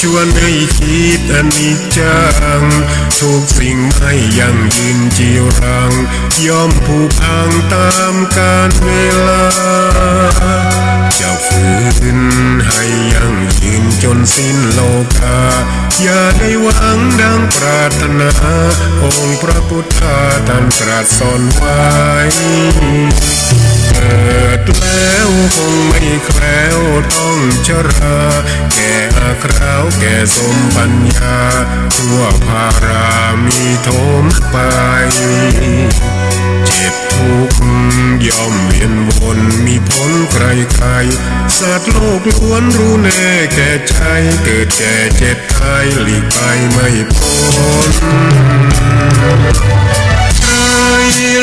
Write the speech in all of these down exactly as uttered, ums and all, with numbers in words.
ชวนให้คิดอนิจจัง ทุกสิ่งไม่ยั่งยืนจีรัง ย่อมผุพังต๋ามกาลเวลา จะฝืนให้ยั่งยืนจ๋นสิ้นโลกา อย่าได้หวังดังปรารถนา องค์พระพุทธาท่านตรัสสอนไว้ เกิดแล้วคงไม่แคล้วต้องชรา แก่อาคราวแก่โสมปัญญา ชั่วพารามีโถมไป เจ็บทุกข์ย่อมเวียนวนมีผลใครๆ สัตว์โลกล้วนรู้แน่แก่ใจ เกิดแก่เจ็บตายหลีกไปไม่พ้น ใคร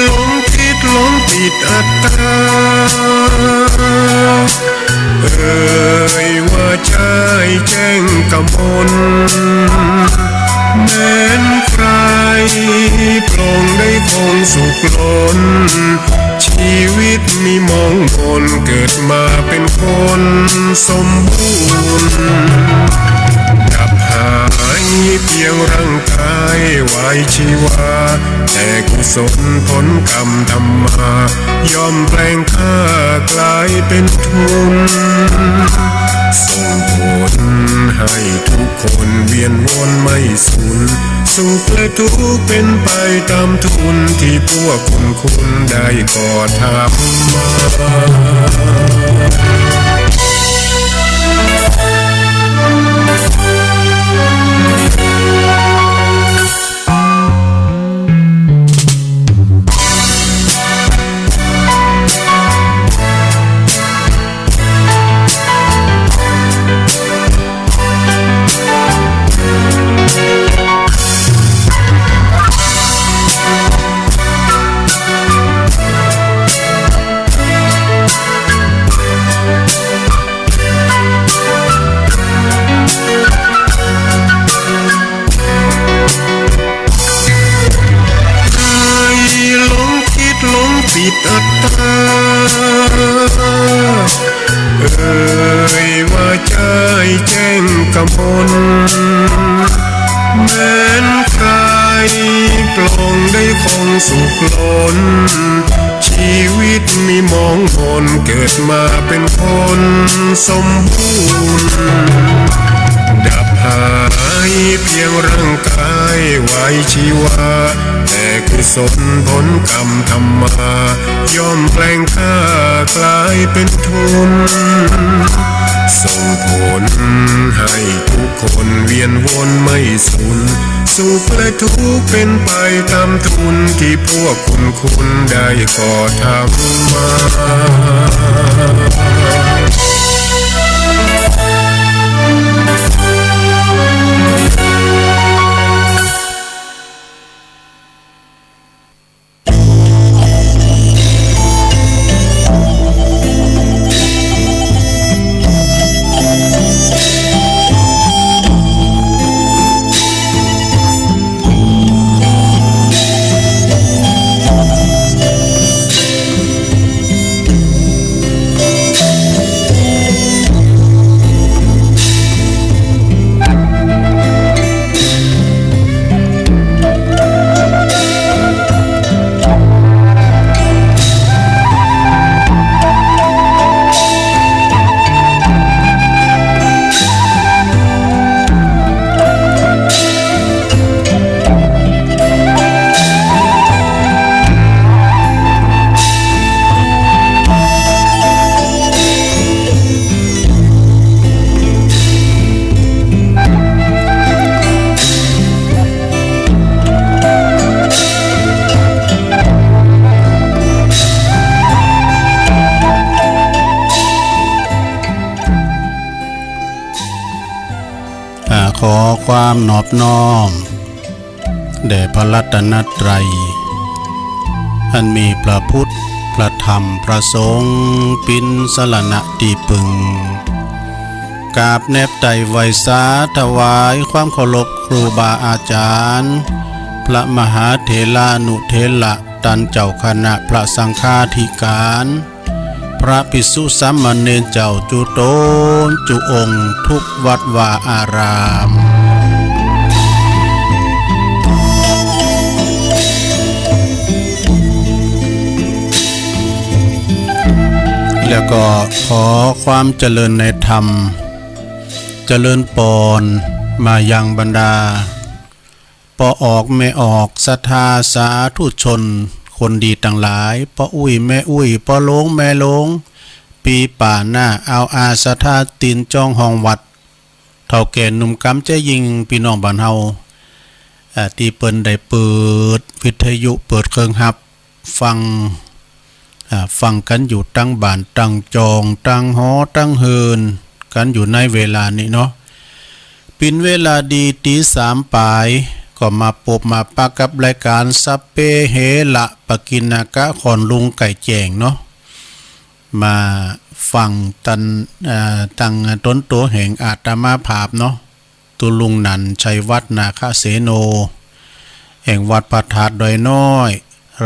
หลงคิดหลงติดอัตตา เอ่ยว่าใจ้แจ้งกมล แม้นใครปลงได้คงสุขล้น ชีวิตมีมองมน เกิดมาเป็นคนสมบูรณ์ ดับหายเพียงร่างกายไว้ชีวา แต่กุศลผลกรรมทำมา ย่อมแปลงค่ากลายเป็นทุน ส่งผลให้ทุกคนเวียนวนไม่สูญ สุขและทุกข์เป็นไปต๋ามทุน ตี้พวกคุณคุณได้ก่อทำมา ใครหลงคิดหลงติดอัตตา เอ่ยว่าใจ้แจ้งกมล แม้นใครปลงได้คงสุขล้น ชีวิตมีมองมน เกิดมาเป็นคนสมบูรณ์ ดับหายเพียงร่างกายไว้ชีวา แต่กุศลผลกรรมทำมา ย่อมแปลงค่ากลายเป็นทุน ส่งผลให้ทุกคนเวียนวนไม่สูญ สุขและทุกข์เป็นไปต๋ามทุน ตี้พวกคุณคุณได้ก่อทำมา อ่า ขอความนอบน้อม แด่พระรัตนตรัย อันมีพระพุทธ พระธรรม พระสงฆ์ ปิ๋นสรณะตี้ปึง กราบแนบไตร่ไหว้สาถวายความเคารพครูบาอาจารย์ พระมหาเถรานุเถระ ต้านเจ้าคณะพระสังฆาธิการ พระภิกษุสามเณรเจ้าจุ๊ต๋นจุ๊องค์ กู้วัดวาอาราม แล้วก็ขอความเจริญในธรรม เจริญปอนมายังบรรดา ป้อออกแม่ออก ศรัทธาสาธุชน คนดีตังหลาย ป้ออุ๊ยแม่อุ๊ย ป้อโลงแม่โลง ปี้ป้าน้าอาวอา ศรัทธาตี๋นจ้องห้องวัด เฒ่าแก่หนุ่มก๋ำแจ๋ยิ่ง ปี้น้องบ้านเฮา อ่า ตี้เปิ้นได้เปิดวิทยุ เปิดเครื่องฮับ ฟัง อ่า ฟังกั๋นอยู่ตังบ้านตังจอง ตังหอตังเฮือนกั๋นอยู่ในเวลานี้เนาะ เป๋นเวลาดี ตี๋สามป๋าย ก็มาปบมาปะกับรายก๋านสัพเพเหระปกิณณกะ ของลุงไก่แจ้งเนาะ มาฟังตัน อ่า ตังต๋นตั๋วแห่งอาตมาภาพเนาะ ตุ๊ลุงหนัน ชัยวัฒน์ นาคเสโน แห่งวัดพระธาตุดอยน้อย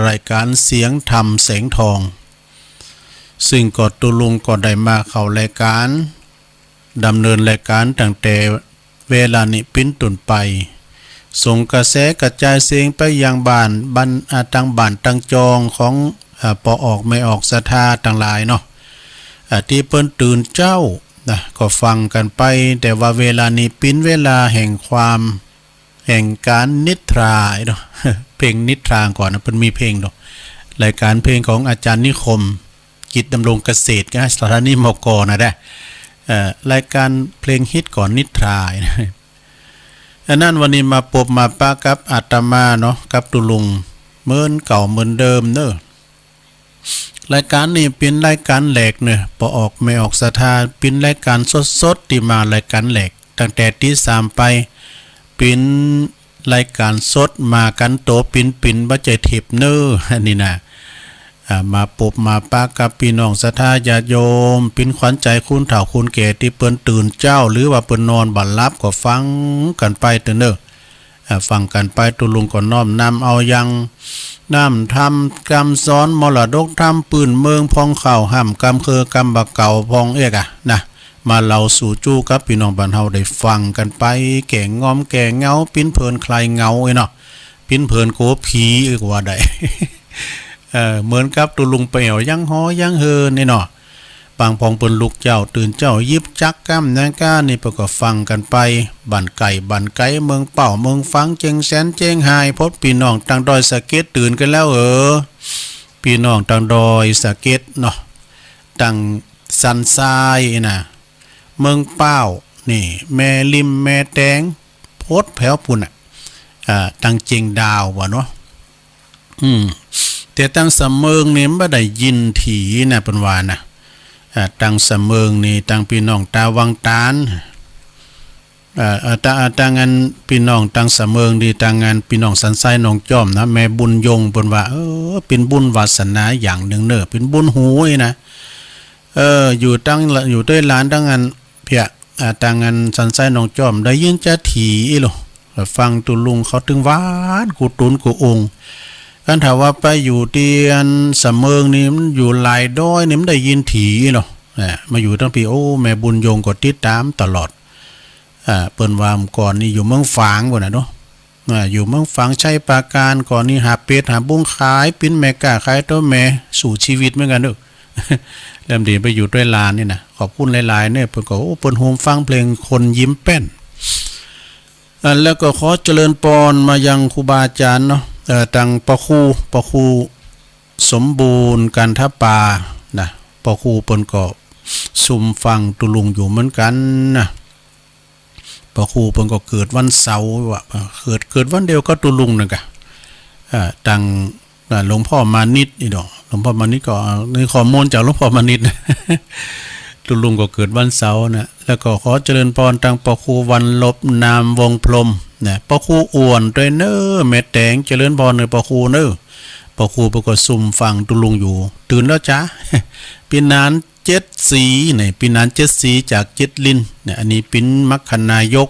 รายก๋านเสียงธรรมแสงทอง ซึ่งก็ตุ๊ลุงก็ได้มาเข้ารายก๋าน ดำเนินรายก๋านตั้งแต่เวลานี้เป๋นต้นไป ส่งกระแสกระจายเสียงไปยังบ้าน บ้าน อ่า ตังบ้านตังจองของ อ่า ป้อออกแม่ออกศรัทธาตังหลายเนาะ อ่า ตี้เปิ้นตื่นเจ๊า นะ ก็ฟังกั๋นไป แต่ว่าเวลานี้เป๋นเวลาแห่งความ แห่งก๋านนิทราเนาะ เพลงนิทราก่อนนะ เปิ้นมีเพลงเนาะ รายก๋านเพลงของอาจ๋ารย์นิคม กิจดำรงเกษตร นะ สถานี มก นะ เอ่อ รายก๋านเพลงฮิตก่อนนิทรา อันนั้นวันนี้มาปบมาปะกับอาตมาเนาะ กับตุ๊ลุง เหมือนเก่าเหมือนเดิมเนาะ รายก๋านนี้เป๋นรายก๋านแรกเนาะ ป้อออกแม่ออกศรัทธา เป๋นรายก๋านสดๆ ตี้มารายก๋านแรก ตั้งแต่ตี๋สามไป เป๋นรายก๋านสด มากั๋นโตปิ๋นๆ บ่ใจ้เทปเนาะ อันนี้นะ อ่า มาปบมาปะกับปี้น้องศรัทธาญาติโยม เป๋นขวัญใจ๋คนเฒ่าคนแก่ตี้เปิ้นตื่นเจ๊า หรือว่าเปิ้นนอนบ่หลับก็ฟังกั๋นไปเต๊อะเนาะ อ่า ฟังกั๋นไป ตุ๊ลุงก็น้อมนำเอายังน้ำธรรมกำสอน มรดกธรรมปื้นเมือง พ่องข้าวห้ำกำเคือ กำบ่าเก่า พ่องเอกอะนะ มาเล่าสู่จู๊กับปี้น้องบ้านเฮาได้ฟังกั๋นไป แก้ง่อมแก้เหงา ปิ้นเพลินคลายเหงาเอ้ยเนาะ ปิ้นเพลินกั๋วผีเอ้ยก็ว่าได้ เออ เหมือนกับตุ๊ลุงไปแอ่วยังหอยังเฮือนนี่เนาะ ปางพ่องเปิ้นลุกเจ๊า ตื่นเจ๊า หยิบจั๊กก้ำนาฬิก๋านี่ เปิ้นก็ฟังกั๋นไป บ้านใก้บ้านไก๋ เมืองเป้าเมืองฝาง เจียงแสนเจียงฮาย ปดปี้น้องตังดอยสะเก็ดตื่นกั๋นแล้วเออ ปี้น้องตังดอยสะเก็ดเนาะ ตังสันทรายนะ เมืองเป้า นี่ แม่ริม แม่แตง ปดแผวปู้นน่ะ อ่า ตังเจียงดาวว่าเนาะ อืม แต่ตังสะเมิงนี่บ่ได้ยินถี่นะ เปิ้นว่านะ อ่า ตังสะเมิงนี่ ตังปี้น้องตาวังตาน อ่า อ่า ตัง อ่า ตังอันปี้น้องตังสะเมิงนี่ ตังอันปี้น้องสันทรายหนองจ้อมนะ แม่บุญยง เปิ้นว่า เออ เป๋นบุญวาสนาอย่างนึ่งเนาะ เป๋นบุญหูยนะ เออ อยู่ตัง อยู่ตวยหลานตังอันเปีย อ่า ตังอันสันทรายหนองจ้อม ได้ยินจาถี่อี้โล ฟังตุ๊ลุงเขาตึงหวานกู้ต๋นกู้องค์ คันถ้าว่าไปอยู่ตี้อันสะเมิงนี่ มันอยู่หลายดอยนี่ มันได้ยินถี่อี้โล อ่า มาอยู่ตังปี้ โอ้ แม่บุญยงก็ติดต๋ามตลอด อ่า เปิ้นว่าเมื่อก่อนนี่อยู่เมืองฝางปู้นน่ะเนาะ อ่า อยู่เมืองฝาง ชัยปราการ ก่อนนี่หาเป็ดหาบุ้งขาย ปิ้นแม่ก๊าขายตั๋วแหม สู้จีวิตเหมือนกั๋นเนาะ แล้วเดี๋ยวไปอยู่ตวยหลานนี่นะ ขอบคุณหลายๆ เนี่ย เปิ้นก็ โอ้ เปิ้นโฮมฟังเพลงคนยิ้มแป้น อ่า แล้วก็ขอเจริญปอนมายังครูบาอาจ๋ารย์เนาะ เอ่อ ตังป้อครู ป้อครูสมบูรณ์ กันทปา นะ ป้อครูเปิ้นก็ซุมฟังตุ๊ลุงอยู่เหมือนกั๋นนะ ป้อครูเปิ้นก็เกิดวันเสาร์ว่ะ เกิด เกิดวันเดียวกับตุ๊ลุงนั่นกะ อ่า ตัง อ่า หลวงพ่อมานิตนี่ดอก หลวงพ่อมานิตก็ อ่า นี่ข้อมูลจากหลวงพ่อมานิตนะ ตุ๊ลุงก็เกิดวันเสาร์นะ แล้วก็ขอเจริญปอนตังป้อครูวันลบ นามวงศ์พรหมนะ ป้อครูอ้วนตวยเนาะ แม่แตง เจริญปอนเนาะป้อครูเนาะ ป้อครูเปิ้นก็ซุมฟังตุ๊ลุงอยู่ ตื่นแล้วจ๊ะ ปี้หนาน เจ็ดศรี นี่ ปี้หนาน เจ็ดศรี จากเจ็ดลิน เนี่ย อันนี้เป๋นมัคคณายก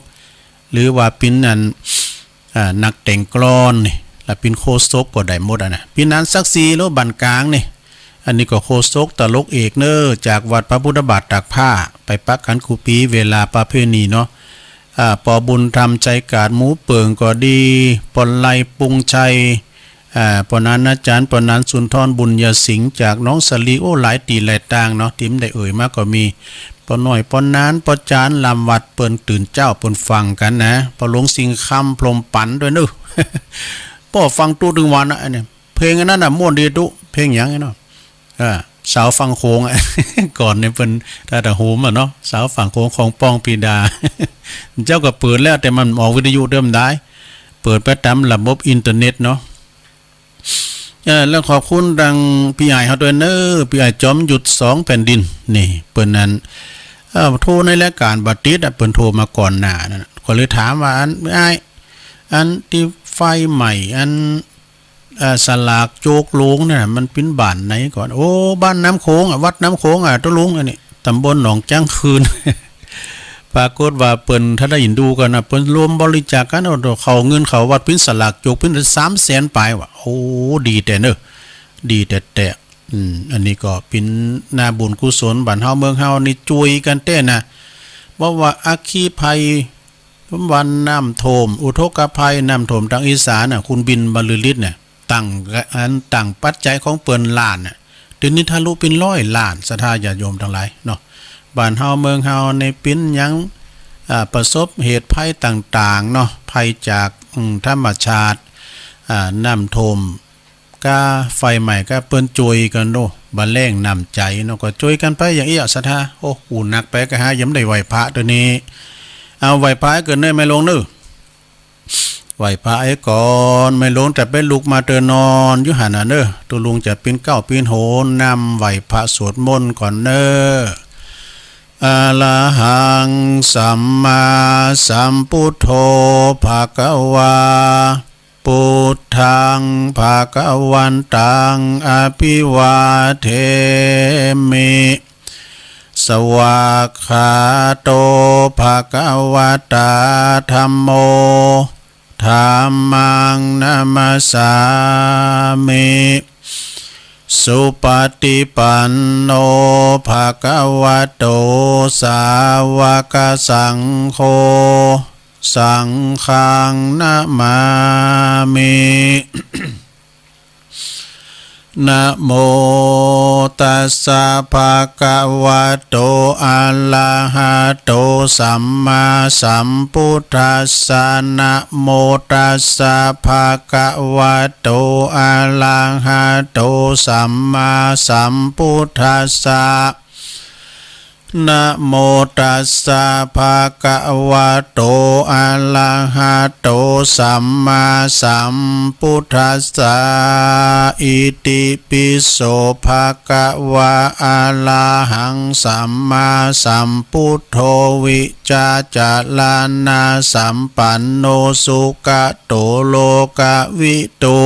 หรือว่าเป๋นอัน อ่า นักแต่งกลอนนี่ และเป๋นโฆษกก็ได้หมดอะนะ ปี้หนาน ศักดิ์ศรี หรือบ้านก๋างนี่ อันนี้ก็โฆษกตลกเอกเน่อ จากวัดพระพุทธบาทตากผ้า ไปปักกั๋นกู้ปี๋ เวลาประเพณีเนาะ อ่า ป้อบุญธรรม ชัยกาด หมู่เปิ่งก็ดี ป้อไล ปุงชัย อ่า ป้อหนาน อาจ๋ารย์ ป้อหนาน สุนทร บุญญาสิงห์ จากหนองสาลี โอ้ หลายตี้หลายตางเนาะ ตี้บ่ได้เอ่ยมาก็มี ป้อน้อย ป้อหนาน ป้อจ๋ารย์ ลำวัด เปิ้นตื่นเจ๊า เปิ้นฟังกั๋นนะ ป้อหลวง สิงห์คำ พรหมปัน ด้วยเน่อ ป้อฟังตุ๊กตึงวันนะ อันนี้ เพลงอันนั้นน่ะม่วนดีตุ๊ เพลงหยังเนาะ อ่า สาวฝั่งโขงอะ ก่อนนี่เปิ้นถ้าจะโหมอะเนาะ สาวฝั่งโขงของปองปีดา เจ้าก็เปิดแล้ว แต่มันออกวิทยุเดิมได้ เปิดไปต๋ามระบบอินเทอร์เน็ตเนาะ เออ แล้วขอบคุณตังปี้ใหญ่เฮาด้วยเน่อ ปี้ใหญ่จอมยุทธ สองแผ่นดิน นี่ เปิ้นนั้น เอ่อ โทรในรายก๋านบ่ติดอะ เปิ้นโทรมาก่อนหน้านั้นน่ะ ก็เลยถามว่า อัน อ้าย อันตี้ไฟไหม้ อัน เอ่อ สลากโจกโลงเนี่ย มันเป๋นบ้านไหนก่อน โอ้ บ้านน้ำโขงอะ วัดน้ำโขงอะ ตุ๊ลุง อันนี้ ต๋ำบลหนองจ๊างคืน ปรากฏว่าเปิ้น ถ้าได้ยินดูกั๋นนะ เปิ้นรวมบริจาคกั๋น เอาเข้าเงินเข้าวัด เป๋นสลากโจก เป๋นสามแสนปลายว่ะ โอ้ ดีแต๊เน่อ ดีแต๊ๆ อืม อันนี้ก็เป๋นนาบุญกุศล บ้านเฮาเมืองเฮานี่จ้วยกั๋นแต๊นะ เพราะว่าอัคคีภัย วันน้ำท่วม อุทกภัย น้ำท่วมตางอีสานน่ะ คุณบินบรรลือฤทธิ์เนี่ย ตั้ง อันตั้งปัจจัยของเปิ้นล้านน่ะ เดี๋ยวนี้ทะลุเป๋นร้อยล้าน ศรัทธาญาติโยมตังหลายเนาะ บ้านเฮาเมืองเฮาในเป๋นหยัง อ่า ประสบเหตุภัยต่างๆ เนาะ ภัยจาก อืม ธรรมชาติ อ่า น้ำท่วม ก้าไฟไหม้ก้า เปิ้นจ้วยกั๋นโน่ บ่าแล้งน้ำใจ๋เนาะ ก็จ้วยกั๋นไปอย่างอี้อะ ศรัทธา โอ้ กูหนักไปก็หายังบ่ได้ไหว้พระเตื้อนี้ เอาไหว้พระกั๋นเน่อ แม่หลวงเน่อ ไหว้พระเสียก่อน แม่หลวงจะไปลุกมาเตื้อนอนอยู่หั้นน่ะเน่อ ตุ๊ลุงจะปีนเกล้าปีนโหนนำ ไหว้พระสวดมนต์ก่อนเน่อ อะระหัง สัมมาสัมพุทโธ ภะคะวา พุทธัง ภะคะวันตัง อะภิวาเทมิ สวากขาโต ภะคะวะตา ธัมโม ธัมมัง นะมัสสามิ สุปะติปันโน ภะคะวะโต สาวกสังโฆ สังฆัง นะมามิ นะโมตัสสะ ภะคะวะโต อะระหะโต สัมมาสัมพุทธัสสะ นะโมตัสสะ ภะคะวะโต อะระหะโต สัมมาสัมพุทธัสสะ นะโมตัสสะ ภะคะวะโต อะระหะโต สัมมาสัมพุทธัสสะ อิติปิโส ภะคะวะ อะระหัง สัมมาสัมพุทโธ วิชชาจารณะสัมปันโน สุขะโต โลกะวิทู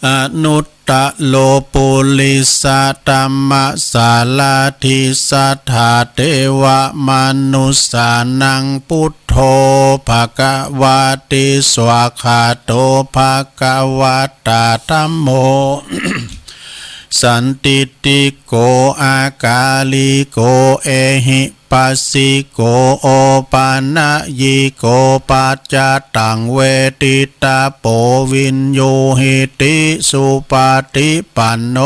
อนุตตะโร ปุริสะธัมมะสาระถี สัทธาเทวะมนุสสานัง พุทโธ ภะคะวะติ สวากขาโต ภะคะวะตา ธัมโม สันทิฏฐิโก อากาลิโก เอหิ ปัสสิโก โอปะนะยิโก ปัจจตัง เวทิตาโป วิญญูหิติ สุปะติปันโน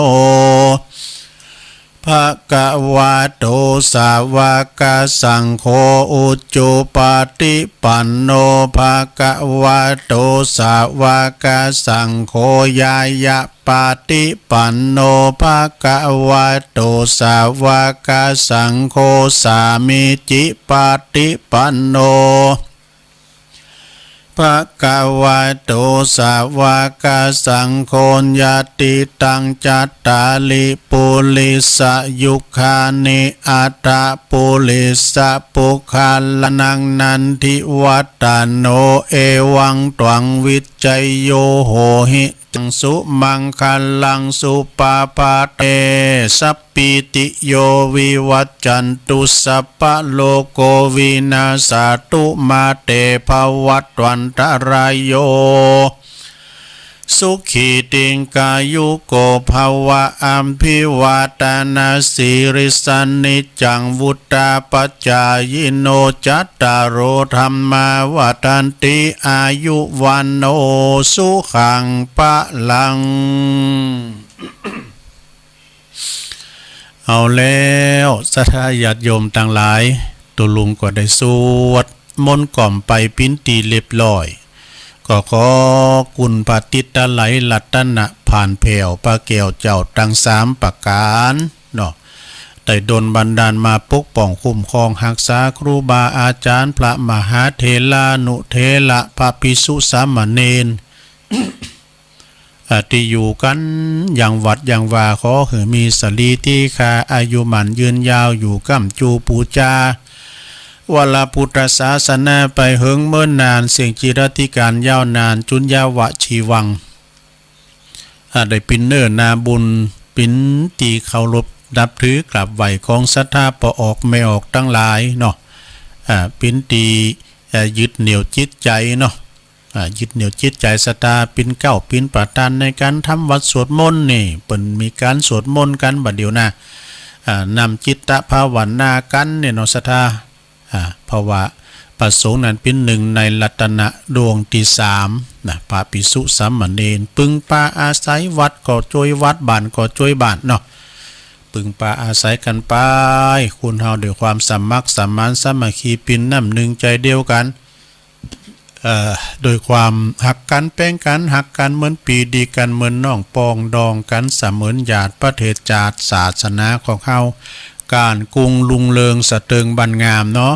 ภะคะวะโต สาวกสังโฆ อุจุปะติปันโน ภะคะวะโต สาวกสังโฆ ญาณะ ปะติปันโน ภะคะวะโต สาวกสังโฆ สามีจิปะติปันโน ภะคะวะโต สาวกสังโฆ ญาติตัง จัตตาริ ปุริสะยุคานิ อัตถะ ปุริสะปุคคลานัง นัตถิวัตตะโน เอวังตวัง วิชชโย โหหิ จัง สุมังคลัง สุปะพาเต สัพพีติโย วิวัชชันตุ สัพพะโรโค วินาสสะตุ มาเต ภะวัตวันตะราโย สุขีติงกายุโกภวะ อะภิวาทะนะสีลิสสะ นิจจังวุฑฒาปะจายิโน จัตตาโรธัมมาวัฑฒันติ อายุวัณโณสุขังพะลัง เอาแล้ว ศรัทธาญาติโยมตังหลาย ตุ๊ลุงก็ได้สวดมนต์กล่อมไปเป๋นตี้เรียบร้อย ก็ขอคุณพระติตไลยรัตนะผ่านแผ้วพระแก้วเจ้าตังสามประก๋านเนาะ ได้ดลบันดาลมาปกป้องคุ้มครองฮักษาครูบาอาจ๋ารย์ พระมหาเถรานุเถระ พระภิกษุสามเณร อ่า ตี้อยู่กั๋นยังวัดยังวา ขอหื้อมีสะหลีตี้คา อายุหมั้นยืนยาว อยู่ก้ำจู๋ปู๋จา วรพุทธศาสนาไปเหิงเมินนาน เสี้ยงจิรัติก๋านยาวนาน จุญญาวะชีวัง อ่า ได้เป๋นเนื้อนาบุญ เป๋นตี้เคารพนับถือกราบไหว้ของศรัทธาป้อออกแม่ออกตังหลายเนาะ อ่า เป๋นตี้ เอ่อ ยึดเหนี่ยวจิตใจ๋เนาะ อ่า ยึดเหนี่ยวจิตใจ๋ศรัทธา เป๋นเก๊าเป๋นประธานในก๋านทำวัตรสวดมนต์นี่ เปิ้นมีก๋านสวดมนต์กั๋นบ่าเดี่ยวนะ อ่า นำจิตตภาวนากั๋นเนี่ยเนาะศรัทธา อ่า เพราะว่าพระสงฆ์นั้นเป๋นนึ่งในรัตนะดวงตี้สามนะ พระภิกษุสามเณร ปึงปาอาศัย วัดก็จ้วยวัด บ้านก็จ้วยบ้านเนาะ ปึงปาอาศัยกั๋นไป คนเฮาด้วยความสมัครสมานสามัคคี เป๋นน้ำหนึ่งใจ๋เดียวกั๋น เอ่อ โดยความฮักกั๋นแป๋งกั๋น ฮักกั๋นเหมือนปี้ ดีกั๋นเหมือนน้อง ปองดองกั๋นเสมือนญาติ ประเทศจาติศาสนาของเฮา ก้านกุงรุงเริงสะเติงบานงามเนาะ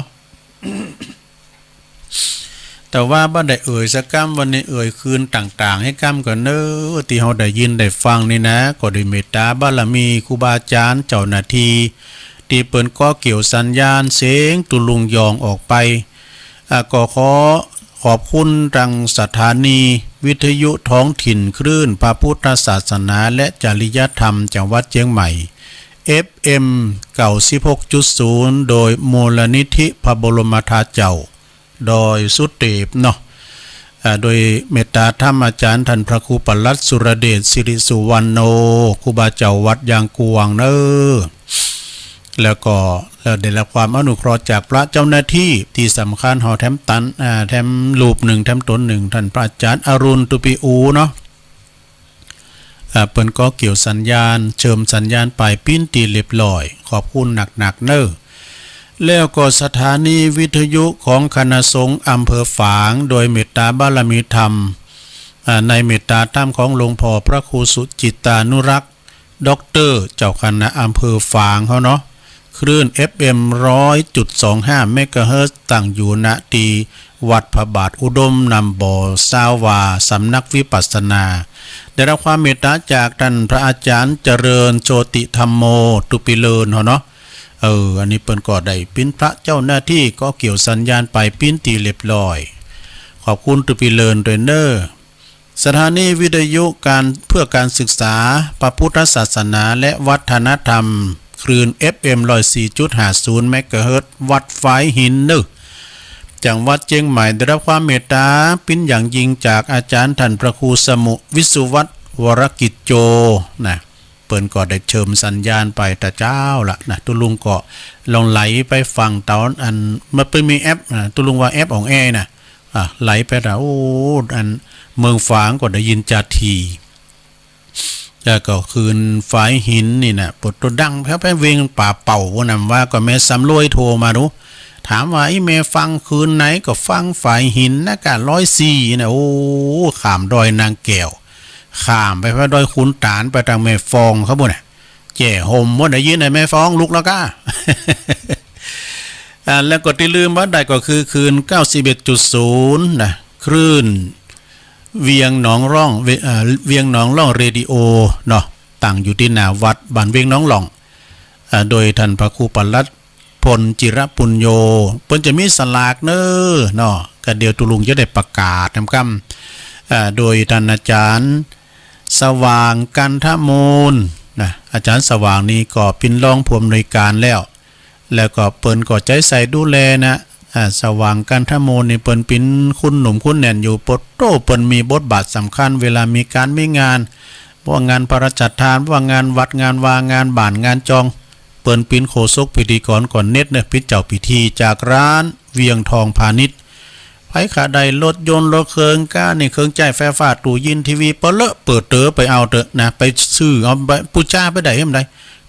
แต่ว่าบ่ได้เอ่ยสักกำ วันนี้เอ่ยคืนต่างๆ หื้อก้ำก่อนเน่อ ตี้เฮาได้ยินได้ฟังนี่นะ ก็ด้วยเมตตาบารมีครูบาอาจ๋ารย์ เจ้าหน้าตี้ ตี้เปิ้นก่อเกี่ยวสัญญาณเสียงตุ๊ลุงยองออกไป อ่า ก็ขอขอบคุณตังสถานีวิทยุท้องถิ่นคลื่นพระพุทธศาสนาและจริยธรรมจังหวัดเจียงใหม่ เอฟเอ็ม เก้าสิบหกจุดศูนย์ โดยมูลนิธิพระบรมธาตุเจ้าดอยสุเตปเนาะ อ่า โดยเมตตาธรรมอาจ๋ารย์ท่านพระครูปลัดสุรเดช สิริสุวรรณโณ ครูบาเจ้าวัดยางกวางเน่อ แล้วก็ แล้วได้รับความอนุเคราะห์จากพระเจ้าหน้าตี้ ตี้สำคัญเฮาแถมตัน อ่า แถมรูปนึ่ง แถมต๋นนึ่ง ท่านพระอาจ๋ารย์อรุณ ตุปีอูเนาะ อ่า เปิ้นก่อเกี่ยวสัญญาณ เชื่อมสัญญาณไปเป๋นตี้เรียบร้อย ขอบคุณนักๆ เน่อ แล้วก็สถานีวิทยุของคณะสงฆ์อำเภอฝาง โดยเมตตาบารมีธรรม อ่า ในเมตตาธรรมของหลวงพ่อพระครูสุจิตตานุรักษ์ ด็อกเตอร์ เจ้าคณะอำเภอฝางเฮาเนาะ คลื่น เอฟเอ็ม ร้อยจุดสองห้า เมกะเฮิรตซ์ ตั้งอยู่ ณ ตี้วัดพระบาทอุดม น้ำบ่อซาวา สำนักวิปัสสนา ได้รับความเมตตาจากท่านพระอาจ๋ารย์เจริญโชติธัมโม ตุปีเลินเฮาเนาะ เออ อันนี้เปิ้นก็ได้เป๋นพระเจ้าหน้าตี้ ก่อเกี่ยวสัญญาณไปเป๋นตี้เรียบร้อย ขอบคุณตุปีเลินตวยเน่อ สถานีวิทยุการ เพื่อการศึกษาพระพุทธศาสนาและวัฒนธรรม คลื่น เอฟเอ็ม ร้อยสี่จุดห้าศูนย์ เมกะเฮิรตซ์ วัดฝายหินเน่อ จังหวัดเจียงใหม่ ได้รับความเมตตาเป๋นอย่างยิ่งจากอาจ๋ารย์ท่านพระครูสมุห์ วิสุวัฒน์ วรกิจโจ นะ เปิ้นก็ได้เชื่อมสัญญาณไป ตะเจ้าละนะ ตุ๊ลุงก็ลองไหลไปฟังต๋อนอัน มันเปิ้นมีแอปนะ ตุ๊ลุงว่าแอปอองแอนะ อ่ะ ไหลไปตะ โอ้ อันเมืองฝางก็ได้ยินจาถี่ แล้วก็คลื่นฝายหินนี่นะ ปดตัวดังแป๊บๆ เวียงป่าเป่า ว่านั้นว่าก็แม่สำรวยโทรมาดู ถามว่า อี้แม่ฟังคลื่นไหน ก็ฟังฝายหินนะกะ ร้อยสี่นะ โอ้ ข้ามดอยนางแก้ว ข้ามไปพะดอยขุนตาล ไปตางแม่ฟองเขาปู้นน่ะ แจ้ห่มปู้น ได้ยินไอ้แม่ฟองลุกแล้วก้า อ่า แล้วก็ตี้ลืมบ่ได้ก็คือคลื่น เก้าสิบเอ็ดจุดศูนย์ นะ คลื่นเวียงหนองร่อง เว- เอ่อ เวียงหนองร่องเรดิโอเนาะ ตั้งอยู่ตี้หน้าวัดบ้านเวียงหนองร่อง อ่า โดยท่านพระครูปลัด พลจิรปุญโญ เปิ้นจะมีสลากเน่อเนาะ ก็เดี๋ยวตุ๊ลุงจะได้ประกาศนำกำ อ่า โดยท่านอาจ๋ารย์สว่าง กันทมูล นะ อาจ๋ารย์สว่างนี่ก็เป๋นรองผู้อำนวยการแล้ว แล้วก็เปิ้นก็ใจ๊ใส่ดูแลนะ อ่า สว่างกันทโมนี่เปิ้นเป๋นคุณหนุ่มคุณแน่นอยู่ โปะโต้ เปิ้นมีบทบาทสำคัญ เวลามีก๋านมีงาน บ่ว่างานพระราชทาน บ่ว่างานวัด งานวา งานบ้าน งานจอง เปิ้นเป๋นโฆษกพิธีกรก่อนเน็ดเน่อ เป๋นเจ้าพิธีจากร้านเวียงทองพาณิชย์ ใผใค่ได้รถยนต์รถเคิงก้านี่ เคิงใจ๊ไฟฟ้า ตู้เย็น ทีวี เปาะเลอะเปิดเต๋อไปเอาเต๊อะนะ ไปซื้อเอา ไปปู๋จาไปได้เอ็มใด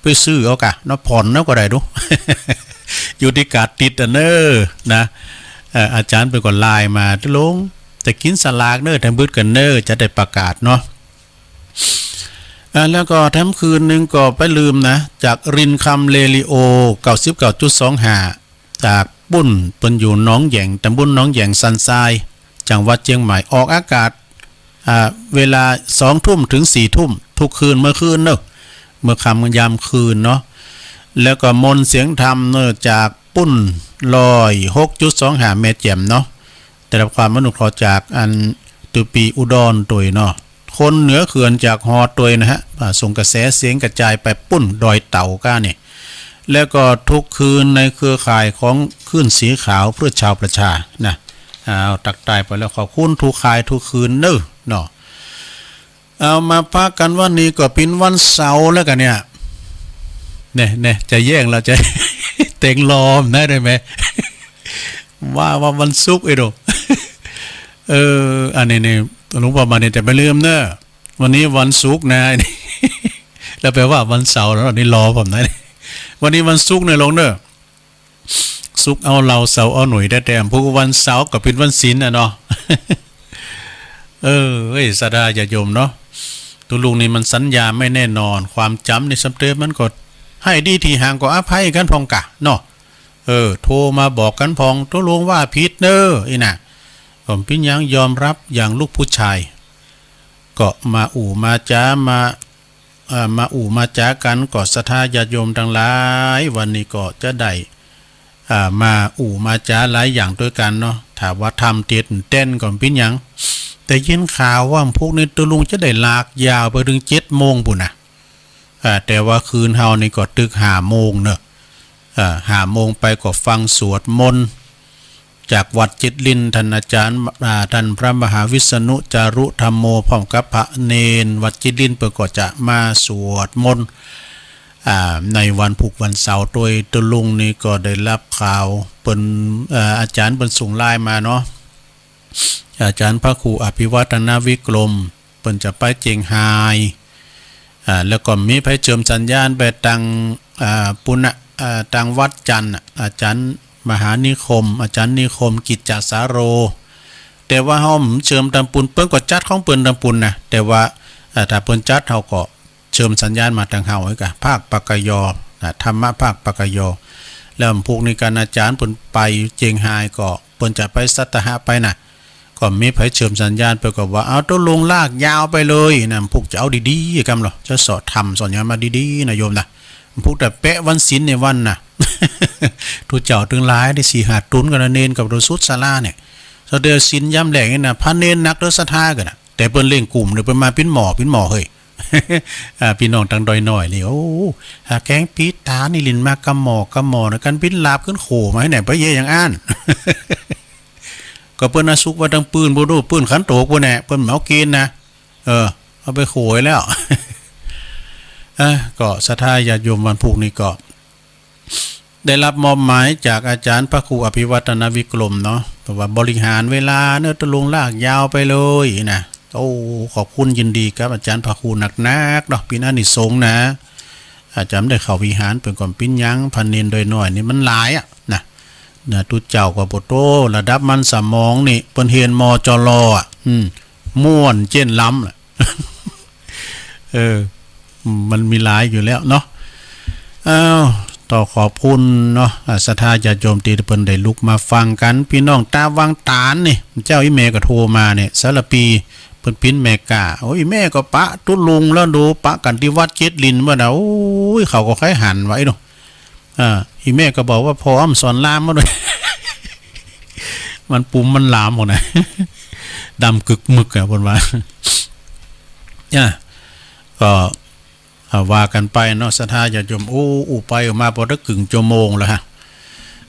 ไปซื้อเอาก่ะเนาะ ผ่อนเอาก็ได้ดู อยู่ตี้ก๋าดติดอะเน่อนะ เอ่อ อาจ๋ารย์เปิ้นก็ไลน์มา ตกลงจะกิ๋นสลากเน่อ แถมบึดกั๋นเน่อ จะได้ประกาศเนาะ อ่า แล้วก็แถมคืนนึ่งก็บ่ลืมนะ จากรินคำเรดิโอ เก้าสิบเก้าจุดสองห้า จากปุ้น เปิ้นอยู่หนองแหย่ง ตำบลหนองแหย่งสันทราย จังหวัดเจียงใหม่ ออกอากาศ อ่า เวลาสองทุ่มเถิงสี่ทุ่ม ทุกคืนเมื่อคืนเนาะ เมื่อค่ำยามคืนเนาะ แล้วก็มนต์เสียงธรรมเนาะ จากปุ้น ร้อยหกจุดสองห้า แม่แจ่มเนาะ ได้รับความอนุเคราะห์จากอันตุปีอุดรตวยเนาะ คนเหนือเขื่อนจากฮอตวยนะฮะ อ่า ส่งกระแสเสียงกระจายไปปุ้นดอยเต่าก้านี่ แล้วก็ทุกคืนในเครือข่ายของคลื่นสีขาวเพื่อชาวประชานะ อ้าว ตักตายไปแล้ว ขอบคุณทุกข่ายทุกคืนเน่อเนาะ เอามาปะกั๋นวันนี้ก็เป๋นวันเสาร์แล้วกั๋นเนี่ย เนี่ย เนี่ย จะแย่งแล้ว จะ เต็งรอมนะ ได้ไหม ว่า ว่าวันศุกร์ไอ้ดู เออ อันนี้นี่ หลวงพ่อมาเนี่ยจะบ่ลืมเน่อ วันนี้วันศุกร์นะ แล้วไปว่าวันเสาร์แล้ว นี่รอผมนะ วันนี้วันศุกร์เน่อหลวงเน่อ ศุกร์เอาเหล้า เสาร์เอาหนุ่ย แต่ แต่ผู้วันเสาร์ก็เป๋นวันศีลน่ะเนาะ เออ เอ้ย ศรัทธาญาติโยมเนาะ ตุ๊ลุงนี่มันสัญญาไม่แน่นอน ความจ๋ำนี่ซ้ำเติมมันก็ หื้อดีตี้ห่างก็อภัยกั๋นพ่องก่ะเนาะ เออ โทรมาบอกกั๋นพ่อง ตุ๊ลุงว่าผิดเน่อ อี้น่ะ ก็บ่เป๋นหยัง ยอมรับอย่างลูกผู้ชาย ก็มาอู้มาจ๋า มา เอ่อ มาอู้มาจ๋ากั๋น ก็ศรัทธาญาติโยมตังหลาย วันนี้ก็จะได้ อ่า มาอู้มาจ๋าหลายอย่างตวยกั๋นเนาะ ถ้าว่าทำเตียนแต๊นก็บ่เป๋นหยัง แต่ยินข่าวว่าพวกนี้ตุ๊ลุงจะได้ลากยาวไปเถิงเจ็ดโมงปู้นน่ะ อ่า แต่ว่าคืนเฮานี่ก็ตึกห้าโมงเนาะ อ่า ห้าโมงไปก็ฟังสวดมนต์ จากวัดจิตรลินทร์ ต้านอาจ๋ารย์ อ่า ต้านพระมหาวิษณุจารุธัมโม พร้อมกับพระเณรวัดจิตรลินทร์ เปิ้นก็จะมาสวดมนต์ อ่า ในวันพูกวันเสาร์ตวย ตุ๊ลุงนี่ก็ได้ฮับข่าว เปิ้น เอ่อ อาจ๋ารย์เปิ้นส่งไลน์มาเนาะ อาจ๋ารย์พระครูอภิวัฒนวิกรม เปิ้นจะไปเจียงฮาย อ่า แล้วก็มีใผเจิมสัญญาณไปตาง อ่า ปุ้นน่ะ อ่า ตางวัดจันทร์น่ะ อาจ๋ารย์มหานิคม อาจ๋ารย์นิคมกิจจสาโร แต่ว่าเฮาบ่เจิมตางปุ้น เปิ้นก็จัดของเปิ้นตางปุ้นนะ แต่ว่า อ่า ถ้าเปิ้นจัดเฮาก็เจิมสัญญาณมาตางเฮาไว้ก่ะ ภาคปกย นะ ธรรมะภาคปกย แล้วพูกนี้กั๋นอาจ๋ารย์เปิ้นไปเจียงฮายก็ เปิ้นจะไปสัตหะไปน่ะ ก็มีใผเจิมสัญญาณ เปิ้นก็ว่า เอา ตุ๊ลุงลากยาวไปเลยนะ พูกจะเอาดีๆ กำเหรอ จะสอนธรรมสอนหยังมาดีๆ นะโยมนะ พูกแต่แปะวันศีลในวันน่ะ ตุ๊เจ้าตึงหลายได้สี่ห้าตุ๊นกั๋นนะ เณรกับตุ๊สุดศาลาเนี่ย เสาเดียวศีลยามแลงนี่นะ พระเณรนักเด้อศรัทธากั๋นน่ะ แต่เปิ้นเร่งกลุ่มเนี่ย เปิ้นมาเป๋นหม้อเป๋นหม้อเฮ้ย อ่า ปี้น้องตางดอยน้อยนี่ โอ้ หาแกงปี๋ตานี่หลิ้นมากำหม้อกำหม้อนะ กั๋นปิ้นลาบขึ้นโขมาหื้อแหน่ ไปเย่อย่างอั้น ก็เปิ้นเอาสุกไว้ตางปืนปู้นดู ปืนขันโตกปู้นแหน่ เปิ้นบ่เอากิ๋นนะ เออ เอาไปโขไว้แล้ว อ่ะ ก็ศรัทธาญาติโยมวันพูกนี้ก็ ได้ฮับมอบหมายจากอาจ๋ารย์พระครูอภิวัฒนวิกรมเนาะ บอกว่าบริหารเวลาเนาะ ตุ๊ลุงลากยาวไปเลยนะ โอ้ ขอบคุณยินดีกับอาจ๋ารย์พระครูนักๆ เนาะ เป๋นอานิสงส์นะ อาจ๋ารย์ได้เข้าวิหารเปิ้นก็บ่เป๋นหยัง พระเณรดอยน้อยนี่มันหลายอะนะ นะ ตุ๊เจ้าก็โปะโต้ ระดับมันสมองนี่ เปิ้นเฮียน มจล อะ อืม ม่วนเจ๊นล้ำแหละ เออ มันมีหลายอยู่แล้วเนาะ อ้าว ต้องขอบคุณเนาะ อ่า ศรัทธาญาติโยมตี้เปิ้นได้ลุกมาฟังกั๋น ปี้น้องตาวังต๋านนี่ เจ้าอี้แม่ก็โทรมาเนี่ย สารภี เปิ้นเป๋นแม่ก๊า โอ้ย แม่ก็ปะตุ๊ลุงแล้วดู ปะกั๋นตี้วัดเจ็ดลินบ่านะ โอ้ย เขาก็ใค่หันว่า อี้หนู อ่า อี้แม่ก็บอกว่า พ่ออ้ำสอนรามมาด้วย มันปุ๋มมันหลามหมดนะ ดำกึกมึกอะ เปิ้นว่า อ่ะ ก็ อ่า ว่ากั๋นไปเนาะ ศรัทธาญาติโยม อู้ อู้ไปอู้มา ปอตั้งกึ่งชั่วโมงแล้วฮะ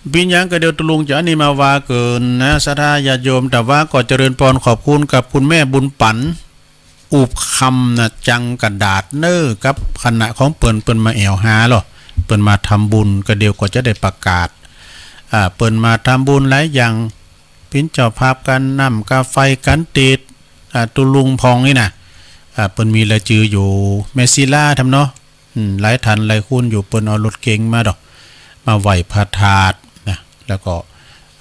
เป๋นหยังก็เดี๋ยวตุ๊ลุงจะอันนี้มาว่าเกินนะ ศรัทธาญาติโยม แต่ว่าก็เจริญปอนขอบคุณกับคุณแม่บุญปั๋น อุบคำนะ จังกระดาษเน่อ กับคณะของเปิ้น เปิ้นมาแอ่วหาลอ เปิ้นมาทำบุญ ก็เดี๋ยวก็จะได้ประกาศ อ่า เปิ้นมาทำบุญหลายอย่าง เป๋นเจ้าภาพก๋านน้ำก๋านไฟก๋านเตส อ่า ตุ๊ลุงผ่องนี่นะ อ่า เปิ้นมีรายจื้ออยู่ แม่ศิลาทำเนาะ อืม หลายท่านหลายคนอยู่ เปิ้นเอารถเก๋งมาดอก มาไหว้พระธาตุนะ แล้วก็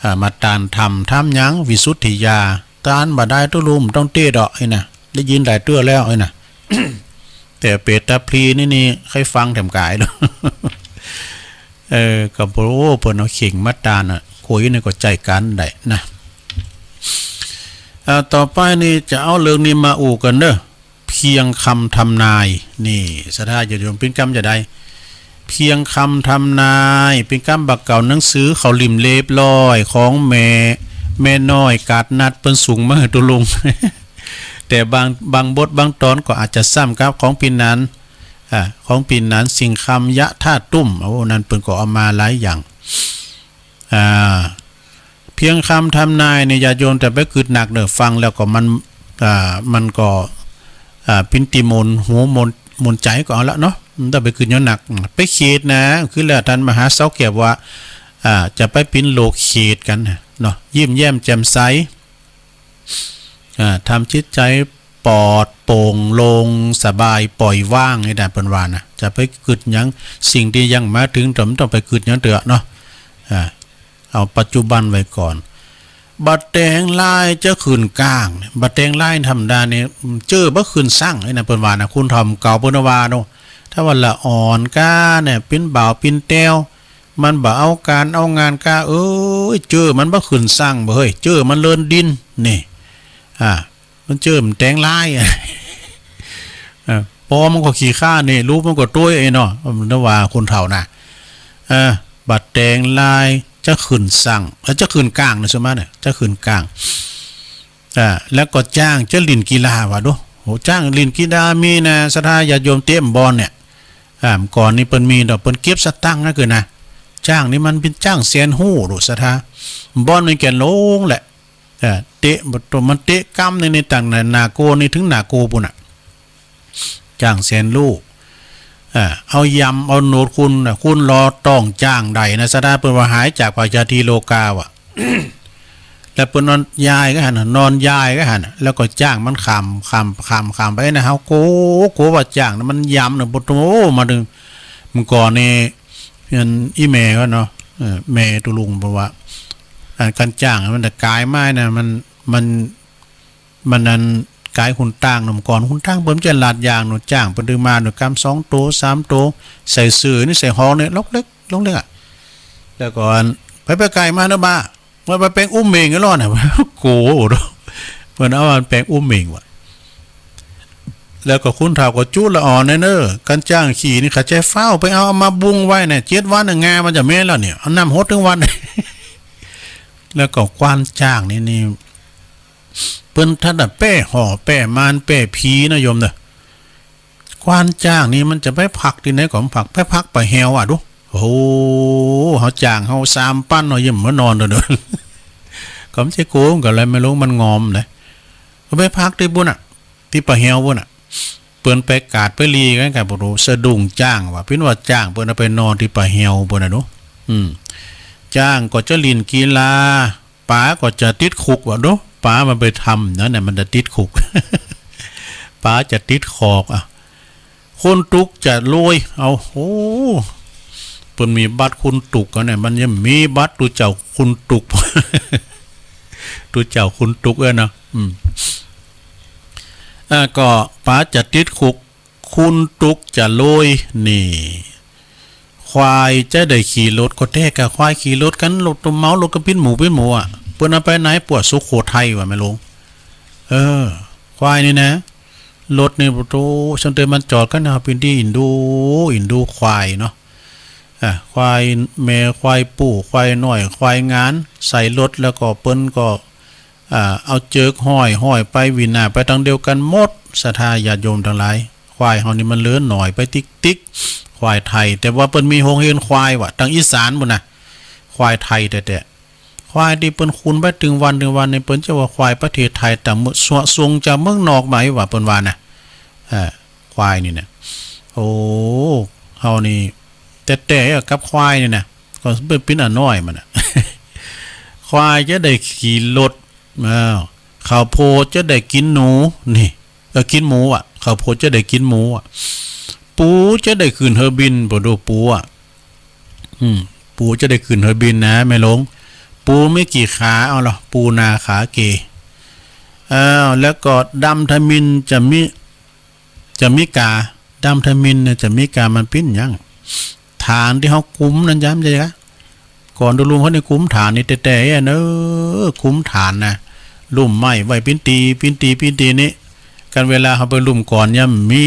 อ่า มาตานธรรม ธรรมหยัง วิสุทธิญาณ ตานบ่ได้ตุ๊ลุง ต้องเตสดอก ไอ้นะ ได้ยินหลายเตื้อแล้ว ไอ้นะ แต่เปตตาพลีนี่ นี่ใค่ฟังแถมก๋ายดอก เออ ก็บ่ฮู้ เปิ้นเอาเข่งมาตานน่ะ คุยนี่ก็ใจ้กั๋นได้นะ อ่า ต่อไปนี่จะเอาเรื่องนี้มาอู้กั๋นเน่อ เพียงคำทำนาย นี่ ศรัทธาญาติโยม เป๋นกำจะใด เพียงคำทำนาย เป๋นกำบ่าเก่า หนังสือเขาลิ่มเล็บร้อย ของแม่ แม่น้อยกาดนัด เปิ้นส่งมาหื้อตุ๊ลุง แต่บาง บางบทบางตอนก็อาจจะซ้ำกับของปี้หนาน อ่า ของปี้หนาน สิงห์คำ ยะธาตุตุ้ม โอ้ นั้นเปิ้นก็เอามาหลายอย่าง อ่า เพียงคำทำนายนี่ ญาติโยมจะไปกึ๊ดหนักเน่อ ฟังแล้วก็มัน อ่า มันก็ อ่า เป๋นตี้ม่วนหูม่วน ม่วนใจ๋ก็เอาละเนาะ บ่ต้องไปกึ๊ดย้อนหนัก ไปเขตนะ คือแล้วต้านมหาเสาแก้วว่า อ่า จะไปเป๋นโลกเขตกั๋นนะเนาะ ยิ้มแย้มแจ่มใส อ่า ทำจิตใจ๋ปลอดโปร่งโล่งสบาย ปล่อยวาง นี่นะ เปิ้นว่านะ จะไปกึ๊ดหยัง สิ่งตี้ยังบ่าเถิง บ่ต้องไปกึ๊ดหยังเตื้อเนาะ อ่า เอาปัจจุบันไว้ก่อน บ่าแต๋งลายจะขึ้นก้าง บ่าแต๋งลายธรรมดานี่ เจ้อบ่ขึ้นซัง นี่นะ เปิ้นว่านะ คนเฒ่าเก่าเปิ้นว่าเนาะ ถ้าว่าละอ่อนก้าเนี่ย เป๋นบ่าวเป๋นแต๊ว มันบ่เอาก๋านเอางานก้า เอ้ย เจ้อมันบ่ขึ้นซังบ่เฮ้ย เจ้อมันเลินดิน นี่ อ่า มันเจ้อมันแต๋งลาย อ่ะ อ่า ปอมันก็ขี้ข้านนี่ ลูกมันก็ตวย ไอ้เนาะ มันว่าคนเฒ่านะ เออ บ่าแต๋งลายจะขึ้นซัง เออ จะขึ้นก้างนะ ส่วนมากเนี่ย จะขึ้นก้าง อ่า แล้วก็จ๊างจะเล่นกีฬาว่าดู โห จ๊างเล่นกีฬามีนะ ศรัทธาญาติโยม เตะบอลเนี่ย อ่า ก่อนนี่เปิ้นมีดอก เปิ้นเก็บสตางค์นะ คือนะ จ๊างนี่มันเป๋นจ๊างแสนฮู้ดู ศรัทธา บอลมันแก่นหลงแหละ เออ เตะ มันเตะกำนี่ นี่ตั้งแต่หน้าโกลนี่เถิงหน้าโกลปู้นน่ะ จ๊างแสนฮู้ เออ เอายำเอาโนดคุณน่ะ คุณรอต้องจ๊างได้นะ ศรัทธา เปิ้นว่าหายจากพยาธิโรคาว่ะ แล้วเปิ้นนอนยายก็หั้นน่ะ นอนยายก็หั้นน่ะ แล้วก็จ๊างมันข้าม ข้าม ข้าม ข้ามไปนะ เฮาโก โกว่าจ๊างน่ะมันยำน่ะ โอ้โห มาเถิง เมื่อก่อนนี่ เปิ้นอี้แม่ก็เนาะ เออ แม่ตุ๊ลุงบอกว่า อันก๋านจ๊างมันจะก๋ายไม้นะ มัน มัน มันอันก๋ายขุนตางหนมก่อน ขุนตางเปิ้นจะลาดยางหนม จ๊างเปิ้นตึงมาหนมกำสองโตสามโต ใส่เสื้อนี่ใส่หอกนี่ ล็อกเล็ก ล็อกเล็กอะ แล้วก็อัน ไปไปก๋ายมาเนาะบ่า ว่าไปแป๋งอุ้มเหม่งก็รอดน่ะ โกรธ เปิ้นเอาอันแป๋งอุ้มเหม่งว่ะ แล้วก็ขุนเฒ่าก็จุละอ่อนเน่อ ก๋านจ๊างขี้นี่ ข้าใจ๋ฟ้าวไปเอา เอามาบุงไว้เนี่ย เจ็ดวันน่ะ งามันจะแม้นแล้วเนี่ย เอาน้ำหดตึงวัน แล้วก็ควานจ๊างนี่ นี่ เปิ้นทันน่ะแป้ห่อ แป้มาร แป้ผีนะโยมเน่อ ควานจ๊างนี่มันจะไปพักตี้ไหนก่อ พัก ไปพักป่าแฮวอะดู โอ้โห เฮาจ๊างเฮาสามปันเนาะ เยี่ยมเมื่อนอนเด้อ ก็บ่ใจ้โกงก็เลยไม่รู้มันงอมนะ ก็ไปพักตี้ปู้นน่ะ ตี้ป่าแฮวปู้นน่ะ เปิ้นไปกาดไปลีกั๋น ก็บ่ฮู้ สะดุ้งจ๊างว่ะ เปิ้นว่าจ๊างเปิ้นเอาไปนอนตี้ป่าแฮวปู้นน่ะดู อืม จ๊างก็จะเล่นกีฬา ป๋าก็จะติดคุกว่ะดู ป๋ามันไปทำนั่นน่ะ มันจะติดคุก ป๋าจะติดคอกอะ คนตุ๊กข์จะรวย เอา โอ้ เปิ้นมีบัตรคนตุ๊กข์อะเนี่ย มันยังมีบัตรตุ๊เจ้าคนตุ๊กข์ ตุ๊เจ้าคนตุ๊กข์เอ้ยนะ อืม อ่า ก็ป๋าจะติดคุก คนตุ๊กข์จะรวย นี่ ควายจะได้ขี่รถ ก็แต๊กะควายขี่รถกั๋น รถเมารถกั๋นปิ้นหมู่ปิ้นหมู่อะ เปิ้นเอาไปไหน ปวดสุโขทัยว่ะแม่หลวง เออ ควายนี่นะ รถนี่ โอ้โห ซั้นเต๋อมันจอดกั๋นนะ เป๋นตี้อินดู อินดูควายเนาะ อ่ะ ควายแม่ ควายปู่ ควายน้อย ควายงาน ใส่รถ แล้วก็เปิ้นก็ อ่า เอาเจิกห้อย ห้อยไป วินาไปตางเดียวกั๋นหมด ศรัทธาญาติโยมตังหลาย ควายเฮานี่มันเหลือหน่อยไปติ๊กๆ ควายไทย แต่ว่าเปิ้นมีโฮงเฮียนควายว่ะ ตางอีสานปู้นน่ะ ควายไทยแต๊ๆ ควายตี้เปิ้นขุนไปตึงวันตึงวันนี่ เปิ้นจะว่าควายประเทศไทย แต่เมือง ส่งจากเมืองนอกมาว่า เปิ้นว่านะ เออ ควายนี่นะ โอ้ เฮานี่แต๊ๆ กับควายนี่นะ ก็เปิ้นปิ้นอันน้อยมันนะ ควายจะได้ขี่รถ อ้าว ข้าวโพดจะได้กินหนู นี่ เออ กินหมูอะ ข้าวโพดจะได้กินหมูอะ ปูจะได้ขึ้นเฮือบิน บ่ดูปูอะ อืม ปูจะได้ขึ้นเฮือบินนะ แม่หลวง ปูมีกี่ขา เอาล่ะ ปูนาขาเก อ้าว แล้วก็ดำทมิฬจะมี จะมีกา ดำทมิฬเนี่ยจะมีกา มันปิ้นหยัง ฐานตี้เฮากุมนั้นยามใดกะ ก่อนตุ๊ลุงเขานี่กุมฐานนี่แต๊ๆ อะเนอะ กุมฐานนะ ลุ่มไม้ไว้ปิ้นตี๋ ปิ้นตี๋ ปิ้นตี๋นี่ กันเวลาเฮาไปลุ่มก่อนเนี่ยมี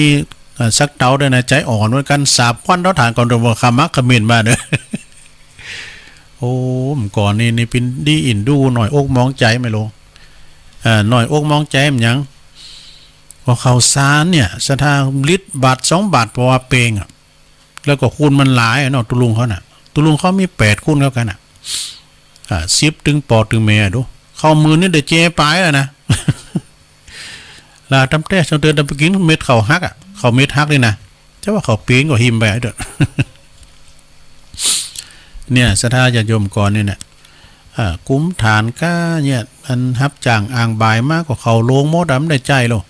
เอ่อ สักเต๊าได้นะ ใจ๋อ่อนเหมือนกั๋น สาบควันเตาถ่านก่อน เดี๋ยวมันขมักเขม้นมาเนอะ โอ้ ก่อนนี่ นี่ปิ้นดีอินดู หน่อยอกหมองใจ๋แม่หลวง เอ่อ หน่อยอกหมองใจ๋มันหยัง ก็ข้าวสารเนี่ย ศรัทธา ลิตรบาทสองบาท เพราะว่าแปงอะ แล้วก็คูณมันหลายอะเนาะ ตุ๊ลุงเขาน่ะ ตุ๊ลุงเขามีแปดคูณแล้วกั๋นน่ะ อ่า สิบตึงปอตึงแม่อะดู ข้าวหมื่นนี่ได้เจไปแล้วนะ ลาตำแต๊ สองเดือนตำไปกิ๋นเม็ดข้าวฮักอะ ข้าวเม็ดฮักนี่นะ จะว่าข้าวปิ้งก็หิมไปอะเด้อ เนี่ย ศรัทธาญาติโยมก่อนนี่นะ อ่า กุมฐานก้าเนี่ย อันฮับจ้างอ่างบ่ายมาก็เข้าโลงหมดอะ บ่ได้ใจ๊หรอก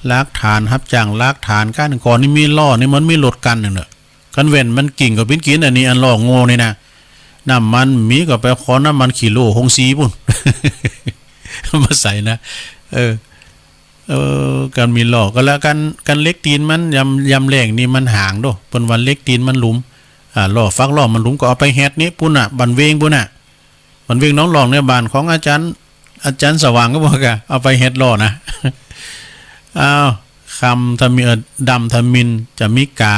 ลากฐาน ฮับจ้างลากฐานก้า ก่อนนี่มีล้อนี่มันมีรถกั๋นนึ่งเนอะ คันแว่นมันกิ่งก็ปิ้นกิ๋น อันนี้อันล้อโง่นี่นะ น้ำมันมีก็ไปขอน้ำมันขี้โล่โฮงสีปู๊น มาใส่นะ เออ เออ กันมีล้อก็แล้วกั๋น กันเหล็กตีนมันยาม ยามแล้งนี่มันหางโด้ เปิ้นว่าเหล็กตีนมันหลุม อ่า ล้อ ฝักล้อมันหลุมก็เอาไปแฮ็ดนี่ปู๊นน่ะ บ้านเวงปู๊นน่ะ บ้านเวงหนองหล่องเนี่ย บ้านของอาจ๋ารย์ อาจ๋ารย์สว่างก็บอกกะ เอาไปแฮ็ดล้อนะ อ้าว คำทมิ เอ่อ ดำทมิฬจะมีกา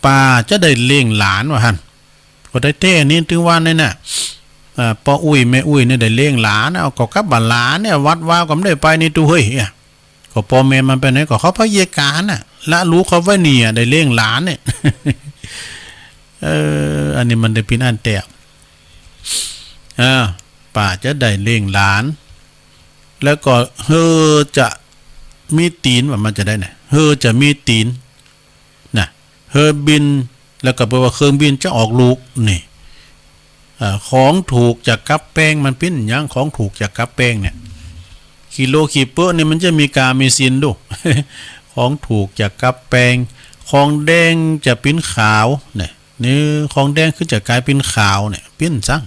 ป้าจะได้เลี้ยงหลานว่าหั้น ก็ได้แต๊นี่ ตึงวันนี่น่ะ อ่า ป้ออุ๊ยแม่อุ๊ยเนี่ยได้เลี้ยงหลาน เอาก็กลับบ้านหลานเนี่ย วัดวาก็บ่ได้ไปนี่ตุ๊เฮย อะ ก็ป้อแม่มันไปไหนก็เขาไปเยียะก๋านน่ะ ละลูกเขาไว้นี่อะ ได้เลี้ยงหลานเนี่ย เออ อันนี้มันได้ปิ้นอันแต๊ อ่า ป้าจะได้เลี้ยงหลาน แล้วก็เฮอจะมีตี๋น ว่ามันจะได้น่ะ เฮอจะมีตี๋น น่ะ เฮอบิน แล้วก็แปลว่าเครื่องบินจะออกลูก นี่ เอ่อ ของถูกจะกับแปง มันปิ้นหยัง ของถูกจะกับแปงเนี่ย ขี้โลขี้เป๊อะนี่มันจะมีกามีสินดู ของถูกจะกับแปง ของแดงจะปิ้นขาว เนี่ย นี่ ของแดงคือจะก๋ายปิ้นขาวเนี่ย ปิ้นซัง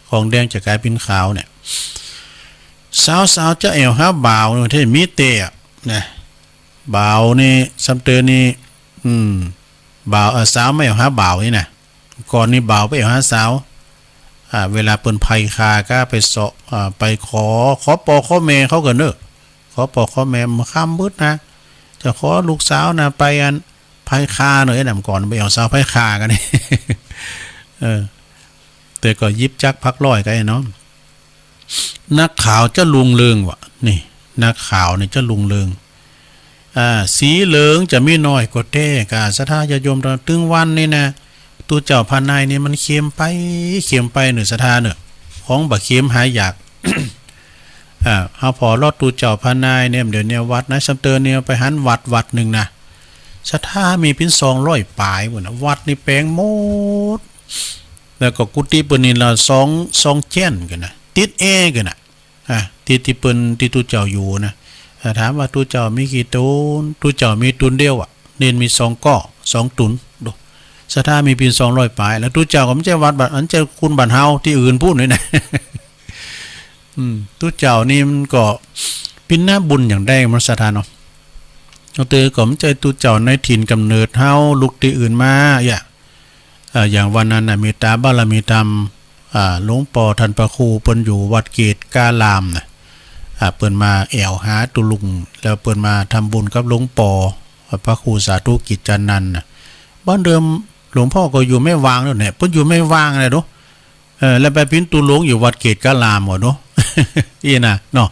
ของแดงจะก๋ายปิ้นขาวเนี่ย สาวๆ จะแอ่วหาบ่าวเนี่ย ตี้มีแต๊อะ นะ บ่าวนี่ ซ้ำเตอนี่ อืม บ่าว เอ่อ สาวมาแอ่วหาบ่าวนี่นะ ก่อนนี่บ่าวไปแอ่วหาสาว อ่า เวลาเปิ้นใผ่ข่าก็ไปเซาะ อ่า ไปขอ ขอป้อขอแม่เขาก่อนเนอะ ขอป้อขอแม่ มื้อค่ำมืดนะ จะขอลูกสาวนะ ไปอันใผ่ข่าหน่อยนะ ก่อนไปแอ่วสาวใผ่ข่ากั๋นนี่ เออ แต่ก็หยิบจักรพักร้อยกั๋นไอ้น้อง นาขาวจะรุ่งเรืองว่ะ นี่ นาขาวนี่จะรุ่งเรือง อ่า สีเหลืองจะมีน้อยก็แต๊ กาศรัทธาญาติโยม ตึงวันนี่นะ ตุ๊เจ้าพระนายนี่มันเค็มไป เค็มไปเน่อศรัทธาเน่อ ของบ่เค็มหายาก อ่า เฮาผ่อลอดตุ๊เจ้าพระนายเนี่ย เดี๋ยวนี้วัดนะ ซ้ำเตอเนี่ยไปหันวัดวัดนึ่งนะ ศรัทธามีปิ้นสองร้อยป๋ายปู๊นน่ะ วัดนี่แปงหมด แล้วก็กุฏิเปิ้นนี่ละสอง สองแจ้นกั๋นนะ ติดแอร์กั๋นนะ อ่ะ ตี้ ตี้เปิ้น ตี้ตุ๊เจ้าอยู่นะ อ่ะ ถามว่าตุ๊เจ้ามีกี่ตุ๊น ตุ๊เจ้ามีตุ๊นเดียวอะ เณรมีสองก้อ สองตุ๊น ดู ศรัทธามีปิ้นสองร้อยป๋าย แล้วตุ๊เจ้าก็บ่ใจ้วัดบ้าน อันใจ้คนบ้านเฮาตี้อื่นปู๊นนี่นะ อืม ตุ๊เจ้านี่มันก็ปิ้นนาบุญอย่างใดมันศรัทธาเนาะ เอาเตอก็บ่ใจ้ตุ๊เจ้าในถิ่นก๋ำเนิดเฮา ลุกตี้อื่นมา อะ เอ่อ อย่างวันนั้นน่ะ เมตตาบารมีธรรม อ่า หลวงป้อต้านพระครูเปิ้นอยู่วัดเกตุการามน่ะ อ่า เปิ้นมาแอ่วหาตุ๊ลุง แล้วเปิ้นมาทำบุญกับหลวงป้อ พระครูสาธุกิจจานันท์น่ะ บ้านเดิมหลวงป้อก็อยู่แม่วางนั่นแหละ เปิ้นอยู่แม่วางน่ะดู เออ แล้วไปปิ้นตุ๊ลุงอยู่วัดเกตุการามก่อดู อี้น่ะเนาะ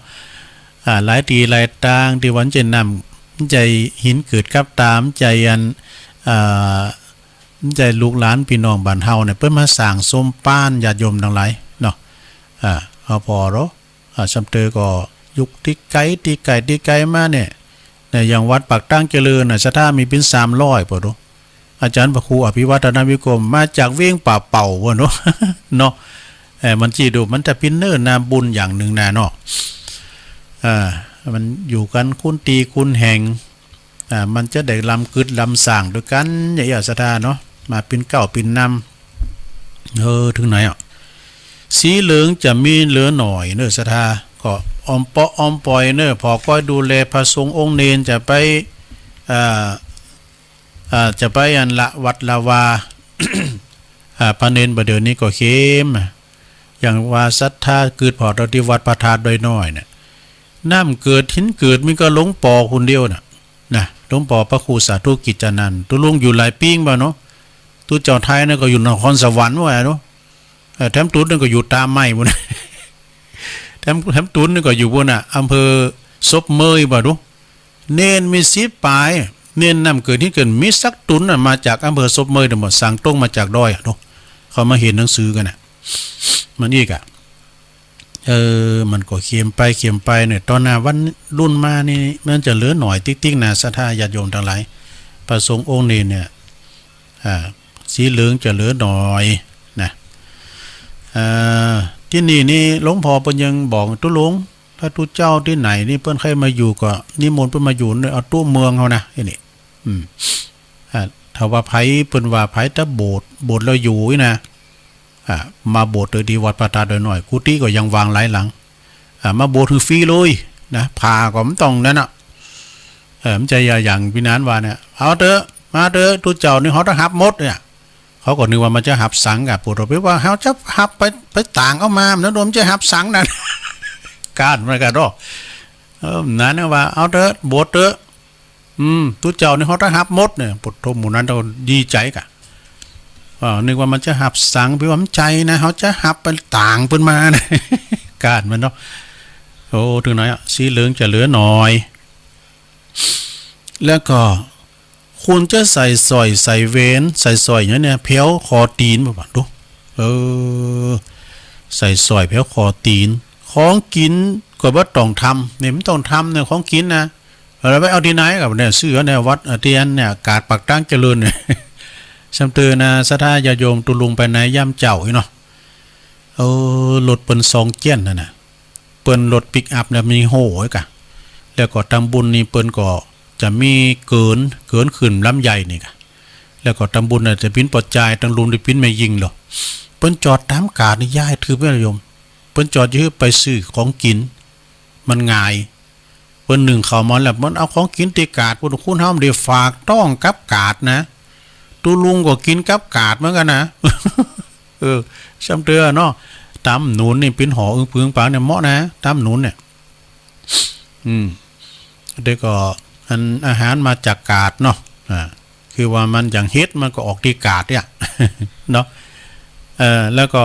อ่า หลายตี้หลายตางตี้วันเจ้นน้ำ บ่ใจ้หินเกิดกับตา บ่ใจ้อัน อ่า มันใจ้ลูกหลานปี้น้องบ้านเฮาเนี่ย เปิ้นมาสร้างสมปานญาติโยมตังหลายเนาะ อ่า เอาผ่อเนาะ อ่า ซำเตอก็อยู่ตี้ไก๋ ตี้ไก๋ ตี้ไก๋มาเนี่ย เนี่ย อย่างวัดปากตางเจริญน่ะ ศรัทธามีเป๋นสามร้อย ปะโต อาจ๋ารย์พระครูอภิวัฒนวิกรม มาจากเวียงป่าเป่า ปะโต เนาะ เออ มันจี้ดู มันจะเป๋นเนื้อนาบุญอย่างนึ่งนาเนาะ อ่า มันอยู่กั๋นคนตี้คนแห่ง อ่า มันจะได้ลำกึ๊ดลำสร้างตวยกั๋น อย่างอี้ ศรัทธาเนาะ มาเป๋นเก๊าเป๋นนำ เออ เถิงไหนอ่ะ สีเหลืองจะมีเหลือหน่อยเน่อ ศรัทธา ก็อ่อมเปาะอ่อมปอยเน่อ ผ่อก้อยดูแลพระสงฆ์องค์เณร จะไป อ่า อ่า จะไปอันละวัดละวา อ่า พระเณรบ่าเดี่ยวนี้ก็เข้มอะ อย่างว่าศรัทธากึ๊ดผ่อเต้าตี้วัดพระธาตุดอยน้อยเนี่ย น้ำเกิดหินเกิดมีก็หลวงปอคนเดียวน่ะ นะ หลวงปอพระครูสาธุกิจจานันท์ ตุ๊ลุงอยู่หลายปี๋บ่าเนาะ ตุ๊เจ้าไทยนั่นก็อยู่นครสวรรค์ว่าเนาะ เออ แถมตุ๊ดนั่นก็อยู่ตาไม้ปู๊น แถม แถมตุ๊ดนั่นก็อยู่ปู๊นน่ะ อำเภอศพเมยบ่าดู เณรมีสิบป๋าย เณรน้ำเกิดหินเกิด มีสักตุ๊ดน่ะ มาจากอำเภอศพเมยเด้อ บ่ สั่งตรงมาจากดอยอะเนาะ เขามาเห็นหนังสือกั๋นน่ะ มันอี้ก่ะ เออ มันก็เข้มไปเข้มไปเนี่ย ต่อหน้าวันรุ่นมานี่ มันจะเหลือหน่อยติ๊กๆ นะ ศรัทธาญาติโยมตังหลาย พระสงฆ์องค์เณรเนี่ย อ่า สีเหลืองจะเหลือหน่อยนะ อ่า ตี้นี่นี่หลวงพ่อเปิ้นยังบอกตุ๊ลุง ถ้าตุ๊เจ้าตี้ไหนนี่เปิ้นใค่มาอยู่ก็นิมนต์เปิ้นมาอยู่เน่อ เอาตุ๊เมืองเฮานะ ไอ้นี่ อืม อ่า ถ้าว่าใผ เปิ้นว่าใผตะโบสถ์ โบสถ์ลาวอยู่อี้นะ อ่า มาโบสถ์เต๊อะตี้วัดพระธาตุดอยน้อย กุฏิก็ยังวางหลายหลัง อ่า มาโบสถ์หื้อฟรีเลยนะ ผ้าก็บ่ต้องนั่นน่ะ เออ มันจะอย่าอย่างปี้นานว่าเนี่ย เอาเต๊อะ มาเต๊อะ ตุ๊เจ้านี่เฮาจะฮับหมดเนี่ย เขาก็นึกว่ามันจะฮับสังกะ ปวดหัวไปว่าเฮาจะฮับไป ไปตางเอามา มันจะฮับสังนั่น ก้านมันกะเนาะ เออ นั้นน่ะว่า เอาเต๊อะ โบสถ์เต๊อะ อืม ตุ๊เจ้านี่เฮาจะฮับหมดเนี่ย ปวดหัวหมู่นั้นก็ดีใจ๋ก่ะ อ่า นึกว่ามันจะฮับสัง ไปว่ามันใจ๋นะ เฮาจะฮับไปตางเปิ้นมานะ ก้านมันเนาะ โอ้ เถิงไหนอะ สีเหลืองจะเหลือหน่อย แล้วก็ควรจะใส่สร้อย ใส่แหวน ใส่สร้อยอย่างเนี้ย แผวคอตี๋นบ่าดู เออ ใส่สร้อยแผวคอตี๋น ของกิ๋นก็บ่ต้องทำ เนี่ย บ่ต้องทำเนี่ย ของกิ๋นนะ เอาไปเอาตี้ไหนก่ะเนี่ย ซื้อเอาในวัด เอ่อ ตี้อันเนี่ย กาดปากตางเจริญเนี่ย ซำเตอนะ ศรัทธาญาติโยม ตุ๊ลุงไปในยามเจ๊าอี้เนาะ เออ รถเปิ้นซองเจี้ยนนั่นน่ะ เปิ้นรถปิกอัพน่ะ มีโฮ่ไว้ก่ะ แล้วก็ตำบุญนี่เปิ้นก็จะมีเกิน เกินขึ้นลำใหญ่นี่ก่ะ แล้วก็ตำบุญน่ะจะปิ้นป้อจาย ตำบุญจะปิ้นแม่ญิงเหรอ เปิ้นจอดต๋ามกาดนี่ย้ายถือไปโยม เปิ้นจอดอยู่ไปซื้อของกิ๋น มันง่าย เปิ้นนึ่งข้าวมาแล้ว เปิ้นเอาของกิ๋นตี้กาด ปุ้น คนเฮาบ่ได้ฝากต๊องกับกาดนะ ตุ๊ลุงก็กิ๋นกับกาดเหมือนกั๋นนะ เออ ซำเตอเนาะ ตำหนุนนี่ปิ้นห่ออึ้งผึ้งปางเนี่ยเหมาะนะ ตำหนุนเนี่ย อืม เดี๋ยวก็อันอาหารมาจากกาดเนาะ อ่า คือว่ามันอย่างเห็ดมันก็ออกตี้กาดเนี่ย เนาะ เออ แล้วก็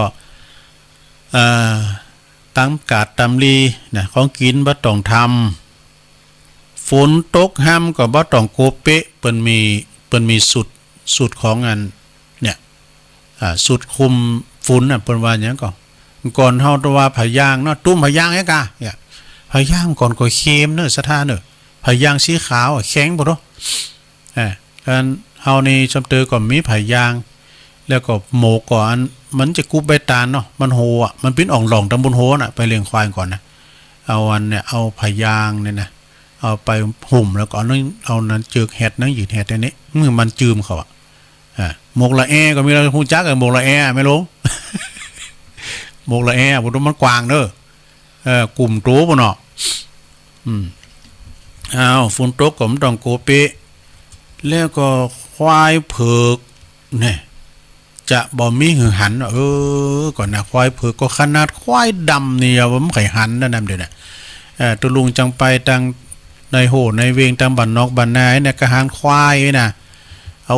เอ่อ ตำกาดตำลีนะ ของกิ๋นบ่ต้องทำ ฝนตกฮ่ำก็บ่ต้องกั๋วเปะ เปิ้นมี เปิ้นมีสูตร สูตรของอัน เนี่ย อ่า สูตรคุมฝนน่ะ เปิ้นว่าหยังก่อ ก่อนเฮาตะว่าผ้ายางเนาะ ตุ้มผ้ายางเอ๊ะก่ะ เนี่ย ผ้ายางก่อนก็เข้มเน่อ ศรัทธาเน่อ ผ้ายางสีขาวอะ แข็งโพดเนาะ อ่า อันเฮานี่ซำเตอก็มีผ้ายาง แล้วก็หมวกก็อัน มันจะกุบใบตาลเนาะ มันโฮอะ มันปิ้นอ่องหล่องตำบลโฮน่ะ ไปเลี้ยงควายก่อนนะ เอาอันเนี่ย เอาผ้ายางเนี่ยนะ เอาไปห่มแล้วก็เอานั้น เอานั้นเจิกแหด นั้นยืดแหดอันนี้ หื้อมันจืมเข้าอะ อ่า หมวกละแอก็มี ลาวฮู้จักอะ หมวกละแอ แม่หลวง หมวกละแอ บ่ดูมันกว้างเด้อ เอ่อ กุ้มโตปู้นเนาะ อืม อ้าว ฝนตกก็บ่ต้องกั๋วเปะ แล้วก็ควายเผือกเนี่ย จะบ่มีหื้อหัน เออ ก่อนนะ ควายเผือกก็ขนาดควายดำนี่ยังบ่ใค่หันนะ นำเดี๋ยวนะ เอ่อ ตุ๊ลุงจังไปตางในโฮ่ในเวง ตางบ้านนอกบ้านนาเนี่ย ก็หันควายนะ เอา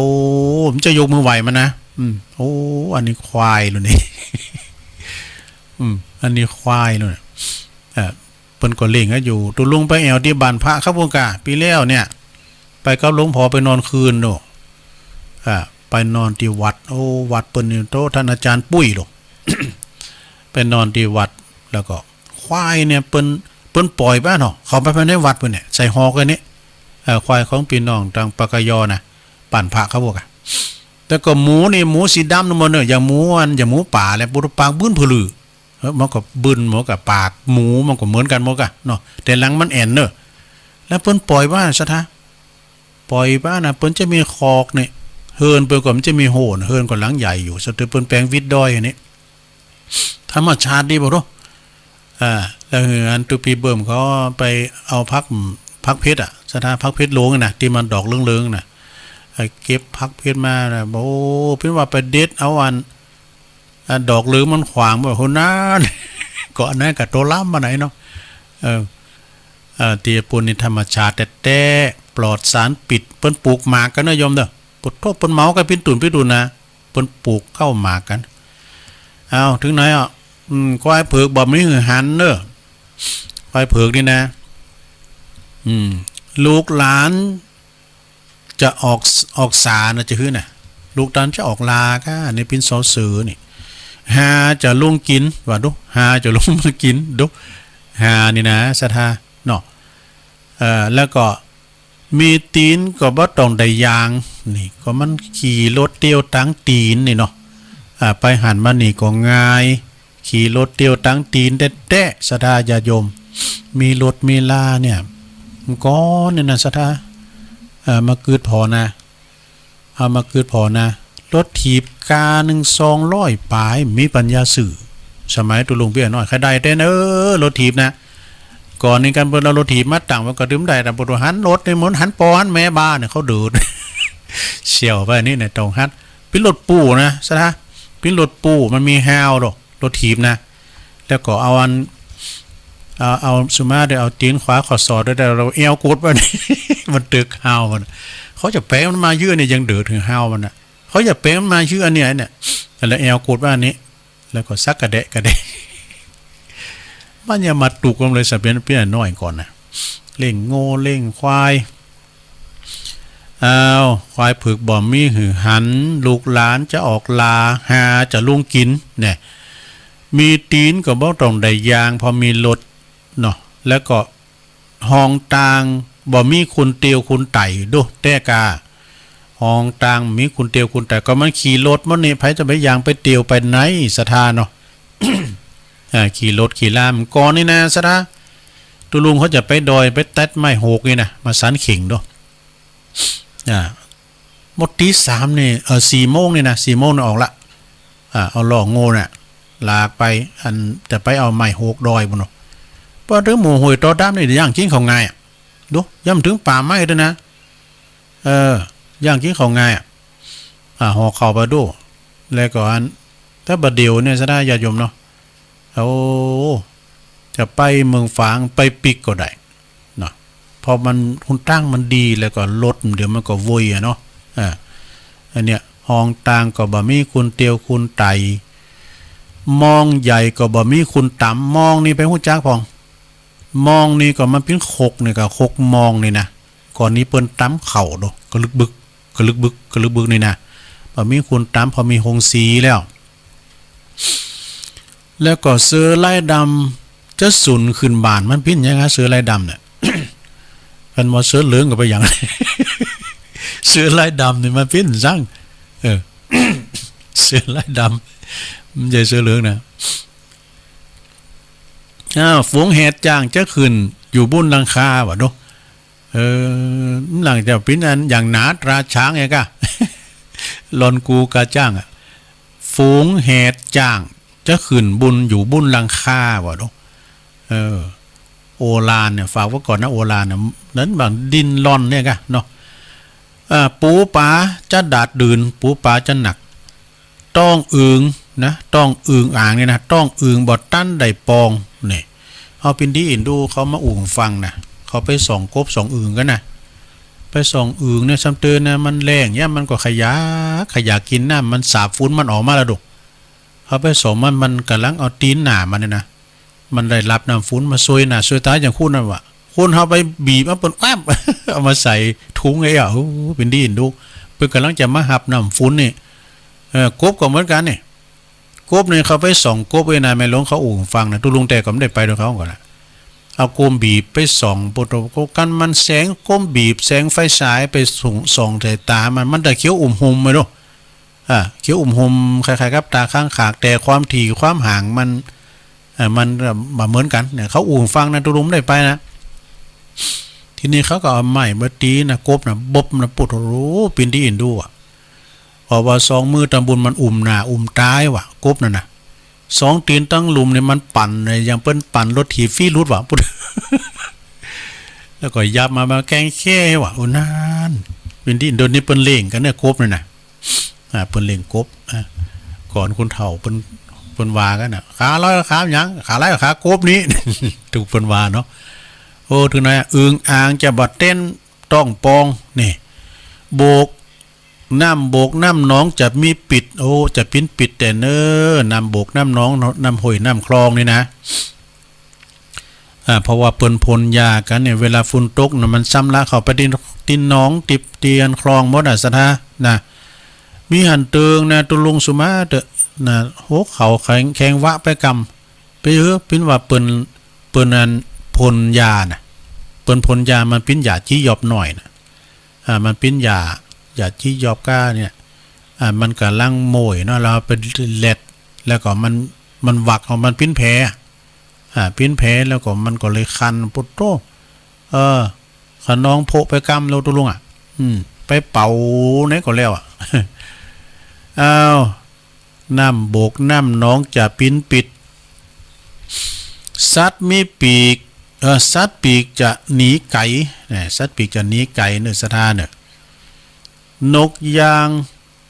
มันจะยกมือไหว้มันนะ อืม โอ้ อันนี้ควายแล้วนี่ อืม อันนี้ควายแล้วเนี่ย เอ่อ เปิ้นก็เล่งกันอยู่ ตุ๊ลุงไปแอ่วตี้บ้านพระครับพุ้นก่ะ ปี๋แล้วเนี่ย ไปกับหลวงพ่อไปนอนคืนโน่ะ อ่า ไป ไปนอนตี้วัด โอ้ วัดเปิ้นนี่ โธ่ ต้านอาจ๋ารย์ปุ้ยโล ไปนอนตี้วัด แล้วก็ควายเนี่ยเปิ้น เปิ้นป่อยไปเนาะ เข้าไปภายในวัดเปิ้นเนี่ย ใส่หอกอันนี้ เอ่อ ควายของปี้น้องตางปากกยอนะ บ้านพระเขาบอกอะ แต่ก็หมูนี่ หมูสีดำนั่นหมดเนาะ อย่างหมูอัน อย่างหมูป่าแหละ ปูดปากบึ้นผะลือ เออ มันก็บึ้นหมดกะ ปากหมูมันก็เหมือนกั๋นหมดกะเนาะ แต่หลังมันแอ่นเนาะ แล้วเปิ้นป่อยว่าศรัทธา ป่อยว่านะ เปิ้นจะมีคอกเนี่ย เฮือนเปิ้นก็มันจะมีโหน เฮือนก็หลังใหญ่อยู่ สะเตอเปิ้นแป๋งวิดดอยอันนี้ ธรรมชาติดีบ่รู้ อ่า แล้วหื้ออันตุ๊ปี้เบิ่มเขาไปเอาผัก ผักเผ็ดอะ ศรัทธา ผักเผ็ดหลวงน่ะ ตี้มันดอกเหลืองๆ น่ะ เอ่อ เก็บผักเผ็ดมาน่ะ โอ้ เปิ้นว่าไปเด็ดเอาอัน อ่ะ ดอกเหลืองมันขวางบ่ โห นั้น ก็อันนั้นก็โตล้ำมาไหนเนาะ เออ เอ่อ ตี้ปู้นนี่ธรรมชาติแต๊ๆ ปลอดสารพิษ เปิ้นปลูกหมากกั๋นเนาะโยมเนาะ โอ้โธ่ เปิ้นเหมากั๋นปิ้นตุ๊นปิ้นตุ๊นนะ เปิ้นปลูกข้าวหมากกั๋น เอา เถิงไหนอ่ะ อืม ควายเผือกบ่มีหื้อหันเนาะ ควายเผือกนี่นะ อืม ลูกหลาน จะออก ออกสานะ จะหื้อน่ะ ลูกหลานจะออกลาก้า นี่ปิ้นซอเสือนี่ หาจะลุงกิ๋น ว่าดู หาจะลุงมากิ๋น ดู หานี่นะ ศรัทธา เนาะ เอ่อ แล้วก็ มีตี๋นก็บ่ต้องได้ย่าง นี่ ก็มันขี่รถเตียวตางตี๋นนี่เนาะ อ่า ไปหั้นมานี่ก็ง่าย ขี่รถเตียวตางตี๋นแต๊ๆ ศรัทธาญาติโยม มีรถมีลาเนี่ย ก่อนเนี่ยนะศรัทธา เอ่อ มากึ๊ดผ่อนะ เอามากึ๊ดผ่อนะ รถถีบกาหนึ่งสองร้อยป๋าย มีปัญญาซื้อ สมัยตุ๊ลุงเปี้ยน้อย ใค่ได้แต๊เนาะ รถถีบนะ ก่อนนี้กั๋นเปิ้นเอารถถีบมาตั้งไว้ก็ตึงได้ แต่บ่หันรถนี่ เหมือนหันป้อหันแม่บ้านเนี่ย เขาเดือด เสี่ยวไปนี่เนี่ย ต้องหัน ปิ้นรถปู้นะ ศรัทธา ปิ้นรถปู้ มันมีฮาวดอก รถถีบนะ แล้วก็เอาอัน เอา เอาสุมาเด้อ เอาตี๋นขวาข้อศอกเด้อ เอาแอ่วกดไว้นี่ มันตึกฮาวมัน เขาจะแป๋งมันมาเยื้อเนี่ย ยังเดือดถึงฮาวมันน่ะ เขาจะแป๋งมันมาเยื้อเนี่ย เนี่ย แล้วแอ่วกดไว้อันนี้ แล้วก็สักกระแดะกระแดะ มันอย่ามาตุกมันเลย สะเปียนเปี้ยน้อยก่อนนะ เลี้ยงงัวเลี้ยงควาย อ้าว ควายเผือกบ่มีหื้อหัน ลูกหลานจะออกลา หาจะลุงกิ๋น เนี่ย มีตี๋นก็บ่ต้องได้ย่าง เพราะมีรถเนาะ แล้วก็ห้องต่างบ่มีคนเตียวคนไต่ ดู แต๊ก้า ห้องต่างมีคนเตียวคนไต่ ก็มันขี่รถมันนี่ ใผจะไปย่างไปเตียวไปไหน ศรัทธาเนาะ อ่า ขี่รถขี่ลามันก่อนนี่นะ ศรัทธา ตุ๊ลุงเขาจะไปดอย ไปตัดไม้โหกนี่นะ มาสันเข่งดู อ่า หมดตี๋สามนี่ เอ่อ สี่โมงนี่นะ สี่โมงนี่ออกละ อ่า เอาล่องัวน่ะ ลากไป อันจะไปเอาไม้โหกดอยปู้นเนาะ พอเถิงหมู่ห้วยต่อดำนี่ ย่างกิ๋นข้าวง่ายอะ ดู ย่ำเถิงป่าไม้ด้วยนะ เออ ย่างกิ๋นข้าวง่ายอะ อ่า ห่อข้าวไปดู แล้วก็อัน แต่บ่าเดี่ยวเนี่ย ศรัทธาญาติโยมเนาะ โอ้ จะไปเมืองฝาง ไปปิ๊กก็ได้เนาะ เพราะมัน หนตางมันดี แล้วก็รถเดี๋ยวมันก็โวยอะเนาะ อ่า อันเนี้ย ห้องต่างก็บ่มีคนเตียวคนไต่ มองใหญ่ก็บ่มีคนต๋ำ มองนี่ไปฮู้จักพ่อง มองนี่ก็มันเป๋นคกนี่ก็ คกมองนี่นะ ก่อนนี้เปิ้นต๋ำข้าวเนาะ กะลึกบึก กะลึกบึก กะลึกบึกนี่นะ บ่มีคนต๋ำ เพราะมีโฮงสีแล้ว แล้วก็เสือลายดำจะสูญขึ้นบ้าน มันเป๋นหยังฮะ เสือลายดำเนี่ย คันว่าเสือเหลืองก็บ่หยัง เสือลายดำนี่มันเป๋นซั้ง เออ เสือลายดำ มันบ่ใจ้เสือเหลืองนะ อ้าว ฝูงแหดจ้างจะขึ้นอยู่บุ้นหลังคา ว่าดู เออ หลังจะเป๋นอันอย่างหนาตราช้างไงกะ หล่อนกูกาจ้างอะ ฝูงแหดจ้างจะขึ้นบุ้นอยู่บุ้นหลังคา ว่าดู เออ โอฬารเนี่ย ฝากไว้ก่อนนะ โอฬารเนี่ย นั้นบางดินหล่อนเนี่ยกะเนาะ อ่า ปูป๋าจะดาดดื่น ปูป๋าจะหนัก ต้องอึ่งนะ ต้องอึ่งอ่างเนี่ยนะ ต้องอึ่งบ่ตันได้ปอง เนี่ย เฮาเป๋นตี้เห็นดู เขามาอู้หื้อฟังนะ เขาไปส่องกบส่องอึ่งกั๋นนะ ไปส่องอึ่งเนี่ย ซ้ำเติมนะ มันแล้ง ยามมันก็ขยาก ขยากกิ๋นน้ำ มันสาบฝุ่นมันออกมาแล้วดู เขาไปส่องมัน มันก่ำลังเอาตี๋นหน้ามันเนี่ยนะ มันได้ฮับน้ำฝนมาซ่วยหน้าซ่วยต๋าอย่างคนนั้นวะ คนเฮาไปบีบเอาเปิ้นแวบ เอามาใส่ถุงไอ้อะ โอ้ เป๋นตี้เห็นดู เปิ้นก่ำลังจะมาฮับน้ำฝนนี่ เออ กบก็เหมือนกั๋นนี่ กบนี่เขาไปส่องกบเวยนะ แม่หลวงเขาอู้หื้อฟังนะ ตุ๊ลุงแต่ก็บ่ได้ไปตวยเขาก่อนะ เอาโกมบีบไปส่อง โปะโต โกมกั๋นมันแสงโกมบีบ แสงไฟฉายไปส่อง ส่องใส่ต๋ามัน มันจะเขียวอุ่มหุ่มไปดู อ่า เขียวอุ่มหุ่ม คล้ายๆ กับต๋าข้างขาก แต่ความถี่ความห่างมัน เอ่อ มันก็บ่เหมือนกั๋นเนี่ย เขาอู้หื้อฟังนะ ตุ๊ลุงบ่ได้ไปนะ ทีนี้เขาก็เอาไม้มาตี๋นะ กบนะ บอบนะ ปุ๊ด โอ้โห ปิ้นตี้อินดูอะ เพราะว่าสองมือตำบุญมันอุ้มหน้าอุ้มต๋าว่ะ กบนั่นน่ะ สองตี๋นตังลุ่มเนี่ยมันปั่นเนี่ย อย่างเปิ้นปั่นรถถีบฟรีหลุดว่ะ ปุ๊ด แล้วก็ยับมา มาแกล้งแค่ว่ะ โอ้ นั่น ปิ้นตี้อิน เดี๋ยวนี้เปิ้นเล่งกั๋นเนี่ย กบเนี่ยนะ อ่า เปิ้นเล่งกบ อ่า ก่อนคนเฒ่าเปิ้น เปิ้นว่ากั๋นน่ะ ขาลายขาหยัง ขาลายขากบนี้ ถูกเปิ้นว่าเนาะ โอ้ เถิงไหนอะ อึ่งอ่างจะบ่เต้นต้องปอง นี่ บก น้ำบกน้ำหนองจะมีปิด โอ้ จะปิ้นปิดแต๊เน่อ น้ำบกน้ำหนอง น้ำห้วยน้ำคลองนี่นะ อ่า เพราะว่าเปิ้นพ่นยากั๋นเนี่ย เวลาฝนตกน่ะ มันซำระเข้าไปตี้ ตี้หนอง ตี้ ตี้อันคลองหมดน่ะ ศรัทธา นะ มีหั้นเติงนะ ตุ๊ลุงสุมาเต๊อะ นะ หัวเข่าแข็ง แข็งวะไปกำ ไปเออ ปิ้นว่าเปิ้น เปิ้นอันพ่นยาน่ะ เปิ้นพ่นยา มันปิ้นยาจี๊ยอบน้อยน่ะ อ่า มันปิ้นยา ยาจี๊ยอบก้าเนี่ย อ่า มันก่ำลังโมยเนาะ แล้วไปแหลด แล้วก็มัน มันหวักเอา มันปิ้นแผล อ่า ปิ้นแผล แล้วก็มันก็เลยคัน ปุ๊ดโธ่ เออ ขะนองโพะไปกำแล้วตุ๊ลุงอะ อืม ไปเป่าไหนก็แล้วอะ อ้าว น้ำบกน้ำหนองจะปิ้นปิด สัตว์มีปีก เอ่อ สัตว์ปีกจะหนีไก๋ เนี่ย สัตว์ปีกจะหนีไก๋เน่อ ศรัทธาเน่อ นกย่าง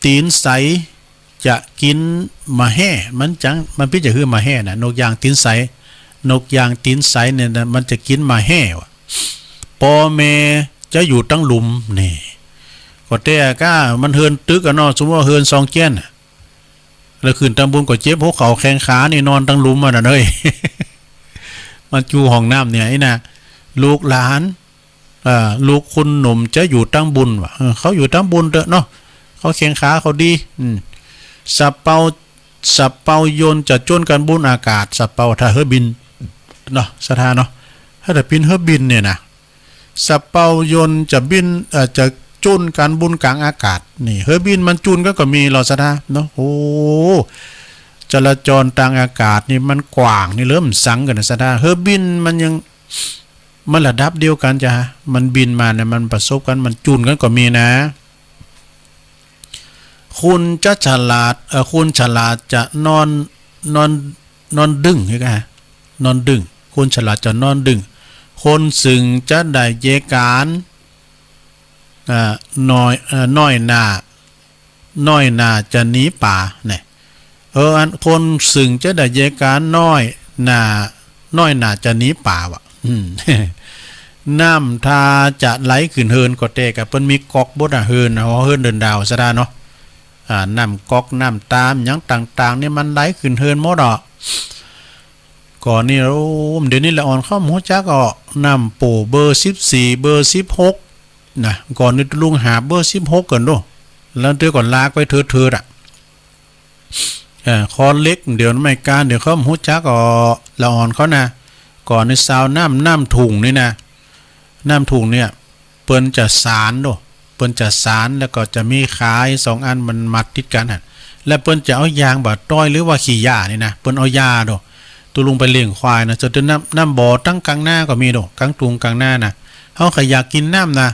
ตี๋นใสจะกิ๋นหมากแห้ มันจัง มันปิ้นจะหื้อหมากแห้น่ะ นกย่างตี๋นใส นกย่างตี๋นใสเนี่ยนะ มันจะกิ๋นหมากแห้ว่ะ ปอแม่จะอยู่ตังลุ่ม นี่ ก็แต่ก้ามันเฮือนตึกอะเนาะ สมมุติว่าเฮือนซองเจี้ยนน่ะ แล้วขึ้นตำบุญก็เจ็บหัวเข่าแข็งขานี่ นอนตังลุ่มอะน่ะเน่ย มันอยู่ห้องน้ำเนี่ย ไอ้น่ะ ลูกหลาน เอ่อ ลูกคุณหนุ่มจะอยู่ตำบุญว่ะ เออ เขาอยู่ตำบุญเต๊อะเนาะ เขาแข็งขาเขาดี อืม สะเปา สะเปายนต์จะจ้นกั๋นบุญอากาศ สะเปาถ้าเฮือบิน เนาะ ศรัทธาเนาะ ถ้าแต่ปิ้นเฮือบินเนี่ยนะ สะเปายนต์จะบิน เอ่อ จะจ้นกั๋นบุญก๋างอากาศ นี่ เฮือบินมันจ้นกั๋นก็มีลอ ศรัทธาเนาะ โอ้ จราจรตางอากาศนี่มันกว้างนี่เริ่มสังกั๋นนะ ศรัทธา เฮือบินมันยัง มันระดับเดียวกั๋นจ้ะ มันบินมาเนี่ย มันประสบกั๋น มันจ้นกั๋นก็มีนะ คนจะฉลาด เอ่อ คนฉลาดจะนอน นอน นอนดึ้ง เห็นก่ะ นอนดึ้ง คนฉลาดจะนอนดึ้ง คนซึ่งจะได้เยียะก๋าน อ่า น้อย เอ่อ น้อยหน้า น้อยหน้าจะหนีป๋า เนี่ย เออ อันคนซึ่งจะได้เยียะก๋านน้อยหน้า น้อยหน้าจะหนีป๋าว่ะ อืม น้ำทาจะไหลขึ้นเฮือน ก็แต่ก้าเปิ้นมีก๊อกบดอะ เฮือนอะ หอเฮือนเดินดาว ศรัทธาเนาะ อ่า น้ำก๊อก น้ำตา หยังต่างๆ นี่มันไหลขึ้นเฮือนหมดอะ ก่อนนี่ โอ้ เดี๋ยวนี้ละอ่อนเขาบ่ฮู้จักอ่อ น้ำโป้เบอร์สิบสี่ เบอร์สิบหก นะ ก่อนนี่ตุ๊ลุงหาเบอร์สิบหกก่อนดู แล้วเตื้อก่อนลากไปเถิดๆ อะ เอ่อ คอนเหล็ก เดี๋ยวไม่กล้า เดี๋ยวเขาบ่ฮู้จักอ่อ ละอ่อนเขานะ ก่อนนี่ซาวน้ำ น้ำถุงนี่นะ น้ำถุงเนี่ย เปิ้นจะสานดู เปิ้นจะสาน แล้วก็จะมีขายสองอันมันมัดติดกั๋นอะ แล้วเปิ้นจะเอายางบ่าต้อยหรือว่าขี้หญ้านี่นะ เปิ้นเอาหญ้าดู ตุ๊ลุงไปเลี้ยงควายนะ จะเดินน้ำ น้ำบ่อตั้งก๋างนาก็มีดู ก๋างตุงก๋างนานะ เฮาใค่อยากกิ๋นน้ำนะ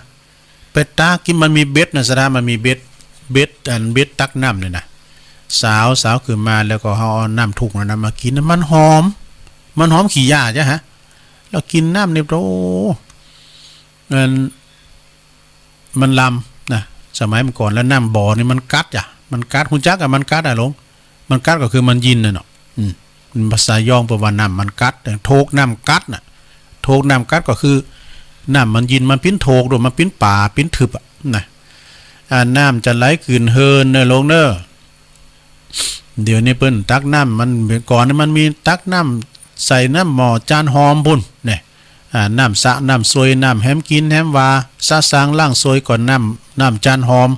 ไปตักกิ๋น มันมีเบ็ดนะ ศรัทธา มันมีเบ็ด เบ็ด อันเบ็ดตักน้ำเนี่ยนะ สาว สาวขึ้นมาแล้วก็เฮาเอาน้ำถุงนั้นนะมากิ๋น มันหอม มันหอมขี้หญ้าจ้ะฮะ แล้วกิ๋นน้ำนี่ โอ้ มัน มันลำนะ สมัยเมื่อก่อน แล้วน้ำบ่อนี่มันกั๊ดจ้ะ มันกั๊ด ฮู้จักอะ มันกั๊ดอะหลวง มันกั๊ดก็คือมันยินน่ะเนาะ อืม ภาษาย้องเปิ้นว่าน้ำมันกั๊ด โทกน้ำกั๊ดน่ะ โทกน้ำกั๊ดก็คือ น้ำมันยิน มันปิ้นโทกดู มันปิ้นป่า ปิ้นทึบอะนะ อ่า น้ำจะไหลขึ้นเฮือนเน่อหลวงเน่อ เดี๋ยวนี้เปิ้นตักน้ำ มัน ก่อนนี่มันมีตักน้ำใส่น้ำหม้อจานหอมปู้น เนี่ย อ่า น้ำสระ น้ำซวย น้ำแหมกิ๋นแหมวา สะสางล้างซวยก็น้ำ น้ำจานหอม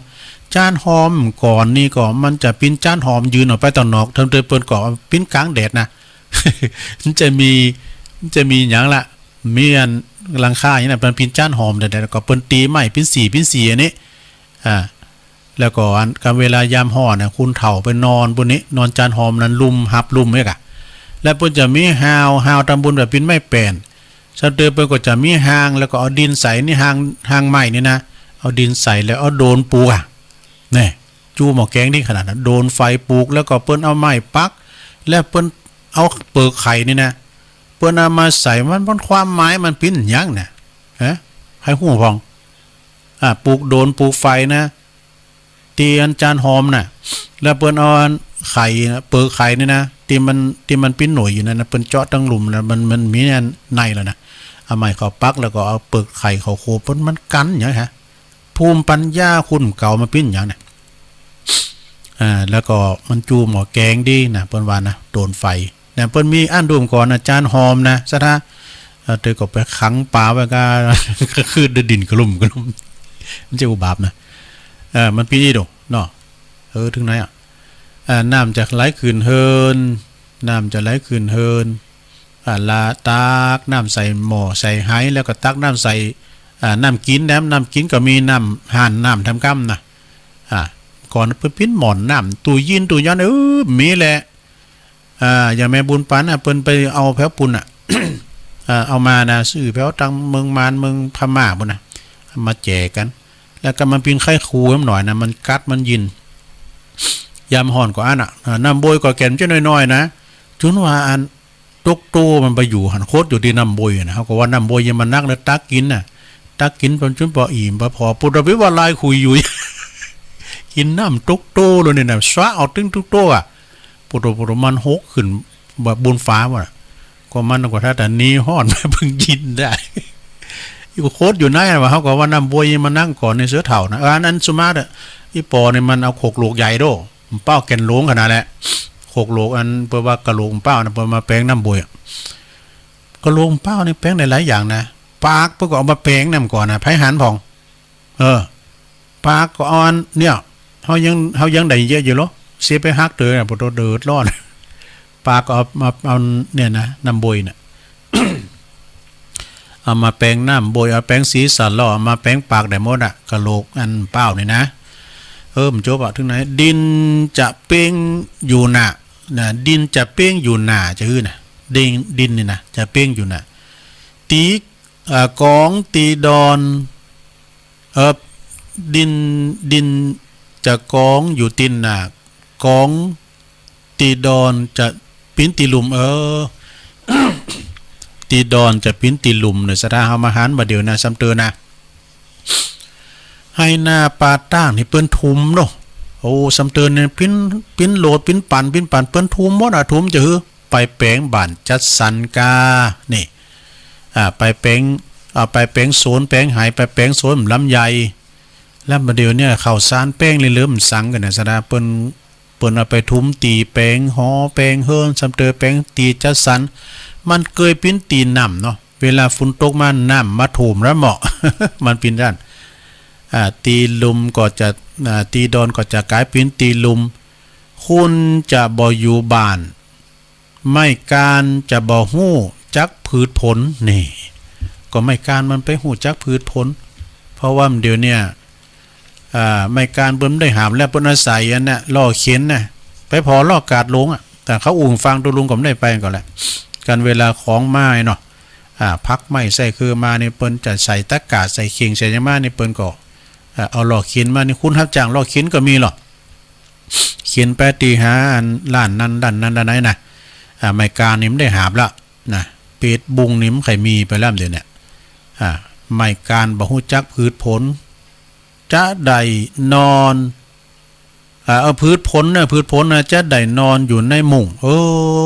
จานหอมก่อนนี่ก็มันจะปิ้นจานหอมยืนออกไปตางนอก เถิงเถิงเปิ้นก็ปิ้นก๋างแดดนะ มันจะมี มันจะมีหยังละ มีอันหลังคาอย่างนั้น เปิ้นปิ้นจานหอมแดดๆ ก็เปิ้นตี๋ไม้ปิ้นสี่ปิ้นสี่อันนี้ อ่า แล้วก็อัน กำเวลายามฮ้อนน่ะ คนเฒ่าไปนอนปู้นนี้ นอนจานหอมนั้นลุ่ม ฮับลุ่มเอียกะ แล้วเปิ้นจะมีฮาว ฮาวตำปูนแบบปิ้นไม้แป้น ซ้ำเติมเปิ้นก็จะมีฮาง แล้วก็เอาดินใส่ในฮาง ฮางไม้นี่นะ เอาดินใส่แล้วเอาโดนปูกอะ แน่ จู๊หม้อแกงดีขนาดนั้น โดนไฟปูก แล้วก็เปิ้นเอาไม้ปัก แล้วเปิ้นเอาเปิกไข่นี่นะ เปิ้นเอามาใส่ มัน มันความหมายมันปิ้นหยังน่ะ ฮะ ใผฮู้พ่อง อ่า ปูกโดนปูกไฟนะ ตี้อันจานหอมน่ะ แล้วเปิ้นเอาอันไข่น่ะ เปิกไข่นี่นะ ตี้มัน ตี้มันปิ้นหน่วยอยู่นั่นนะ เปิ้นเจาะตังลุ่มแล้ว มัน มันมีอันในแล้วนะ เอาไม้เข้าปัก แล้วก็เอาเปิกไข่เข้าโขก เปิ้น มันกั๋นหยังฮะ ภูมิปัญญาคนเก่ามันปิ้นหยังน่ะ อ่า แล้วก็มันจู๊หม้อแกงดีนะ เปิ้นว่านะ โดนไฟ เนี่ย เปิ้นมีอั้นดูมก่อน อาจารย์หอมนะ สะท้า เอ่อ เธอก็ไปขังป๋าไว้กา ก็คือได้ดินกระลุ่มกระลุ่ม มันจะอุบาปนะ เออ มันปิ้นอี้ดูเนาะ เออ เถิงไหนอะ อ่า น้ำจะไหลขึ้นเฮือน น้ำจะไหลขึ้นเฮือน อ่า ละตักน้ำใส่หม้อใส่ไห แล้วก็ตักน้ำใส่ อ่า น้ำกิ๋นแหนม น้ำกิ๋นก็มีน้ำห่านน้ำทำกำนะ อ่า ก่อนเปิ้นปิ้นหม้อน้ำ ตู้ยินตู้ยอน เออ มีแหละ อ่า อย่างแม่บุญปันน่ะ เปิ้นไปเอาแผวปูนน่ะ อ่า เอามานะ ซื้อแผวตังเมืองมาน เมืองพม่าปูนน่ะ เอามาแจกกั๋น แล้วก็มันปิ้นไข้ครูแหมหน่อยนะ มันกัดมันยิน ยามฮ้อนก็อั้นน่ะ อ่า น้ำบวยก็แก่นจะน้อยๆ นะ จุนว่าอัน ตกโต้มันไปอยู่หั้น โคตรอยู่ตี้น้ำบวยนะ เฮาก็ว่าน้ำบวยยังมันนักนะ ตักกิ๋นน่ะ ตักกิ๋นจน จนปออิ่มปอผ่อ ปุถะภิวาลายขุยหยุย กิ๋นน้ำตกโต้เลยเนี่ยนะ สะเอาตึงตกโต้อะ ปุถะ ปุถะ มันหกขึ้นแบบบนฟ้าหมดอะ ก็มันก็ถ้าแต่นี้ฮ้อน เพิ่งยินได้ อยู่โคตรอยู่ไหนวะ เฮาก็ว่าน้ำบวยยังมันนักก่อนในเสือเฒ่านะ เออ อันนั้นสุมาเถอะ อีปอเนี่ยมันเอาโขกโหลกใหญ่โด้ เป้าแก่นหลวงขนาดแหละ โขกโหลกอัน เปิ้นว่ากะโหลกเป้านะ เปิ้นมาแป๋งน้ำบวยอะ กะโหลกเป้านี่แป๋งได้หลายอย่างนะ ปากเปิ้นก็เอามาแป๋งน้ำก่อนนะ ไผหันพ่อง เออ ปากก็เอาอันเนี่ย เฮายัง เฮายังได้เยียะอยู่เหรอ เสียไปฮักเต๋อนะ ปุถะ เดือดร้อน ปากก็เอามา เอาเนี่ยนะ น้ำบวยน่ะ เอามาแป๋งน้ำบวย เอาแป๋งสีสันแล้ว เอามาแป๋งปากได้หมดอะ กะโหลกอันเป้านี่นะ เออ มันจบอะ เถิงไหน ดินจะเป้งอยู่หน้า นะ ดินจะเป้งอยู่หน้า จะหื้อนะ ดิน ดินนี่นะ จะเป้งอยู่หน้า ตี๋ อ่า กองตี๋ดอน เออ ดิน ดินจะกองอยู่ตี๋หน้า กอง ตี๋ดอนจะปิ้นตี๋ลุ่ม เออ ตี๋ดอนจะปิ้นตี๋ลุ่มเนี่ย สะท้าเฮามาหันบ่าเดี่ยวนะ ซ้ำเติมนะ ไฮ่นาป่าตาดนี่เปิ้นถมเนาะ โอ้ ซ้ำเติมเนี่ย ปิ้น ปิ้นโหลด ปิ้นปัน ปิ้นปัน เปิ้นถมหมดอะ ถมจะหื้อ ไปแป๋งบ้านจัดสรรกา นี่ อ่า ไปแป๋ง อ่า ไปแป๋งสวนแป๋งไห ไปแป๋งสวนลำไย แล้วบ่าเดี่ยวเนี่ย ข้าวสารแป๋งเหลือๆ มันสังกั๋นนะ สะท้าเปิ้น เปิ้นเอาไปถมตี๋แป๋งหอแป๋งเฮือน ซ้ำเติมแป๋งตี๋จัดสรร มันเกยปิ้นตี๋น้ำเนาะ เวลาฝนตกมา น้ำมาถ่วมแล้วเหมาะ มันปิ้นด้าน อ่า ตี๋ลุ่มก็จะ อ่า ตี๋ดอนก็จะก๋ายปิ้นตี๋ลุ่ม คนจะบ่อยู่บ้าน ไม้กานจะบ่ฮู้จักพืชผล นี่ ก็ไม้กานมันไปฮู้จักพืชผล เพราะว่าเดี๋ยวเนี่ย อ่า ไม้กานเปิ้นได้หามแล้ว เปิ้นอาศัยอันเนี้ย ล่อเข็ญน่ะ ไปผ่อล่อกาดหลวงอะ แต่เขาอุ่งฟังตัวลุงก็บ่ได้ไปก่อนแหละ กันเวลาของมาเนาะ อ่า ผักไม้ไส้เคืองมานี่ เปิ้นจะใส่ตะกร้า ใส่เข่ง ใส่หยังมานี่ เปิ้นก็ อ่า เอาล่อเข็ญมานี่ คนฮับจ้างล่อเข็ญก็มีหรอก เข็ญไปตี๋หาอันร้านนั้น ร้านนั้น ร้านไหนนะ อ่า ไม้กานนี่มันได้หามแล้วนะ เปตบุงนี่มันใค่มีไปแล้วเดี๋ยวเนี้ย อ่า ไม้กานบ่ฮู้จักพืชผล จะได้นอน อ่า เออ พืชผลนะ พืชผลนะ จะได้นอนอยู่ในมุ้ง เอ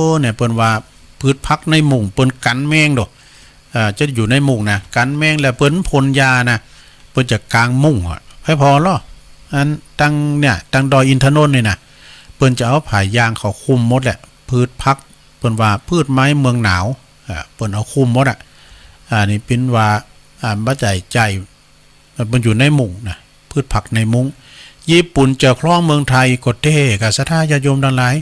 อ เนี่ย เปิ้นว่าพืชผักในมุ้ง เปิ้นกั๋นแมงโด้ อ่า จะอยู่ในมุ้งนะ กั๋นแมง แล้วเปิ้นพ่นยานะ เปิ้นจะกางมุ้งอะ ใผผ่อลอ อันตังเนี่ย ตังดอยอินทนนท์นี่นะ เปิ้นจะเอาผ้ายางเข้าคลุมหมดแหละ พืชผัก เปิ้นว่าพืชไม้เมืองหนาว อ่า เปิ้นเอาคลุมหมดอะ อ่า นี่เปิ้นว่า อ่า บ่ใจ้ใจ้ เปิ้นอยู่ในมุ้งนะ พืชผักในมุ้ง ญี่ปุ่นจะครองเมืองไทยก็แต๊ กาศรัทธาญาติโยมตังหลาย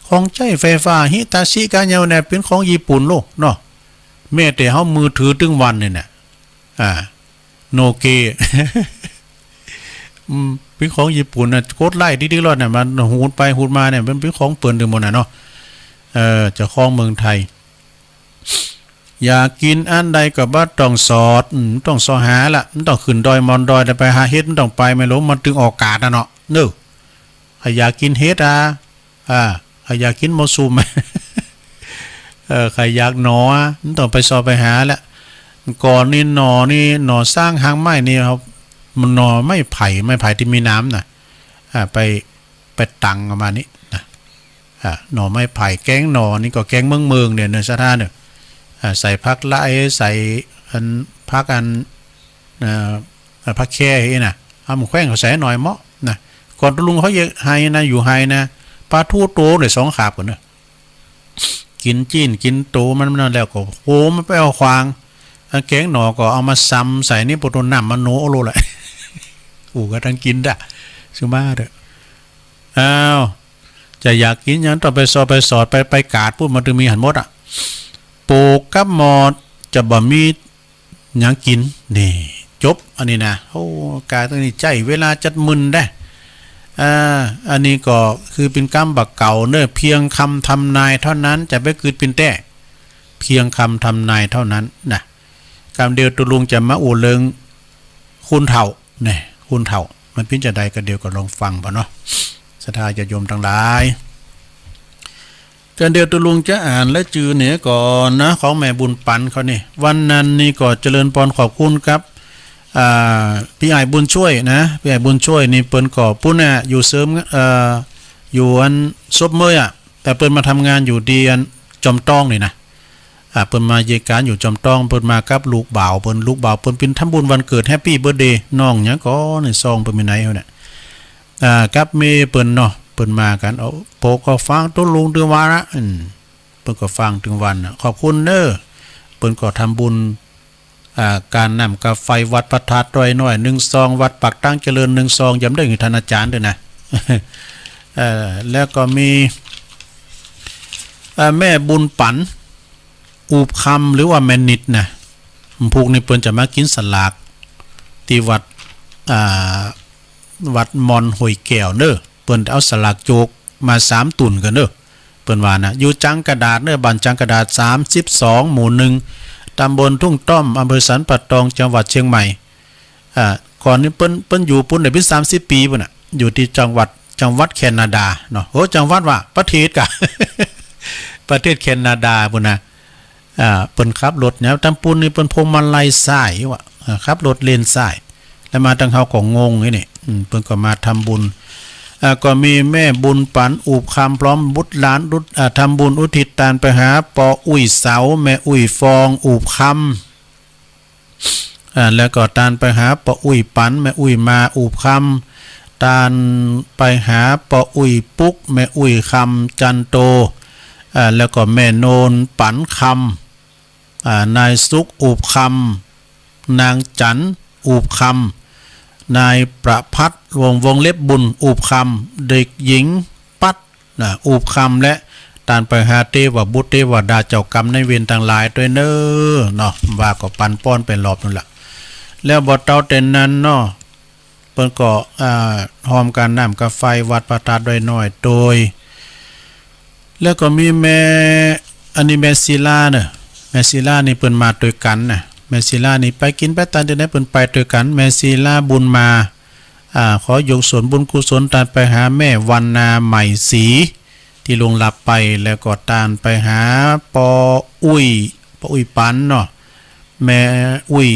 ของใจ๊ไฟฟ้าฮิตาชิกาเยาเนี่ยเป๋นของญี่ปุ่นโลกเนาะ แม้แต่เฮามือถือตึงวันเนี่ยนะ อ่า โนเกีย อืม เป๋นของญี่ปุ่นนะ กดไล่ติ๊กๆ แล้วเนี่ย มันหูดไปหูดมาเนี่ย มันเป๋นของเปิ้นตึงหมดน่ะเนาะ เออ จะครองเมืองไทย อยากกิ๋นอันใดก็บ่ต้องสอด อืม ต้องเซาะหาละ บ่ต้องขึ้นดอยมอนดอย แต่ไปหาเฮ็ด บ่ต้องไป แม่หลวง มันตึงออกกาดน่ะเนาะ เน้อ ใผอยากกิ๋นเห็ดอะ อ่า ใผอยากกิ๋นหมอสุม เออ ใผอยากหน่ออะ บ่ต้องไปเซาะไปหาละ ก่อนนี่หน่อนี่ หน่อส้างหางไม้นี่ครับ มันหน่อไม้ไผ่ ไม้ไผ่ตี้มีหนามน่ะ อ่า ไป ไปตังประมาณนี้นะ อ่า หน่อไม้ไผ่ แกงหน่อนี่ก็แกงเมืองๆ เนี่ย เนอะ ศรัทธาเนอะ อ่า ใส่ผักละไอ ใส่อัน ผักอัน เอ่อ ผักแคอี้น่ะ เอามาแขว้งเข้าใส่หน่อยเหมาะนะ ก่อนตุ๊ลุงเขาเยียะไฮนะ อยู่ไฮนะ ปลาทูโตได้สองขาบก่อนเนอะ กิ๋นจี้นกิ๋นโตมันนั่นแล้วก็ โห มันไปเอาขว้าง อันแกงหน่อก็เอามาซำใส่นี่ ปะโตน้ำมันโนโอโลแหละ อู้ก็ตังกิ๋นดะ สุมาเถอะ อ้าว จะอยากกิ๋นหยังต้องไปเซาะไปสอด ไป ไปกาดปู๊น มันตึงมีหั้นหมดอะ ปลูกกับหมอด จะบ่มี หยังกิ๋น นี่ จบ อันนี้นะ โอ้ ก๋ายตังนี้ใจ๊เวลาจัดมึนได้ อ่า อันนี้ก็คือเป๋นกำบ่าเก่าเนอะ เพียงคำทำนายเท่านั้น จะบ่เกิดเป๋นแต๊ เพียงคำทำนายเท่านั้นนะ กำเดียวตุ๊ลุงจะมาอู้เถิงคุณเฒ่า เนี่ย คุณเฒ่า มันเป๋นจาใด กำเดียวก็ลองฟังเป๋าเนาะ ศรัทธาญาติโยมตังหลาย กำเดียวตุ๊ลุงจะอ่านรายจื้อเนี่ยก่อนนะ ของแม่บุญปั๋นเขานี่ วันนั้นนี่ก็เจริญปอนขอบคุณกับ อ่า ปี้อ้ายบุญช่วยนะ ปี้อ้ายบุญช่วยนี่เปิ้นก็ปู๊นน่ะ อยู่เสริม เอ่อ อยู่อันศพเมยอะ แต่เปิ้นมาทำงานอยู่ตี้อันจอมต้องนี่นะ อ่า เปิ้นมาเยียะก๋านอยู่จอมต้อง เปิ้นมากับลูกบ่าวเปิ้น ลูกบ่าวเปิ้นเป๋นทำบุญวันเกิด Happy Birthday น้องหยังก่อในซองเปิ้นมีไหนหั้นน่ะ อ่า กับเมย์เปิ้นเนาะ เปิ้นมากั๋น เอา โปก็ฟังตุ๊ลุงตึงวาระ อืม เปิ้นก็ฟังตึงวันน่ะ ขอบคุณเน้อ เปิ้นก็ทำบุญ อ่า ก๋านน้ำก๋าไฟวัดพระธาตุดอยน้อยหนึ่งซอง วัดปากตางเจริญหนึ่งซอง ยำได้หื้อท่านอาจ๋ารย์ด้วยนะ เอ่อ แล้วก็มี เอ่อ แม่บุญปั๋น อูบคำ หรือว่าแม่นิดนะ พวกนี้เปิ้นจะมากิ๋นสลากตี้วัด อ่า วัดมอนห้วยแก้วเน้อ เปิ้นเอาสลากโจกมาสามตุ่นกั๋นเน้อ เปิ้นว่านะ อยู่จังกะดาดเน้อ บ้านจังกะดาดสามสิบสอง หมู่หนึ่ง ตำบลทุ่งต้อม อำเภอสันป่าตอง จังหวัดเชียงใหม่ อ่า ก่อนนี้เปิ้น เปิ้นอยู่ปู๊นได้เป๋นสามสิบปี๋ปู๊นน่ะ อยู่ตี้จังหวัด จังหวัดแคนาดาเนาะ โอ้ จังหวัดว่า ประเทศก่ะ ประเทศแคนาดาปู๊นนะ อ่า เปิ้นขับรถเนี่ย ตำปู๊นนี่เปิ้นพวงมาลัยซ้ายว่ะ อ่า ขับรถเลนซ้าย แล้วมาตังเฮาก็งงไอ้นี่ อืม เปิ้นก็มาทำบุญ อ่า ก็มีแม่บุญปั๋น อูบคำ พร้อมบุตรหลาน อุด อ่า ทำบุญอุทิศตานไปหาป้ออุ๊ยเสา แม่อุ๊ยฟอง อูบคำ อ่า แล้วก็ตานไปหาป้ออุ๊ยปั๋น แม่อุ๊ยมา อูบคำ ตานไปหาป้ออุ๊ยปุ๊ก แม่อุ๊ยคำ จันโต อ่า แล้วก็แม่โนนปั๋นคำ อ่า นายสุข อูบคำ นางจั๋น อูบคำ นายประภัทร วง วงเล็บบุญ อูบคำ เด็กหญิงปั๊ด นะ อูบคำ และตานไปหาเตวบุตรเตวดาเจ้ากรรมนายเวรตังหลายตวยเน้อ เนาะ ว่าก็ปันป้อนไปรอบนั่นแหละ แล้วบ่เต้าแต่นั้นเนาะ เปิ้นก็ อ่า ฮอมก๋านน้ำก๋าไฟวัดพระธาตุดอยน้อยโตย แล้วก็มีแม่ อันนี้แม่ศิลาเนาะ แม่ศิลานี่เปิ้นมาตวยกั๋นนะ แม่ศิลานี่ไปกิ๋นไปตานตี้ไหนเปิ้นไปตวยกั๋น แม่ศิลาบุญมา อ่า ขอยกส่วนบุญกุศลตานไปหาแม่วรรณา ไหมศรี ตี้ล่วงลับไป แล้วก็ตานไปหาป้ออุ๊ย ป้ออุ๊ยปั๋นเนาะ แม่อุ๊ย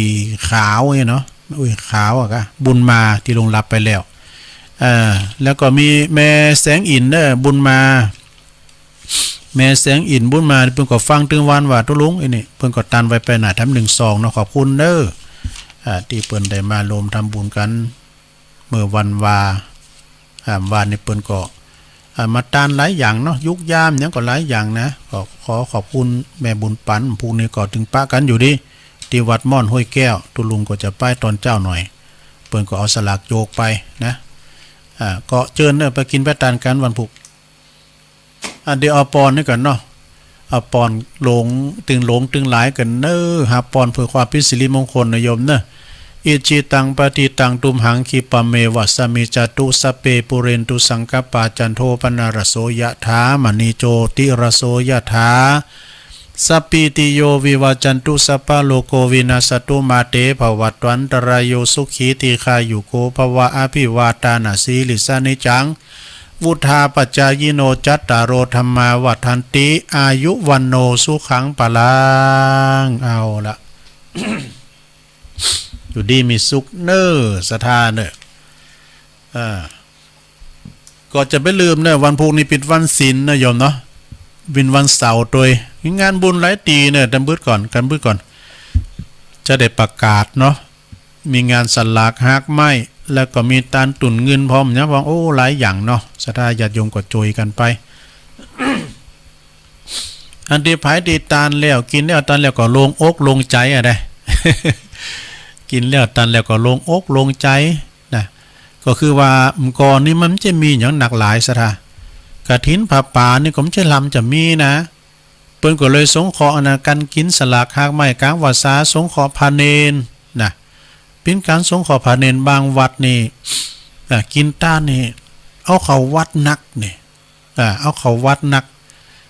ขาวเนี่ยเนาะ แม่อุ๊ยขาวอะกะ บุญมาตี้ล่วงลับไปแล้ว เอ่อ แล้วก็มีแม่แสงอินเนาะ บุญมา แม่แสงอินบุญมา เปิ้นก็ฟังตึงวันว่าตุ๊ลุงไอ้นี่ เปิ้นก็ตานไว้ไปหน้าแถมหนึ่งซองเนาะ ขอบคุณเน้อ อ่า ตี้เปิ้นได้มาร่วมทำบุญกั๋น เมื่อวันวา อ่า วานนี้เปิ้นก็ อ่า มาตานหลายอย่างเนาะ ยุกยามหยังก็หลายอย่างนะ ก็ขอขอบคุณแม่บุญปั๋น พรุ่งนี้ก็ตึงปะกั๋นอยู่ดี ตี้วัดม่อนห้วยแก้ว ตุ๊ลุงก็จะไปตอนเจ๊าหน่อย เปิ้นก็เอาสลากโจกไปนะ อ่า ก็เจิญเน่อ ไปกิ๋นไปตานกั๋นวันพูก อันเดียวเอาปอนนี่ก่อนเนาะ เอาปอนหลวง ตึงหลวงตึงหลายกั๋นเน่อ หาปอนเปื้อความเป๋นสิริมงคลนะโยมเน่อ Icchitaṃ patthitaṃ tumhaṃ khippameva samijjhatu, sabbe pūrentu saṅkappā cando paṇṇaraso yathā, maṇi jotiraso yathā. Sabbītiyo vivajjantu sabbarogo vinassatu, mā te bhavatvantarāyo sukhī dīghāyuko bhava. Abhivādanasīlissa niccaṃ vuḍḍhāpacāyino cattāro dhammā vaḍḍhanti āyu vaṇṇo sukhaṃ balaṃ. เอาละ อยู่ดีมีสุขเน่อ ศรัทธาเน่อ อ่า ก็จะไม่ลืมเน่อ วันพูกนี้เป๋นวันศีลนะโยมเนาะ เป๋นวันเสาร์ตวย มีงานบุญหลายตี้เน่อ ตำบึดก่อน กำบึดก่อน จะได้ประกาศเนาะ มีงานสลากฮากไม้ แล้วก็มีตานตุ่นเงินพร้อม หยังพร้อม โอ้ หลายอย่างเนาะ ศรัทธาญาติโยมก็โจยกั๋นไป อันตี้ใผตี้ตานแล้ว กิ๋นแล้วตานแล้วก็โล่งอกโล่งใจ๋อะได กิ๋นแล้วตานแล้วก็โล่งอกโล่งใจ๋นะ ก็คือว่าเมื่อก่อนนี่มันบ่ใจ้มีหยังนักหลายศรัทธา กฐินผ้าป่านี่ก็บ่ใจ้ลำจะมีนะ เปิ้นก็เลยสงเคราะห์อันนั้น กั๋นกิ๋นสลากฮากไม้ก๋างพรรษา สงเคราะห์พระเณรนะ เป๋นก๋านสงเคราะห์พระเณร บางวัดนี่ อ่า กิ๋นตานนี่ เอาเข้าวัดนักนี่ อ่า เอาเข้าวัดนัก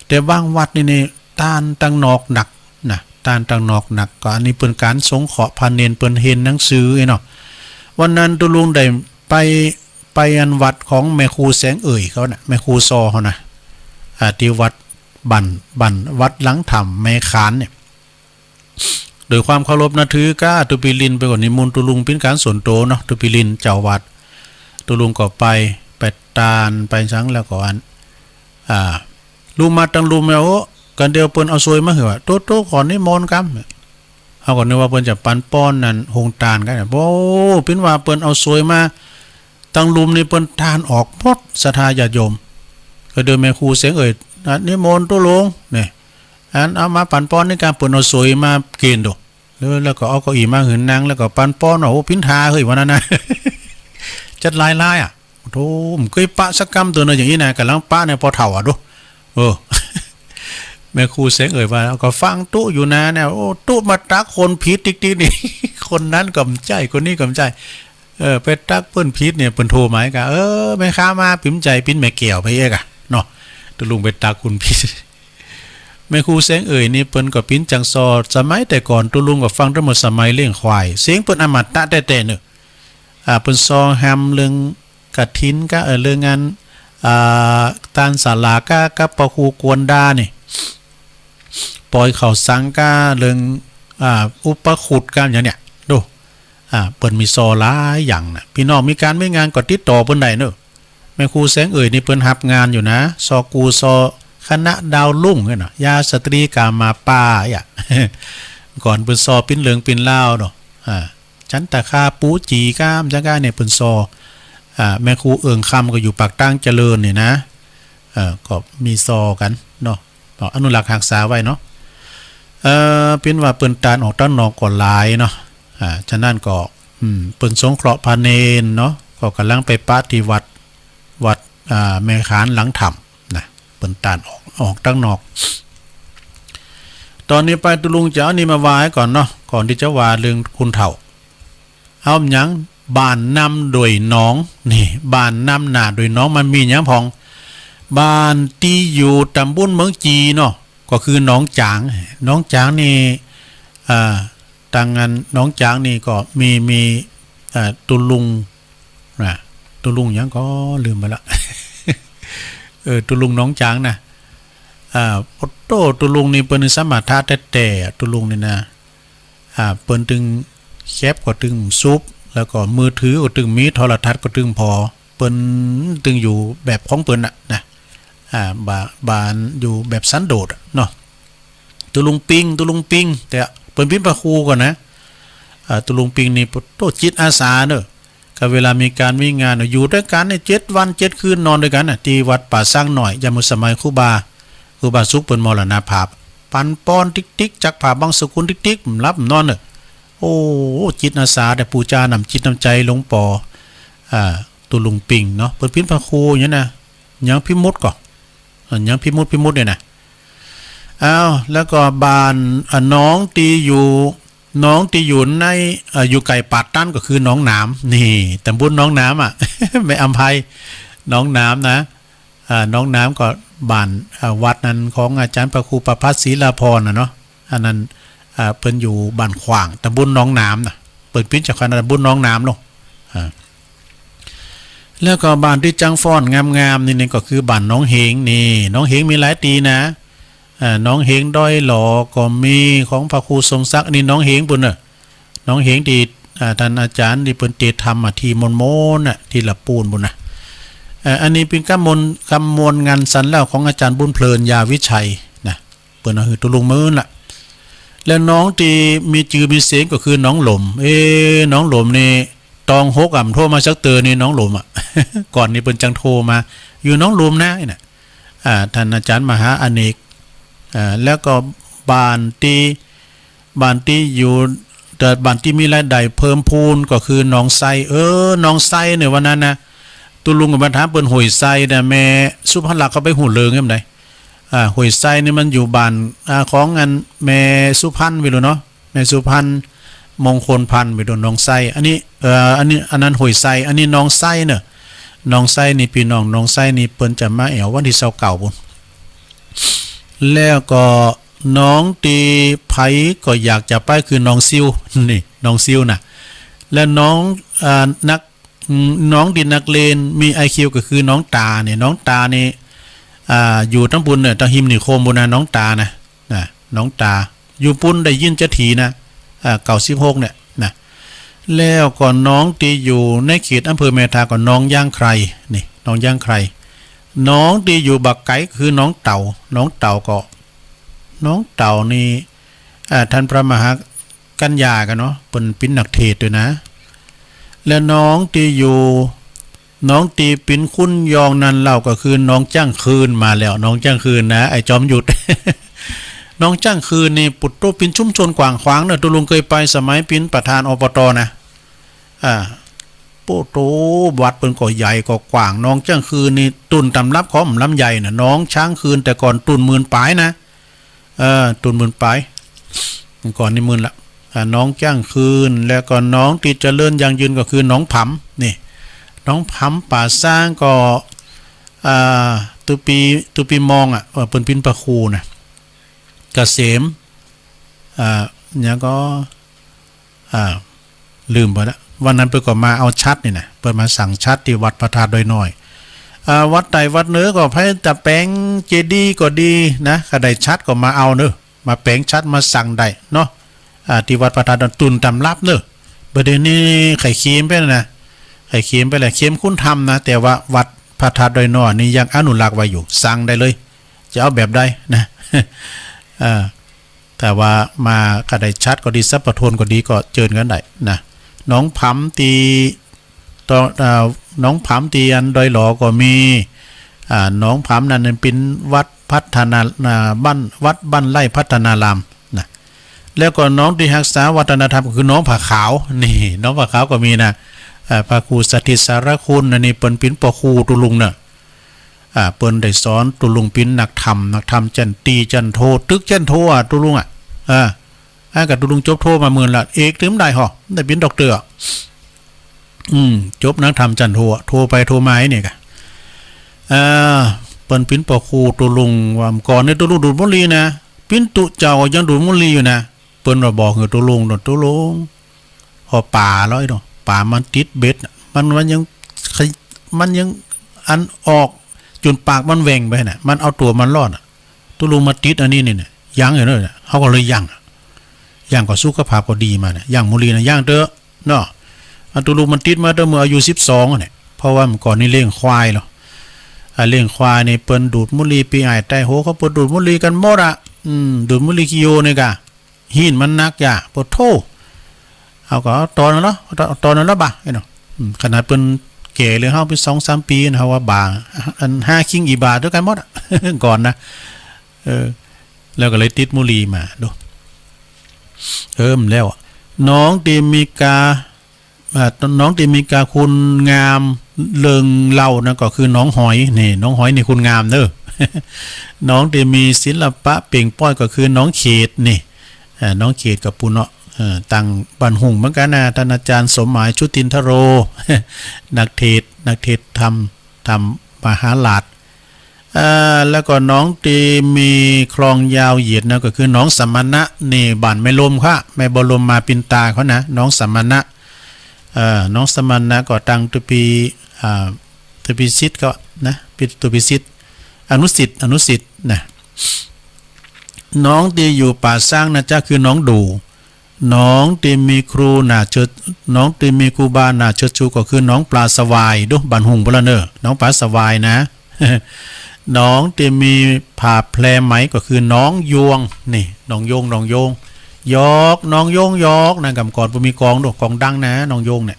แต่บางวัดนี่นี่ ตานตังนอกนักนะ ตานตังนอกนัก ก็อันนี้เป๋นก๋านสงเคราะห์พระเณร เปิ้นเฮียนหนังสือไอ้เนาะ วันนั้นตุ๊ลุงได้ไป ไปอันวัดของแม่ครูแสงเอ่ยเขานะ แม่ครูซอเขานะ อ่า ตี้วัดบ้าน บ้าน วัดหลังถ้ำแม่ขานเนี่ย โดยความเคารพนับถือก้า ตุ๊ปิลินเปิ้นก็นิมนต์ตุ๊ลุงเป๋นก๋านส่วนตั๋วเนาะ ตุ๊ปิลินเจ้าวัด ตุ๊ลุงก็ไป ไปตานไปสังแล้วก็อัน อ่า ลุงมาตังลุมแล้ว โอ้ กั๋นเดียวเปิ้นเอาซวยมาหื้อ โต๊ะ โต๊ะ ขอนิมนต์กำ เฮาก็นึกว่าเปิ้นจะปันป้อนนั่นโฮงตานกั๋น โอ้ เป๋นว่าเปิ้นเอาซวยมา ตังลุมนี่เปิ้นตานออกหมด ศรัทธาญาติโยม ก็เดินแม่ครูแสงเอ่ย อ่ะ นิมนต์ตุ๊ลุง เนี่ย อันเอามาปันป้อนนี่กำ เปิ้นเอาซวยมาเก๋ณฑ์ดู แล้ว แล้วก็เอาเก้าอี้มาหื้อนั่ง แล้วก็ปันป้อน โอ้โห ปิ้นทาเฮ้ย วันนั้นนะ จัดหลายๆ อ่ะ โธ่ บ่เกยปะสักกำเตื้อเนาะ อย่างนี้นะ ก่ำลังปะเนี่ย ปอเฒ่าอ่ะดู เออ แม่ครูแสงเอ่ยว่า ก็ฟังตุ๊อยู่นะเนี่ย โอ้ ตุ๊มาตักคนผิดติ๊กๆ นี่ คนนั้นก็บ่ใจ้ คนนี้ก็บ่ใจ้ เออ ไปตักเปิ้นผิดเนี่ย เปิ้นโทรมาอีกอะ เออ แม่ค้ามาปิ๋มใจ๋ ปิ๋นแม่แก้วไปเอกอะเนาะ ตุ๊ลุงไปตักคนผิด แม่ครูแสงเอ่ยนี่เปิ้นก็ปิ๋นจังซอ สมัยแต่ก่อนตุ๊ลุงก็ฟังตั้งหมดสมัยเลี้ยงควาย เสียงเปิ้นอมตะแต๊ๆ เน่อ อ่า เปิ้นซอฮำเรื่องกฐินก้า เออ เรื่องงาน อ่า ตานสลากก้า กับพระครูกวนดานี่ ปอยข้าวสังก้า เรื่อง อ่า อุปคุตก้า อย่างเนี้ย ดู อ่า เปิ้นมีซอหลายอย่างนะ ปี้น้องมีก๋านมีงานก็ติดต่อเปิ้นได้เนอะ แม่ครูแสงเอ่ยนี่เปิ้นฮับงานอยู่นะ ซอกูซอคณะดาวรุ่งเนี่ยนะ ยาสตรีกามาปาอ่ะ ก่อนเปิ้นซอปิ้นเริงปิ้นลาวเนาะ อ่า จันตคาปู๋จี๋ก้ามจังก้าเนี่ยเปิ้นซอ อ่า แม่ครูเอิงคำก็อยู่ปากตางเจริญนี่นะ เอ่อ ก็มีซอกั๋นเนาะ ก็อนุรักษ์ฮักษาไว้เนาะ เอ่อ ปิ้นว่าเปิ้นตานออกตังนอกก็หลายเนาะ อ่า ฉะนั้นก็ อืม เปิ้นสงเคราะห์พระเณรเนาะ ก็ก่ำลังไปปะตี้วัด วัด อ่า แม่ขานหลังถ้ำนะ เปิ้นตานออก ออกตังนอก ต๋อนนี้ไปตุ๊ลุงจะเอานี่มาว่าก่อนเนาะ ก่อนตี้จะว่าเรื่องคนเฒ่า เอาหยัง บ้านนำโดยหนอง นี่ บ้านนำหน้าโดยหนอง มันมีหยังพ่อง บ้านตี้อยู่ตำบลเมืองจีเนาะ ก็คือหนองจาง หนองจางนี่ อ่า ตังอันหนองจางนี่ก็มี มี อ่า ตุ๊ลุง นะ ตุ๊ลุงหยังก็ลืมไปละ เออ ตุ๊ลุงหนองจางนะ อ่า โอ้โต้ ตุ๊ลุงนี่เปิ้นสมถะแต๊ๆ ตุ๊ลุงนี่นะ อ่า เปิ้นตึงแคปก็ตึงสุบ แล้วก็มือถือก็ตึงมี โทรทัศน์ก็ตึงผ่อ เปิ้นตึงอยู่แบบของเปิ้นน่ะนะ อ่า บ่า บ่าอยู่แบบสันโดษอะเนาะ ตุ๊ลุงปิ๊ง ตุ๊ลุงปิ๊ง แต่เปิ้นปิ๊งพระครูก่อนนะ อ่า ตุ๊ลุงปิ๊งนี่โต้จิตอาสาเนอะ ก็เวลามีก๋านมีงานน่ะ อยู่ตวยกั๋นเนี่ย เจ็ดวันเจ็ดคืนนอนตวยกั๋นน่ะ ตี้วัดป่าซางน้อย ยามสมัยครูบา ครูบาสุขเปิ้นมรณภาพ ปันป้อนติ๊กๆ จักผ้าบังสุกุลติ๊กๆ บ่หลับบ่นอนเน่อ โอ้ จิตอาสา แต่ปู๋จาน้ำจิตน้ำใจ๋หลวงป๋อ อ่า ตุ๊ลุงปิงเนาะ เปิ้นปิ้นพระครูอย่างนี้นะ ยังพิมุตก่อ อ่า ยังพิมุต พิมุตเนี่ยนะ อ้าว แล้วก็บ้าน อ่า น้องตี้อยู่ น้องตี้อยู่ใน เอ่อ อยู่ใก้ป่าตันก็คือหนองหนาม นี่ ตำบลหนองหนามอะ แม่อำไพ หนองหนามนะ อ่า หนองหนามก็บ้าน อ่า วัดนั้นของอาจารย์พระครูประภัสศรีลาภรณ์น่ะเนาะ อันนั้น อ่า เปิ้นอยู่บ้านขว้าง ตำบลหนองหนามนะ เปิ้นปิ้นเจ้าคณะตำบลหนองหนามเนาะ อ่า แล้วก็บ้านตี้จังฟ้อนงามๆ นี่ นี่ก็คือบ้านหนองเหง นี่ หนองเหงมีหลายตี้นะ อ่า หนองเหงดอยหล่อก็มี ของพระครูทรงศักดิ์ นี่หนองเหงปู้นเน่อ หนองเหงตี้ อ่า ต้านอาจ๋ารย์ตี้เปิ้นเตรียมทำอะ ตี้มนๆ น่ะ ตี้ละปูนปู้นนะ เอ่อ อันนี้เป๋นกำมวล กำมวลงานสรรเล่าของอาจ๋ารย์บุญเพลิน ยาวิชัยนะ เปิ้นเอาหื้อตุ๊ลุงเมินละ แล้วน้องตี้มีจื้อมีเสียงก็คือน้องหลม เอ๊ะ น้องหลมนี่ ตองหกอะ บ่โทรมาสักเตื้อนี่ น้องหลมอะ ก่อนนี้เปิ้นจังโทรมา อยู่หนองหลมนะ นี่นะ อ่า ต้านอาจ๋ารย์มหาอเนก อ่า แล้วก็บ้านตี้ บ้านตี้อยู่ แต่บ้านตี้มีรายได้เพิ่มพูนก็คือหนองไซ เออ หนองไซเนี่ยวันนั้นนะ ตุ๊ลุงก็มาถามเปิ้นห้วยไซนะ แม่สุภาลักษณ์เขาไปฮู้เรื่องยามใด อ่า ห้วยไซนี่มันอยู่บ้าน อ่า ของอันแม่สุพรรณไปลูกเนาะ แม่สุพรรณ มงคลพันธ์ไปลูก หนองไซ อันนี้ เอ่อ อันนี้ อันนั้นห้วยไซ อันนี้หนองไซเน่อ หนองไซนี่ ปี้น้องหนองไซนี่เปิ้นจะมาแอ่ววันตี้ซาวเก้าปู้น แล้วก็หนองตี้ใผก็อยากจะไปคือหนองซิว นี่ หนองซิวนะ และหนอง อ่า นัก อืม หนองตี้นักเรียนมีไอคิวก็คือหนองตาเนี่ย หนองตานี่ อ่า อยู่ตังปู้นเนี่ย ตังฮิมนิคมปู้นนะ หนองตานะ นะ หนองตา อยู่ปู้นได้ยินจะถี่นะ อ่า เก้าสิบหกเนี่ยนะ แล้วก็หนองตี้อยู่ในเขตอำเภอแม่ทาก็หนองยางไคร่ นี่ หนองยางไคร่ หนองตี้อยู่บ่ไก๋คือหนองเต่า หนองเต่าก็ หนองเต่านี่ อ่า ต้านพระมหากัญญากั๋นเนาะ เปิ้นเป๋นนักเทศน์ตวยนะ และหนองตี้อยู่ หนองตี้เป๋นคุณยองนั้นเล่าก็คือหนองจ้างคืน มาแล้ว หนองจ้างคืนนะ ไอ้จอมยุทธ หนองจ้างคืนนี่ ปุโต เป๋นชุมชนกว้างขวางเน่อ ตุ๊ลุงเกยไปสมัยเป๋นประธาน อปต นะ อ่า ปุโต วัดเปิ้นก็ใหญ่ก็กว้าง หนองจ้างคืนนี่ ตุ๊นต๋ำรับของลำใหญ่น่ะ หนองจ้างคืนแต่ก่อนตุ๊นหมื่นป๋ายนะ เออ ตุ๊นหมื่นป๋าย ก่อนนี่หมื่นละ อ่า หนองจ้างคืน แล้วก็หนองตี้เจริญยั่งยืนก็คือหนองผำ นี่ หนองผำป่าซางก็ อ่า ตุ๊ปี้ ตุ๊ปี้มองอะ เออ เปิ้นเป๋นพระครูนะ เกษม อ่า หยังก็ อ่า ลืมไปละ วันนั้นเปิ้นก็มาเอาฉัตรนี่นะ เปิ้นมาสั่งฉัตรตี้วัดพระธาตุดอยน้อย อ่า วัดใต้วัดเหนือก็ใผจะแป๋งเจดีย์ก็ดีนะ ใผได้ฉัตรก็มาเอาเน่อ มาแป๋งฉัตรมาสั่งได้เนาะ อ่า ตี้วัดพระธาตุตุ๊นต๋ำรับเน่อ บ่าเดี่ยวนี้ใค่เขมไปแล้วนะ ใค่เขมไปแล้ว เขมคุณธรรมนะ แต่ว่าวัดพระธาตุดอยน้อยนี่ยังอนุรักษ์ไว้อยู่ สั่งได้เลย จะเอาแบบใดนะ อ่า แต่ว่ามาใผได้ฉัตรก็ดี สัพพะโทนก็ดี ก็เจิญกั๋นได้นะ หนองผำตี้ ตอ อ่า หนองผำตี้อันดอยหล่อก็มี อ่า หนองผำนั้นเป๋นวัดพัฒนา อ่า บ้าน วัดบ้านไร่พัฒนารามนะ แล้วก็หนองตี้ฮักษาวัฒนธรรมก็คือหนองผาขาว นี่ หนองผาขาวก็มีนะ อ่า พระครูสถิตสารคุณ อันนี้เปิ้นเป๋นป้อครูตุ๊ลุงเน่อ อ่า เปิ้นได้สอนตุ๊ลุงเป๋นนักธรรม นักธรรมจั้นตรีจั้นโท ตึกจั้นโทอะ ตุ๊ลุงอะ อ่า อันก็ตุ๊ลุงจบโทมาเมินละ เอกตึงบ่ได้ฮอ ได้เป๋นด็อกเตอร์อะ อืม จบนักธรรมจั้นโทอะ โทไปโทมาไอ้นี่กะ อ่า เปิ้นเป๋นป้อครูตุ๊ลุง ว่าก่อนนี่ตุ๊ลุงดูดบุหรี่นะ เป๋นตุ๊เจ้าก็ยังดูดบุหรี่อยู่นะ เปิ้นว่าบอกหื้อตุ๊ลุง ตุ๊ลุง ผ่อป๋าแล้วไอ้เนาะ ป๋ามันติดเบ็ดน่ะ มัน มันยัง มันยังอันออก จ๋นปากมันแหว่งไปน่ะ มันเอาตั๋วมันรอดน่ะ ตุ๊ลุงมาติดอันนี้นี่เนี่ย ยั้งอยู่เน่อ เฮาก็เลยยั้งอะ ยั้งก็สุขภาพก็ดีมาเนี่ย ยั้งบุหรี่น่ะ ยั้งเต๊อะเนาะ อันตุ๊ลุงมันติดมาตั้งเมื่ออายุสิบสองอะเนี่ย เพราะว่าเมื่อก่อนนี่เลี้ยงควายเนาะ อ่า เลี้ยงควายนี่เปิ้นดูดบุหรี่ ปี้อ้ายใต้โฮเขาเปิ้นดูดบุหรี่กั๋นหมดอะ อืม ดูดบุหรี่ขี้โยนี่กะ ฮี้นมันหนักอย่า ปะโธ่ เฮาก็เอาตอนนั้นเนาะ เอาตอนนั้นละบ่า ไอ้เนาะ อืม ขนาดเปิ้นแก่เหลือเฮาไปสองสามปี๋นะ เฮาว่าบ่า อันห้าคิงอี่บ่าเตื้อกั๋นหมดอะ ก่อนนะ เออ แล้วก็เลยติดบุหรี่มาดู เออ มันแล้วอะ หนองตี้มีกา อ่า หนองตี้มีกาคุณงาม เริงเล่านะ ก็คือหนองหอย นี่ หนองหอยนี่คุณงามเน่อ หนองตี้มีศิลปะเปล่งป้อยก็คือหนองเขตนี่ เอ่อ หนองเขตก็ปู้นเนาะ เอ่อ ตังบ้านหุ่งเหมือนกั๋นนะ ต้านอาจ๋ารย์สมหมาย ชุตินทโร นักเทศน์ นักเทศน์ธรรม ธรรมมหาราช เอ่อ แล้วก็หนองตี้มีคลองยาวเหยียดนะ ก็คือหนองสมณะ นี่บ้านแม่ลมค่ะ แม่บ่าลมมาปินตาเขานะ หนองสมณะ เอ่อ หนองสมณะก็ตังตุปี อ่า ตุปีสิทธิ์ก็นะ ปิ ตุปีสิทธิ์ อนุสิทธิ์ อนุสิทธิ์นะ หนองตี้อยู่ป่าซางนะจ๊ะ คือหนองดู่ หนองตี้มีครูน่าเชิด หนองตี้มีครูบาน่าเชิดชูก็คือหนองปลาสวาย ดู บ้านหุ่งปู้นละเน่อ หนองปลาสวายนะ หนองตี้มีผาแพรไหมก็คือหนองยวง นี่ หนองยวง หนองยวง หยอก หนองยวงหยอก นะ กำก่อนบ่มีกลอง ดู กลองดังนะ หนองยวงเนี่ย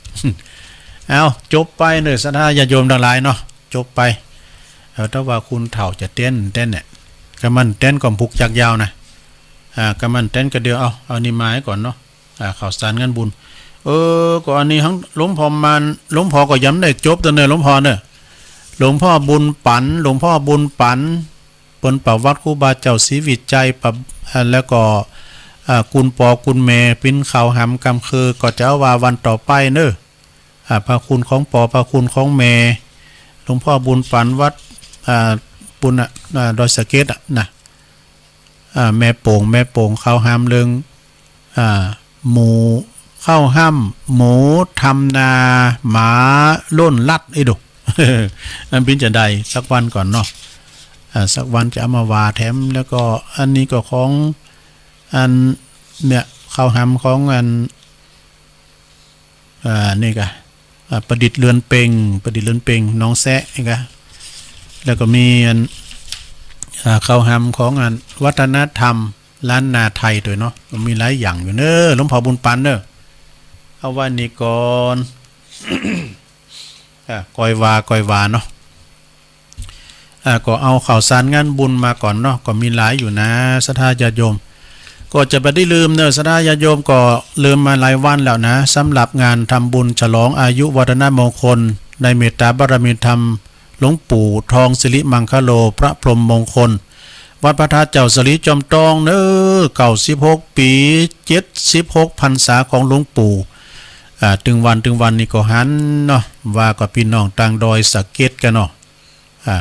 เอ้า จบไปเน่อ ศรัทธาญาติโยมตังหลายเนาะ จบไป เออ ถ้าว่าคุณเฒ่าจะเต้น เต้นเนี่ย กะมันเต้นก็ผูกจักยาวนะ อ่า กะมันเต้นก็เดี๋ยว เอา เอานี่มาให้ก่อนเนาะ อ่า ข่าวสารงานบุญ เออ ก็อันนี้หั้งหลวงพ่อมาน หลวงพ่อก็ยังบ่ได้จบตอนเน่อ หลวงพ่อเน่อ หลวงพ่อบุญปั๋น หลวงพ่อบุญปั๋น เปิ้นประวัติครูบาเจ้าศรีวิชัย ปะ อ่า แล้วก็ อ่า กุณปอกุณแม่ ปิ้นข่าวหำกำเคิง ก็จะเอาว่าวันต่อไปเน่อ อ่า พระคุณของปอ พระคุณของแม่ หลวงพ่อบุญปั๋นวัด อ่า ปู้นน่ะ อ่า ดอยสะเก็ดอะนะ อ่า แม่โป่ง แม่โป่ง ข่าวหำเรื่อง อ่า หมู ข่าวหำหมูทำนา หมาล้นลัด อี้ดู อันปิ้นจะได้สักวันก่อนเนาะ อ่า สักวันจะเอามาว่าแถม แล้วก็อันนี้ก็ของ อันเนี่ย ข่าวหำของอัน อ่า นี่กะ อ่า ประดิษฐ์เรือนเพ็ง ประดิษฐ์เรือนเพ็ง หนองแซะ นี่กะ แล้วก็มีอัน อ่า ข่าวหำของอันวัฒนธรรมล้านนาไทยตวยเนาะ มีหลายอย่างอยู่เน่อ หลวงพ่อบุญปั๋นเน่อ เอาไว้นี่ก่อน อ่า ก่อยว่า ก่อยว่าเนาะ อ่า ก็เอาข่าวสารงานบุญมาก่อนเนาะ ก็มีหลายอยู่นะ ศรัทธาญาติโยม ก็จะบ่ได้ลืมเน่อ ศรัทธาญาติโยม ก็ลืมมาหลายวันแล้วนะ สำหรับงานทำบุญฉลองอายุวัฒนมงคล ในเมตตาบารมีธรรม หลวงปู่ทองสิริมังคโล พระพรหมมงคล วัดพระธาตุเจ้าสะหลีจอมตองเน่อ เก้าสิบหกปี๋ เจ็ดสิบหกพรรษาของหลวงปู่ อ่า ตึงวัน ตึงวันนี่ก็หันเนาะ ว่าก็ปี้น้องตางดอยสะเก็ดกั๋นเนาะ อ่า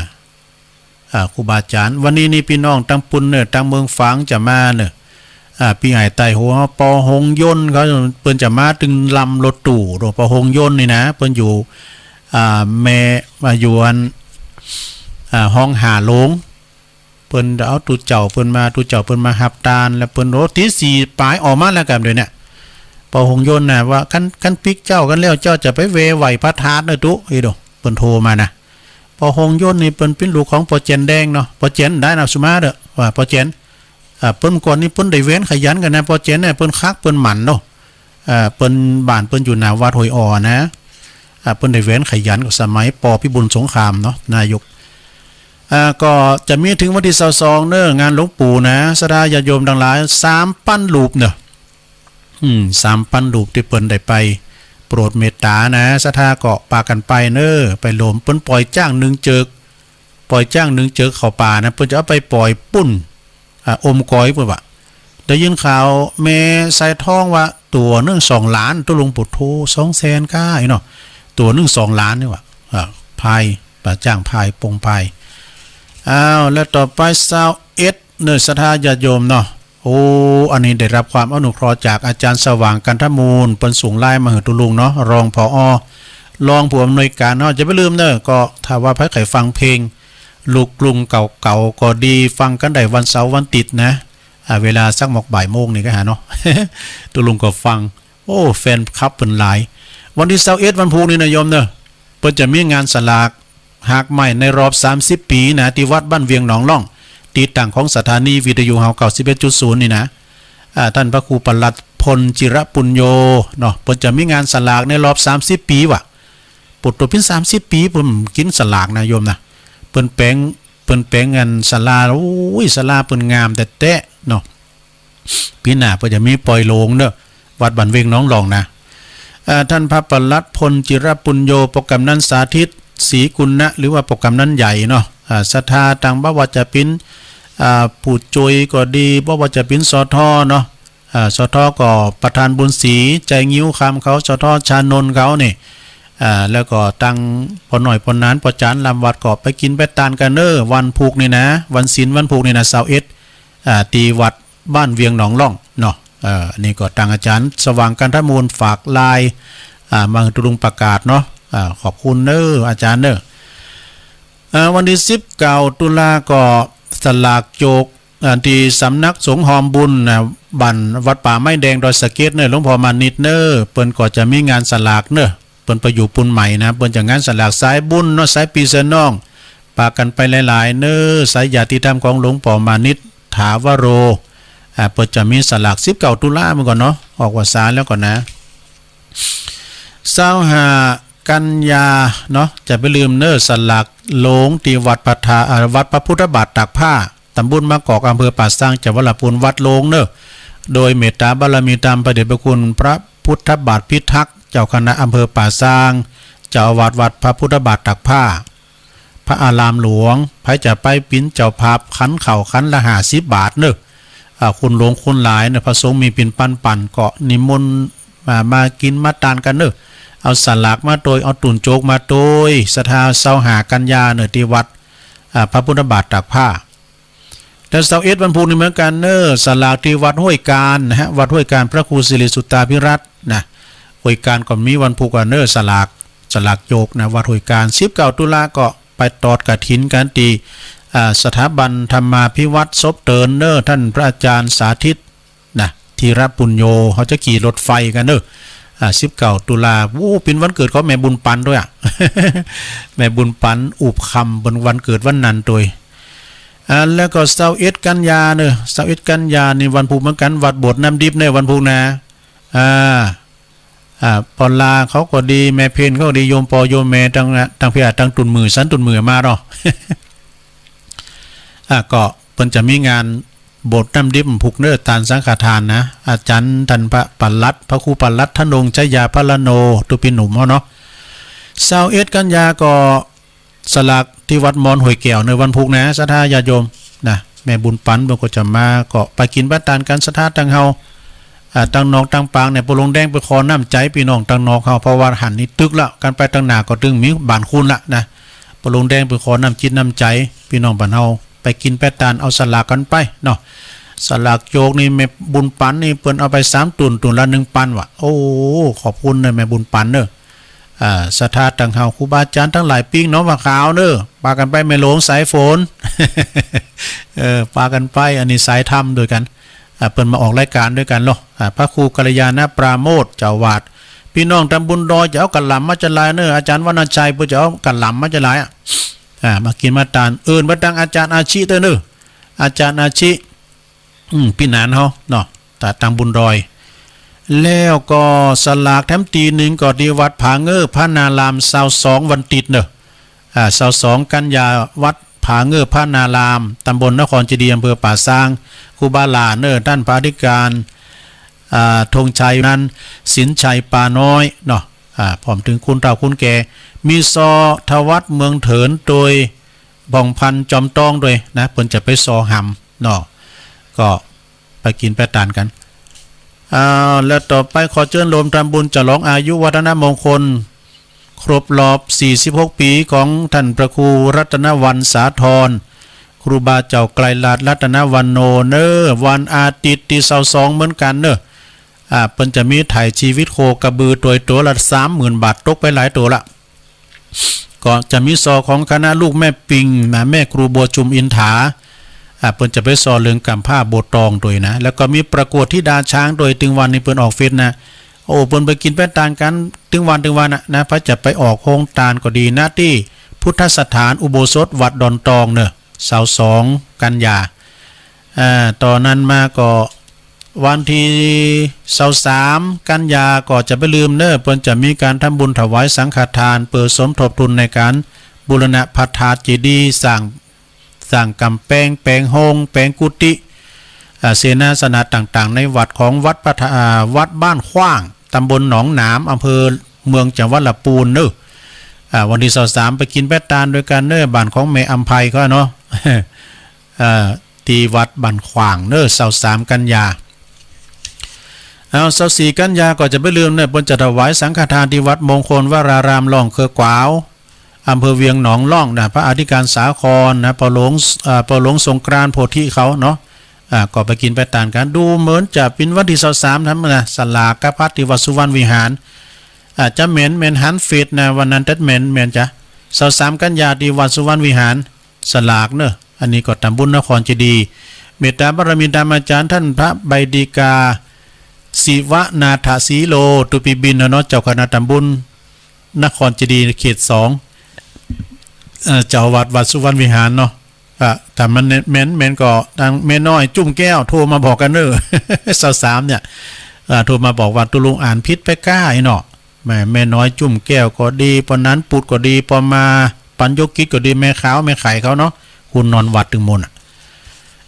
อ่า ครูบาอาจ๋ารย์ วันนี้นี่ปี้น้องตางปู้นเน่อ ตางเมืองฝางจะมาเน่อ อ่า ปี้อ้ายใต้หัว ปอหงยนต์เขา เปิ้นจะมาตึงลำรถตู้ ปอหงยนต์นี่นะ เปิ้นอยู่ อ่า แม่ มาอยู่อัน อ่า ห้องห้าหลวง เปิ้นเอาตุ๊เจ้าเปิ้นมา ตุ๊เจ้าเปิ้นมาฮับตาน แล้วเปิ้น โอ้ ตี๋สี่ป๋ายออกมาแล้วกั๋นเดี๋ยวเนี้ย ปอหงยนต์น่ะ ว่า คัน คันปิ๊กเจ้ากั๋นแล้ว เจ้าจะไปแวะไหว้พระธาตุเน่อตุ๊ อี้ดู เปิ้นโทรมานะ ปอหงยนต์นี่เปิ้นปิ้นลูกของปอเจ๋นแดงเนาะ ปอเจ๋นได้นะ สุมาเต๊อะ ว่าปอเจ๋น อ่า เปิ้นก่อนนี่เปิ้นได้แว้นขยันกั๋นนะ ปอเจ๋นเนี่ย เปิ้นคักเปิ้นหมั่นเนาะ อ่า เปิ้น บ้านเปิ้นอยู่หน้าวัดห้วยอ่อนะ อ่า เปิ้นได้แว้นขยันก็สมัย ป.พิบูลสงครามเนาะ นายก อ่า ก็จะมีเถิงวันตี้ซาวสองเน่อ งานหลวงปู่นะ ศรัทธาญาติโยมตังหลาย สามปันรูปเน่อ อืม สามปันรูปตี้เปิ้นได้ไปโปรดเมตตานะ ศรัทธาก็ปากั๋นไปเน่อ ไปโหลม เปิ้นป่อยจ๊างนึ่งเจิก ป่อยจ๊างนึ่งเจิกเข้าป่านะ เปิ้นจะเอาไปป่อยปู้น อ่า อมก๋อยปู้นว่ะ ได้ยินข่าวแม่สายทองว่าตั๋วนึ่งสองล้าน ตุ๊ลุง โผโธ สองแสนก้าอี้เนาะ ตั๋วนึ่งสองล้านนี่ว่ะ อ่า พาย ป่าจ๊างพาย ปงพาย อ้าว แล้วต่อไปซาวเอ็ดเน่อ ศรัทธาญาติโยมเนาะ โอ้ อันนี้ได้รับความอนุเคราะห์จากอาจารย์สว่าง กันทมูล เปิ้นส่งไลน์มาหื้อตุ๊ลุงเนาะ รอง ผอ รองผู้อำนวยก๋านเนาะ จะบ่าลืมเน่อ ก็ถ้าว่าใผใค่ฟังเพลงลูกกรุงเก่าๆ ก็ดี ฟังกั๋นได้วันเสาร์วันติ๊ดนะ อ่า เวลาสักหมอกบ่ายโมงนี่ก็หาเนาะ ตุ๊ลุงก็ฟัง โอ้ แฟนคลับเปิ้นหลาย วันตี้ซาวเอ็ดวันพูกนี่นะโยมเน่อ เปิ้นจะมีงานสลาก หากใหม่ในรอบสามสิบปี๋นะ ตี้วัดบ้านเวียงหนองล่อง ตี้ตั้งของสถานีวิทยุเฮา เก้าสิบเอ็ดจุดศูนย์ นี่นะ อ่า ต้านพระครูปลัดพล จิรปุญโญ เนาะ เปิ้นจะมีงานสลากในรอบสามสิบปี๋ว่ะ โผโธ เปิ้นสามสิบปี๋ เปิ้นกิ๋นสลากนะโยมนะ เปิ้นแป๋ง เปิ้นแป๋งอันศาลา โอ้ย ศาลาเปิ้นงามแต๊ๆ เนาะ ปี๋หน้าเปิ้นจะมีป่อยโลงเน่อ วัดบ้านเวียงหนองล่องนะ อ่า ต้านพระปลัดพลจิรปุญโญ ป้อกำนันสาธิต ศรีกุณะ หรือว่าป้อกำนันใหญ่เนาะ อ่า ศรัทธาตังบ่ว่าจะเป๋น อ่า ปู่จุยก็ดี บ่ว่าจะเป๋น สท เนาะ อ่า สท ก็ประธานบุญศรี ใจงิ้วคำเขา สท ชานนท์เขานี่ อ่า แล้วก็ตังป้อน้อยป้อหนาน ป้อจ๋ารย์ ลำวัด ก็ไปกิ๋นไปตานกั๋นเน้อ วันพูกนี่นะ วันศีลวันพูกนี่นะ ซาวเอ็ด อ่า ตี้วัดบ้านเวียงหนองล่องเนาะ เอ่อ อันนี้ก็ตังอาจ๋ารย์สว่าง กันทมูล ฝากไลน์ อ่า มาหื้อตุ๊ลุงประกาศเนาะ อ่า ขอบคุณเน้ออาจ๋ารย์เน้อ อ่า วันตี้สิบเก้าตุลาก็สลากโจก อ่า ตี้สำนักสงฆ์ฮอมบุญนะ บ้านวัดป่าไม้แดงดอยสะเก็ดเน้อ หลวงพ่อมานิตเน้อ เปิ้นก็จะมีงานสลากเน้อ เปิ้นไปอยู่ปูนใหม่นะ เปิ้นจะงานสลากสายบุญเนาะ สายปี้สายน้อง ปากั๋นไปหลายๆ เน้อ สายญาติธรรมของหลวงป้อมานิต ถาวโร อ่า เปิ้นจะมีสลากสิบเก้าตุลาเหมือนกั๋นเนาะ ออกพรรษาแล้วก่อนนะ ซาวห้ากันยาเนาะ จะบ่าลืมเน้อ สลากโลงตี้วัดพระธา อ่า วัดพระพุทธบาทตากผ้า ตำบลมะกอก อำเภอป่าซาง จังหวัดลำพูน วัดโลงเน้อ โดยเมตตาบารมีตามพระเดชพระคุณพระพุทธบาทพิทักษ์ เจ้าคณะอำเภอป่าซาง เจ้าอาวาสวัดพระพุทธบาทตากผ้า พระอารามหลวง ใผจะไปเป๋นเจ้าภาพขันข้าวขันละห้าสิบบาทเน้อ อ่า คุณหลวงคุณหลายเน้อ พระสงฆ์มีเป๋นปันๆ ก็นิมนต์ อ่า มากิ๋นมาตานกั๋นเน้อ เอาสลากมาตวย เอาตุ๊นโจกมาตวย ศรัทธาซาวห้ากันยาเน้อ ตี้วัด อ่า พระพุทธบาทตากผ้า แล้วซาวเอ็ดวันพูกนี่เหมือนกั๋นเน้อ สลากตี้วัดห้วยกาญนะฮะ วัดห้วยกาญ พระครูสิริสุตตาภิรัตน์นะ ห้วยกาญก็มีวันพูกกั๋นเน้อ สลาก สลากโจกนะ วัดห้วยกาญ สิบเก้าตุลาก็ไปตอดกฐินกั๋นตี้ อ่า สถาบันธรรมาภิวัฒน์ ศพเตินเน้อ ต้านพระอาจ๋ารย์สาธิต นะ ธีรปุญโญ เฮาจะขี่รถไฟกั๋นเน้อ อ่า สิบเก้าตุลา โอ้ เป๋นวันเกิดของแม่บุญปันตวยอะ แม่บุญปัน อุบคำ เป๋นวันเกิดวันนั้นตวย อ่า แล้วก็ซาวเอ็ดกันยาเน้อ ซาวเอ็ดกันยานี่วันพูกเหมือนกั๋น วัดโบสถ์น้ำดิบเน้อ วันพูกนะ อ่า อ่า ป้อหล้าเขาก็ดี แม่เพ็ญเขาก็ดี โยมป้อโยมแม่ตัง ตังเปียะ ตังตุ๊นมือ สันตุ๊นมือมาเนาะ อ่า ก็เปิ้นจะมีงานโบสถ์น้ำดิบพูกเน้อ ตานสังฆทานนะ อาจ๋ารย์ต้านพระปลัด พระครูปลัด ธนงค์ ชยาพรรณโณ ตุ๊ปี้หนุ่มเฮาเนาะ ซาวเอ็ดกันยาก็ สลากตี้วัดมอนห้วยแก้วเน้อ วันพูกนะ ศรัทธาญาติโยมนะ แม่บุญปันเปิ้นก็จะมา ก็ไปกิ๋นไปตานกั๋น ศรัทธาตังเฮา อ่า ตังนอกตังปางเนี่ย ป้อหลวงแดงไปขอน้ำใจ๋ปี้น้องตังนอกเฮา เพราะว่าหันนี่ตึกละ กั๋นไปตังหน้าก็ตึงมีบ้านคุณละนะ ป้อหลวงแดงไปขอน้ำจิตน้ำใจ๋ปี้น้องบ้านเฮา ไปกิ๋นไปตาน เอาสลากกั๋นไปเนาะ สลากโจกนี่แม่บุญปันนี่เปิ้นเอาไปสามตุ๊น ตุ๊นละหนึ่งปันว่ะ โอ้ ขอบคุณเน้อแม่บุญปันเน้อ อ่า ศรัทธาตังเฮา ครูบาอาจ๋ารย์ตังหลายปิ้งหนองผาขาวเน้อ ปากั๋นไป แม่หลวงสายฝน เออ ปากั๋นไป อันนี้สายธรรมตวยกั๋น อ่า เปิ้นมาออกรายก๋านตวยกั๋นเนาะ อ่า พระครูกัลยาณปราโมทย์ เจ้าอาวาส ปี้น้องตำบลดอยจะเอากะหล่ำมาจะหลายเน้อ อาจ๋ารย์วรรณชัยเปิ้นจะเอากะหล่ำมาจะหลายอะ อ่า มากิ๋นมาตาน เอิ้นไปตังอาจ๋ารย์อาชิตวยเน้อ อาจ๋ารย์อาชิ อืม ปี้หนานเฮาเนาะ ตาตังบุญดอย แล้วก็สลากแถมตี้นึ่งก็ตี้วัดผาเง้อพระนาราม ซาวสองวันติ๊ดเน้อ อ่า ซาวสองกันยา วัดผาเง้อพระนาราม ตำบลนครเจดีย์ อำเภอป่าซาง ครูบาหล้าเน้อ ต้านพระอธิก๋าน อ่า ธงชัยนันท์ สินชัยปาน้อยเนาะ อ่า พร้อมเถิงคุณเฒ่าคุณแก่ มีซอ ทวัฒน์ เมืองเถิน ตวย ผ่องพันธ์ จอมต้องตวยนะ เปิ้นจะไปซอหำเนาะ ก็ไปกิ๋นไปตานกั๋น อ่า แล้วต่อไปขอเจิญโฮมทำบุญฉลองอายุวัฒนมงคล ครบรอบสี่สิบหกปี๋ของต้านพระครูรัตนวรรณสาธร ครูบาเจ้าไกรลาศรัตนวรรณโณเน้อ วันอาติ๊ดตี้ซาวสองเหมือนกั๋นเน้อ อ่า เปิ้นจะมีไถ่ชีวิตโคกระบือตวยตั๋วละสามหมื่นบาท ตกไปหลายตั๋วละ ก็จะมีซอของคณะลูกแม่ปิงนะ แม่ครูบัวชุมอินถา อ่า เปิ้นจะไปซอเรื่องก๋ำผ้าโบตองตวยนะ แล้วก็มีประกวดธิดาช้างตวย ตึงวันนี้เปิ้นออกเฟซนะ โอ้ เปิ้นไปกิ๋นไปตานกั๋น ตึงวันตึงวันอะนะ ไผจะไปออกโฮงตานก็ดีนะ ตี้พุทธสถานอุโบสถวัดดอนตองเน้อ ซาวสองกันยา อ่า ต่อนั้นมาก็วันตี้ซาวสามกันยาก็จะบ่าลืมเน้อ เปิ้นจะมีก๋านทำบุญถวายสังฆทาน เปื้อสมทบทุนในก๋านบูรณะพระธาตุเจดีย์ สร้าง สร้างก๋ำแปง แป๋งโฮง แป๋งกุฏิ อ่า เสนาสนะต่างๆ ในวัดของวัดพระธา อ่า วัดบ้านขว้าง ตำบลหนองหนาม อำเภอเมือง จังหวัดลำปูนเน่อ อ่า วันตี้ซาวสามไปกิ๋นไปตานตวยกั๋นเน่อ บ้านของแม่อำไพเขาเนาะ อ่า ตี้วัดบ้านขว้างเน่อ ซาวสามกัญญา เอา ซาวสี่กัญญาก็จะไม่ลืมเน่อ เปิ้นจะถวายสังฆทานตี้วัดมงคลวรารามร่องเคือกวาว อำเภอเวียงหนองล่องนะ พระอธิการสาครนะ ป้อหลวง เอ่อ ป้อหลวงสงกรานต์โพธิเขาเนาะ อ่า ก็ไปกิ๋นไปตานกั๋น ดูเหมือนจะเป๋นวันตี้ซาวสามทำนะ สลากพัดตี้วัดสุวรรณวิหาร อ่า จะแม่น แม่นหันเฟซนะ วันนั้นตัดแม่น แม่นจะ ซาวสามกัญญาตี้วัดสุวรรณวิหาร สลากเน่อ อันนี้ก็ตำบุญนครเจดีย์ เมตตาบารมีธรรมอาจ๋ารย์ต้านพระใบดิกา ศิวนาถสีโล ตุปีบิณฑเนาะ เจ้าคณะตำบุญนครเจดีย์เขตสอง เอ่อ เจ้าอาวาสวัดสุวรรณวิหารเนาะ อ่ะ ถ้ามันแม่น แม่นก็ตางแม่น้อยจุ่มแก้วโทรมาบอกกั๋นเน่อ ซาวสามเนี่ย อ่า โทรมาบอกว่าตุ๊ลุงอ่านผิดไปก้าไอ้เนาะ แม่ แม่น้อยจุ่มแก้วก็ดี ป้อหนานปุดก็ดี ป้อมาปัญโญกิจก็ดี แม่ขาวแม่ไข่เขาเนาะ คุณนอนวัดตึงมนต์อะ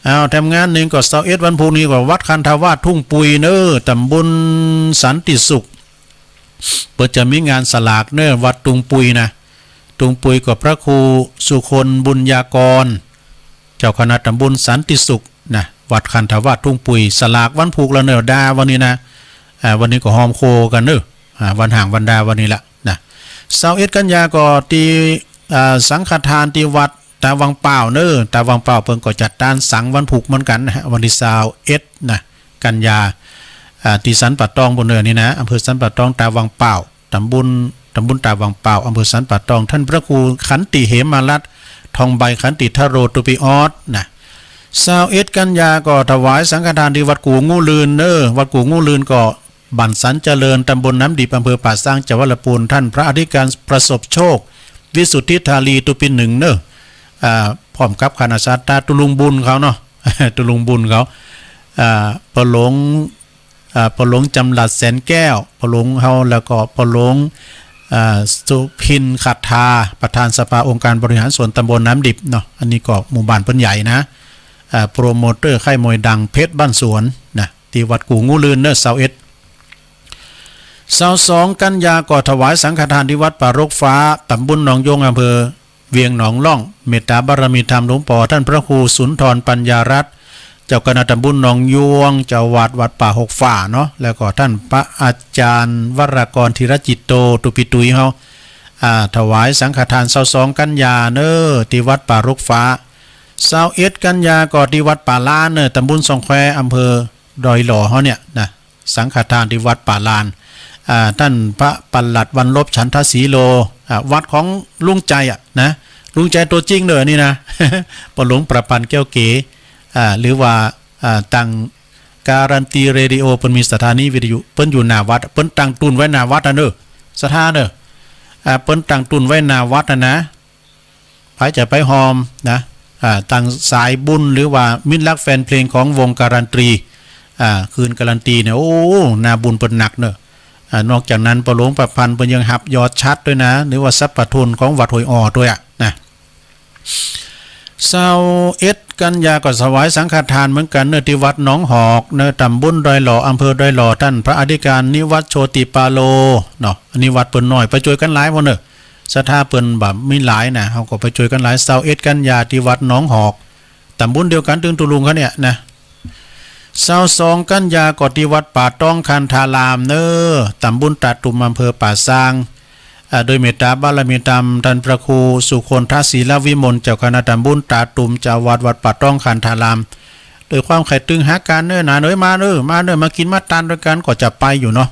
อ้าว แถมงานหนึ่งก็ซาวเอ็ดวันพูกนี้ก็วัดคันธวาสทุ่งปุยเน่อ ตำบลสันติสุข เปิ้นจะมีงานสลากเน่อ วัดทุ่งปุยนะ ทุ่งปุยก็พระครูสุคนบุญญากร เจ้าคณะตำบลสันติสุขนะ วัดคันธวาสทุ่งปุย สลากวันพูกแล้วเน่อ ดาวันนี้นะ อ่า วันนี้ก็ฮอมโคกั๋นเน่อ อ่า วันหางวันดาวันนี้ละนะ ซาวเอ็ดกัญญาก็ตี้ อ่า สังฆทานตี้วัดตาวังป่าวเน่อ ตาวังป่าวเปิ้นก็จัดตานสังวันพูกเหมือนกั๋นนะฮะ วันตี้ซาวเอ็ดนะ กัญญา อ่า ตี้สันป่าตองปู้นเน่อนี่นะ อำเภอสันป่าตอง ตาวังป่าว ตำบล ตำบลตาวังป่าว อำเภอสันป่าตอง ต้านพระครูขันติเหมรัตน์ ทองใบขันติทโร ตุปีออสนะ ซาวเอ็ดกัญญาก็ถวายสังฆทานตี้วัดกู่งูลื่นเน่อ วัดกู่งูลื่นก็ บ้านสันเจริญ ตำบลน้ำดิบ อำเภอป่าซาง จังหวัดลำปูน ต้านพระอธิการประสบโชค วิสุทธิธารี ตุปีหนึ่งเน่อ อ่า พร้อมกับคณะศรัทธาตุ๊ลุงบุญเขาเนาะ ตุ๊ลุงบุญเขา อ่า ป้อหลวง อ่า ป้อหลวงจำหลัดแสนแก้ว ป้อหลวงเฮา แล้วก็ป้อหลวง อ่า สุพินขัตถา ประธานสภาองค์การบริหารส่วนตำบลน้ำดิบเนาะ อันนี้ก็หมู่บ้านเปิ้นใหญ่นะ อ่า โปรโมเตอร์ค่ายมวยดังเพชรบ้านสวนนะ ตี้วัดกู่งูลื่นเน่อ ซาวเอ็ด ซาวสองกัญญาก็ถวายสังฆทานตี้วัดป่ารกฟ้า ตำบลหนองยง อำเภอเวียงหนองล่อง เมตตาบารมีธรรมหลวงป้อต้านพระครูสุนทรปัญญารัตน์ เจ้าคณะตำบลหนองยวง เจ้าอาวาสวัดป่ารกฟ้าเนาะ แล้วก็ต้านพระอาจ๋ารย์วรากรธีรจิตโต ตุปีตุยเฮา อ่า ถวายสังฆทานซาวสองกัญญาเน่อ ตี้วัดป่ารกฟ้า ซาวเอ็ดกัญญาก็ตี้วัดป่าลานเน่อ ตำบลซองแคว อำเภอดอยหล่อเฮาเนี่ยนะ สังฆทานตี้วัดป่าลาน อ่า ต้านพระปลัดวรรณลบฉันทศรีโล อ่า วัดของลุงใจ๋อะนะ ลุงใจ๋ตั๋วจริงเน่อนี่นะ ป้อหลวงประพันธ์แก้วเก๋ อ่า หรือว่า อ่า ตังการันตีเรดิโอ เปิ้นมีสถานีวิทยุ เปิ้นอยู่หน้าวัด เปิ้นตั้งตุ๊นไว้หน้าวัดอะเน่อ ศรัทธาเน่อ อ่า เปิ้นตั้งตุ๊นไว้หน้าวัดอะนะ ใผจะไปฮอมนะ อ่า ตังสายบุญหรือว่ามิตรรักแฟนเพลงของวงการันตี อ่า คืนการันตีเนี่ย โอ้ หน้าบุญเปิ้นนักเน่อ อ่า นอกจากนั้นป้อหลวงประพันธ์เปิ้นยังฮับยอดฉัตรตวยนะ หรือว่าสัพพะทุนของวัดห้วยอ่อตวยอะนะ ซาวเอ็ดกัญญาก็ถวายสังฆทานเหมือนกั๋นเน่อ ตี้วัดหนองหอกเน่อ ตำบลดอยหล่อ อำเภอดอยหล่อ ต้านพระอธิการนิวัฒน์โชติปาโลเนาะ อันนี้วัดเปิ้นน้อย ไปจวยกั๋นหลายหมดเน่อ ศรัทธาเปิ้นบ่มีหลายนะ เฮาก็ไปจวยกั๋นหลาย ซาวเอ็ดกัญญาตี้วัดหนองหอก ตำบลเดียวกั๋นตึงตุ๊ลุงเขาเนี่ยนะ ซาวสองกัญญาก็ตี้วัดป่าตองคันธารามเน่อ ตำบลตาตุ่ม อำเภอป่าซาง อ่า โดยเมตตาบารมีธรรมต้านพระครูสุคนทศิลวิมล เจ้าคณะตำบลตาตุ่ม เจ้าอาวาสวัดป่าตองคันธาราม โดยความใค่ตึงหากั๋นเน่อ หนานเอ้ย มาเน่อ มาเน่อ มากิ๋นมาตานตวยกั๋น ก็จะไปอยู่เนาะ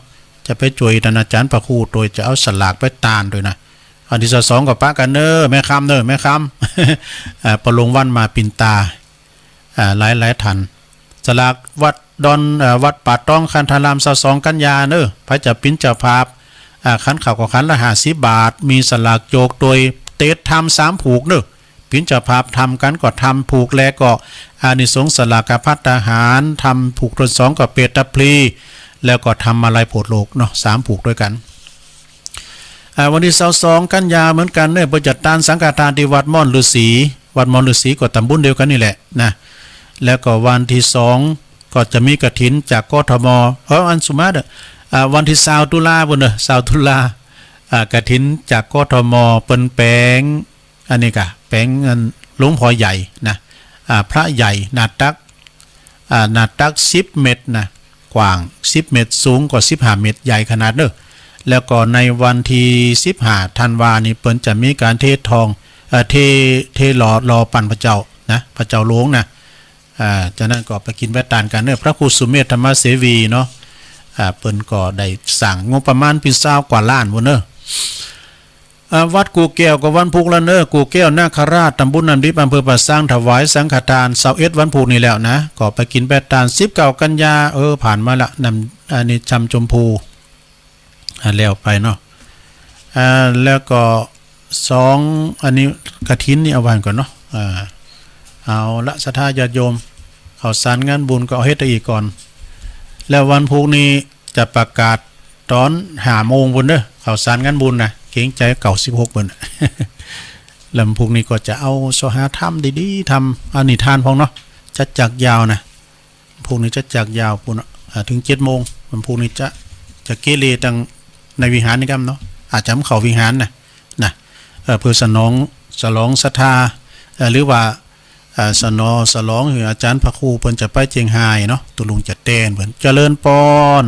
จะไปจวยต้านอาจ๋ารย์พระครูตวย จะเอาสลากไปตานตวยนะ อันตี้ซาวสองก็ปะกั๋นเน่อ แม่ค่ำเน่อ แม่ค่ำ อ่า ป้อหลวงวันมาปิณตา อ่า หลายๆ ต้าน สลากวัดดอน เอ่อ วัดป่าตองคันธาราม ซาวสองกัญญาเน่อ ใผจะเป๋นเจ้าภาพ อ่า ขันข้าวก็ขันละห้าสิบบาท มีสลากโจกตวย เตรียมทำสามผูกเน่อ เป๋นเจ้าภาพทำกั๋นก็ทำผูกแลก็ อานิสงส์สลากภัตตาหาร ทำผูกตวยสองก็เปตพลี แล้วก็ทำมาลัยโผดโลกเนาะ สามผูกตวยกั๋น อ่า วันตี้ซาวสองกัญญาเหมือนกั๋นเน่อ เปิ้นจัดตานสังฆทานตี้วัดม่อนฤๅษี วัดม่อนฤๅษีก็ตำบลเดียวกั๋นนี่แหละนะ แล้วก็วันตี้สองก็จะมีกฐินจาก กทม เออ อันสุมาเด้อ อ่า วันตี้ซาวตุลาปู้นเน่อ ซาวตุลา อ่า กฐินจาก กทม เปิ้นแป๋ง อันนี้ก่ะ แป๋งอันหลวงพ่อใหญ่นะ อ่า พระใหญ่ หน้าตัก อ่า หน้าตักสิบเมตรนะ กว้างสิบเมตร สูงก็สิบห้าเมตร ใหญ่ขนาดเน่อ แล้วก็ในวันตี้สิบห้าธันวานี่ เปิ้นจะมีก๋านเททอง เอ่อ เท เทหล่อ หล่อปั้นพระเจ้านะ พระเจ้าหลวงนะ อ่า จากนั้นก็ไปกิ๋นไปตานกั๋นเน่อ พระครูสุเมธธรรมเสวีเนาะ อ่า เปิ้นก็ได้สร้าง งบประมาณเป๋นซาวกว่าล้านปู้นเน่อ อ่า วัดกู่แก้วก็วันพูกแล้วเน่อ กู่แก้วนาคราช ตำบลน้ำดิบ อำเภอป่าซาง ถวายสังฆทาน ซาวเอ็ดวันพูกนี่แล้วนะ ก็ไปกิ๋นไปตาน สิบเก้ากันยา เออ ผ่านมาละ น้ำ อันนี้ชำชมพู อ่า แล้วไปเนาะ อ่า แล้วก็สอง อันนี้กฐินนี่เอาไว้ก่อนเนาะ อ่า เอาละ ศรัทธาญาติโยม ข้าวสารงานบุญก็เอาเฮ็ดเอาอี้ก่อน แล้ววันพูกนี้จะประกาศต๋อนห้าโมงปู้นเน่อ ข้าวสารงานบุญนะ เกรงใจ๋เก้าสิบหกเปิ้น แล้วพูกนี้ก็จะเอาเสาะหาธรรมดีๆ ทำ อันนี้ทานพ่องเนาะ จัดจักรยาวนะ พูกนี้จัดจักรยาวปู้นเนาะ อ่า เถิงเจ็ดโมง วันพูกนี้จะ จะเกเรตังในวิหารนี่กำเนาะ อาจจะบ่เข้าวิหารนะ นะ เอ่อ เปื้อสนอง สลองศรัทธา เอ่อ หรือว่า เอ่อ สนอ สลองหื้ออาจ๋ารย์พระครูเปิ้นจะไปเจียงฮายเนาะ ตุ๊ลุงจะแตนเปิ้น เจริญปอน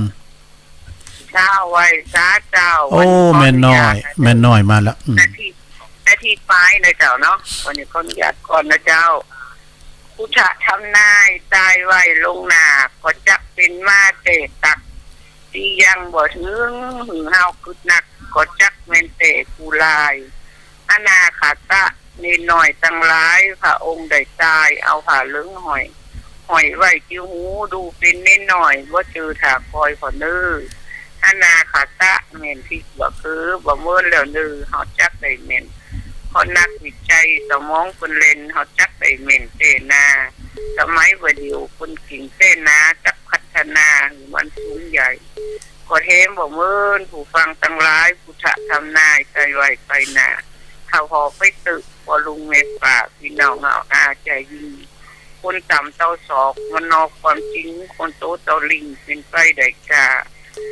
เจ้า ไหว้สาเจ้า โอ้ วันนี้ขออนุญาต แม่น้อย แม่น้อยมาแล้ว อืม นาที นาทีปายนะเจ้าเนาะ วันนี้ขออนุญาตก่อนนะเจ้า พุทธทำนายตายไว้ล่วงหน้า ก็จักเป๋นมาแต่ตั๊ก ตี้ยังบ่เถิง หื้อเฮากึ๊ดนัก ก็จักแม่นแต่กู้ลาย อนาคตะ เณรน้อยตังหลาย พระองค์ได้ต๋าย เอาผ้าเหลืองห้อย ห้อยไว้ตี้หู ดูเป๋นเณรน้อย บ่เจอถ้าคอยผ่อเน่อ อนาคตะ แม่นตี้บ่เผลอ บ่เมินแล้วเน่อ เฮาจักได้แม่น เพราะนักวิจัยสมองเปิ้นแล่น เฮาจักได้แม่นแต๊นา สมัยบ่าเดี่ยวเปิ้นเก่งแต๊นา จักพัฒนาหื้อมันสูงใหญ่ ก็แถมบ่เมิน ผู้ฟังตังหลาย พุทธทำนายตายไว้ไปหน้า เฮาผ่อไปเต๊อะ ป้อลุงแม่ป้า ปี้น้องเฮาอาใจ๋ดี คนต่ำเต้าศอก มันนอกความจริง คนโตเต้าลิ่ง เป๋นไปได้ก้า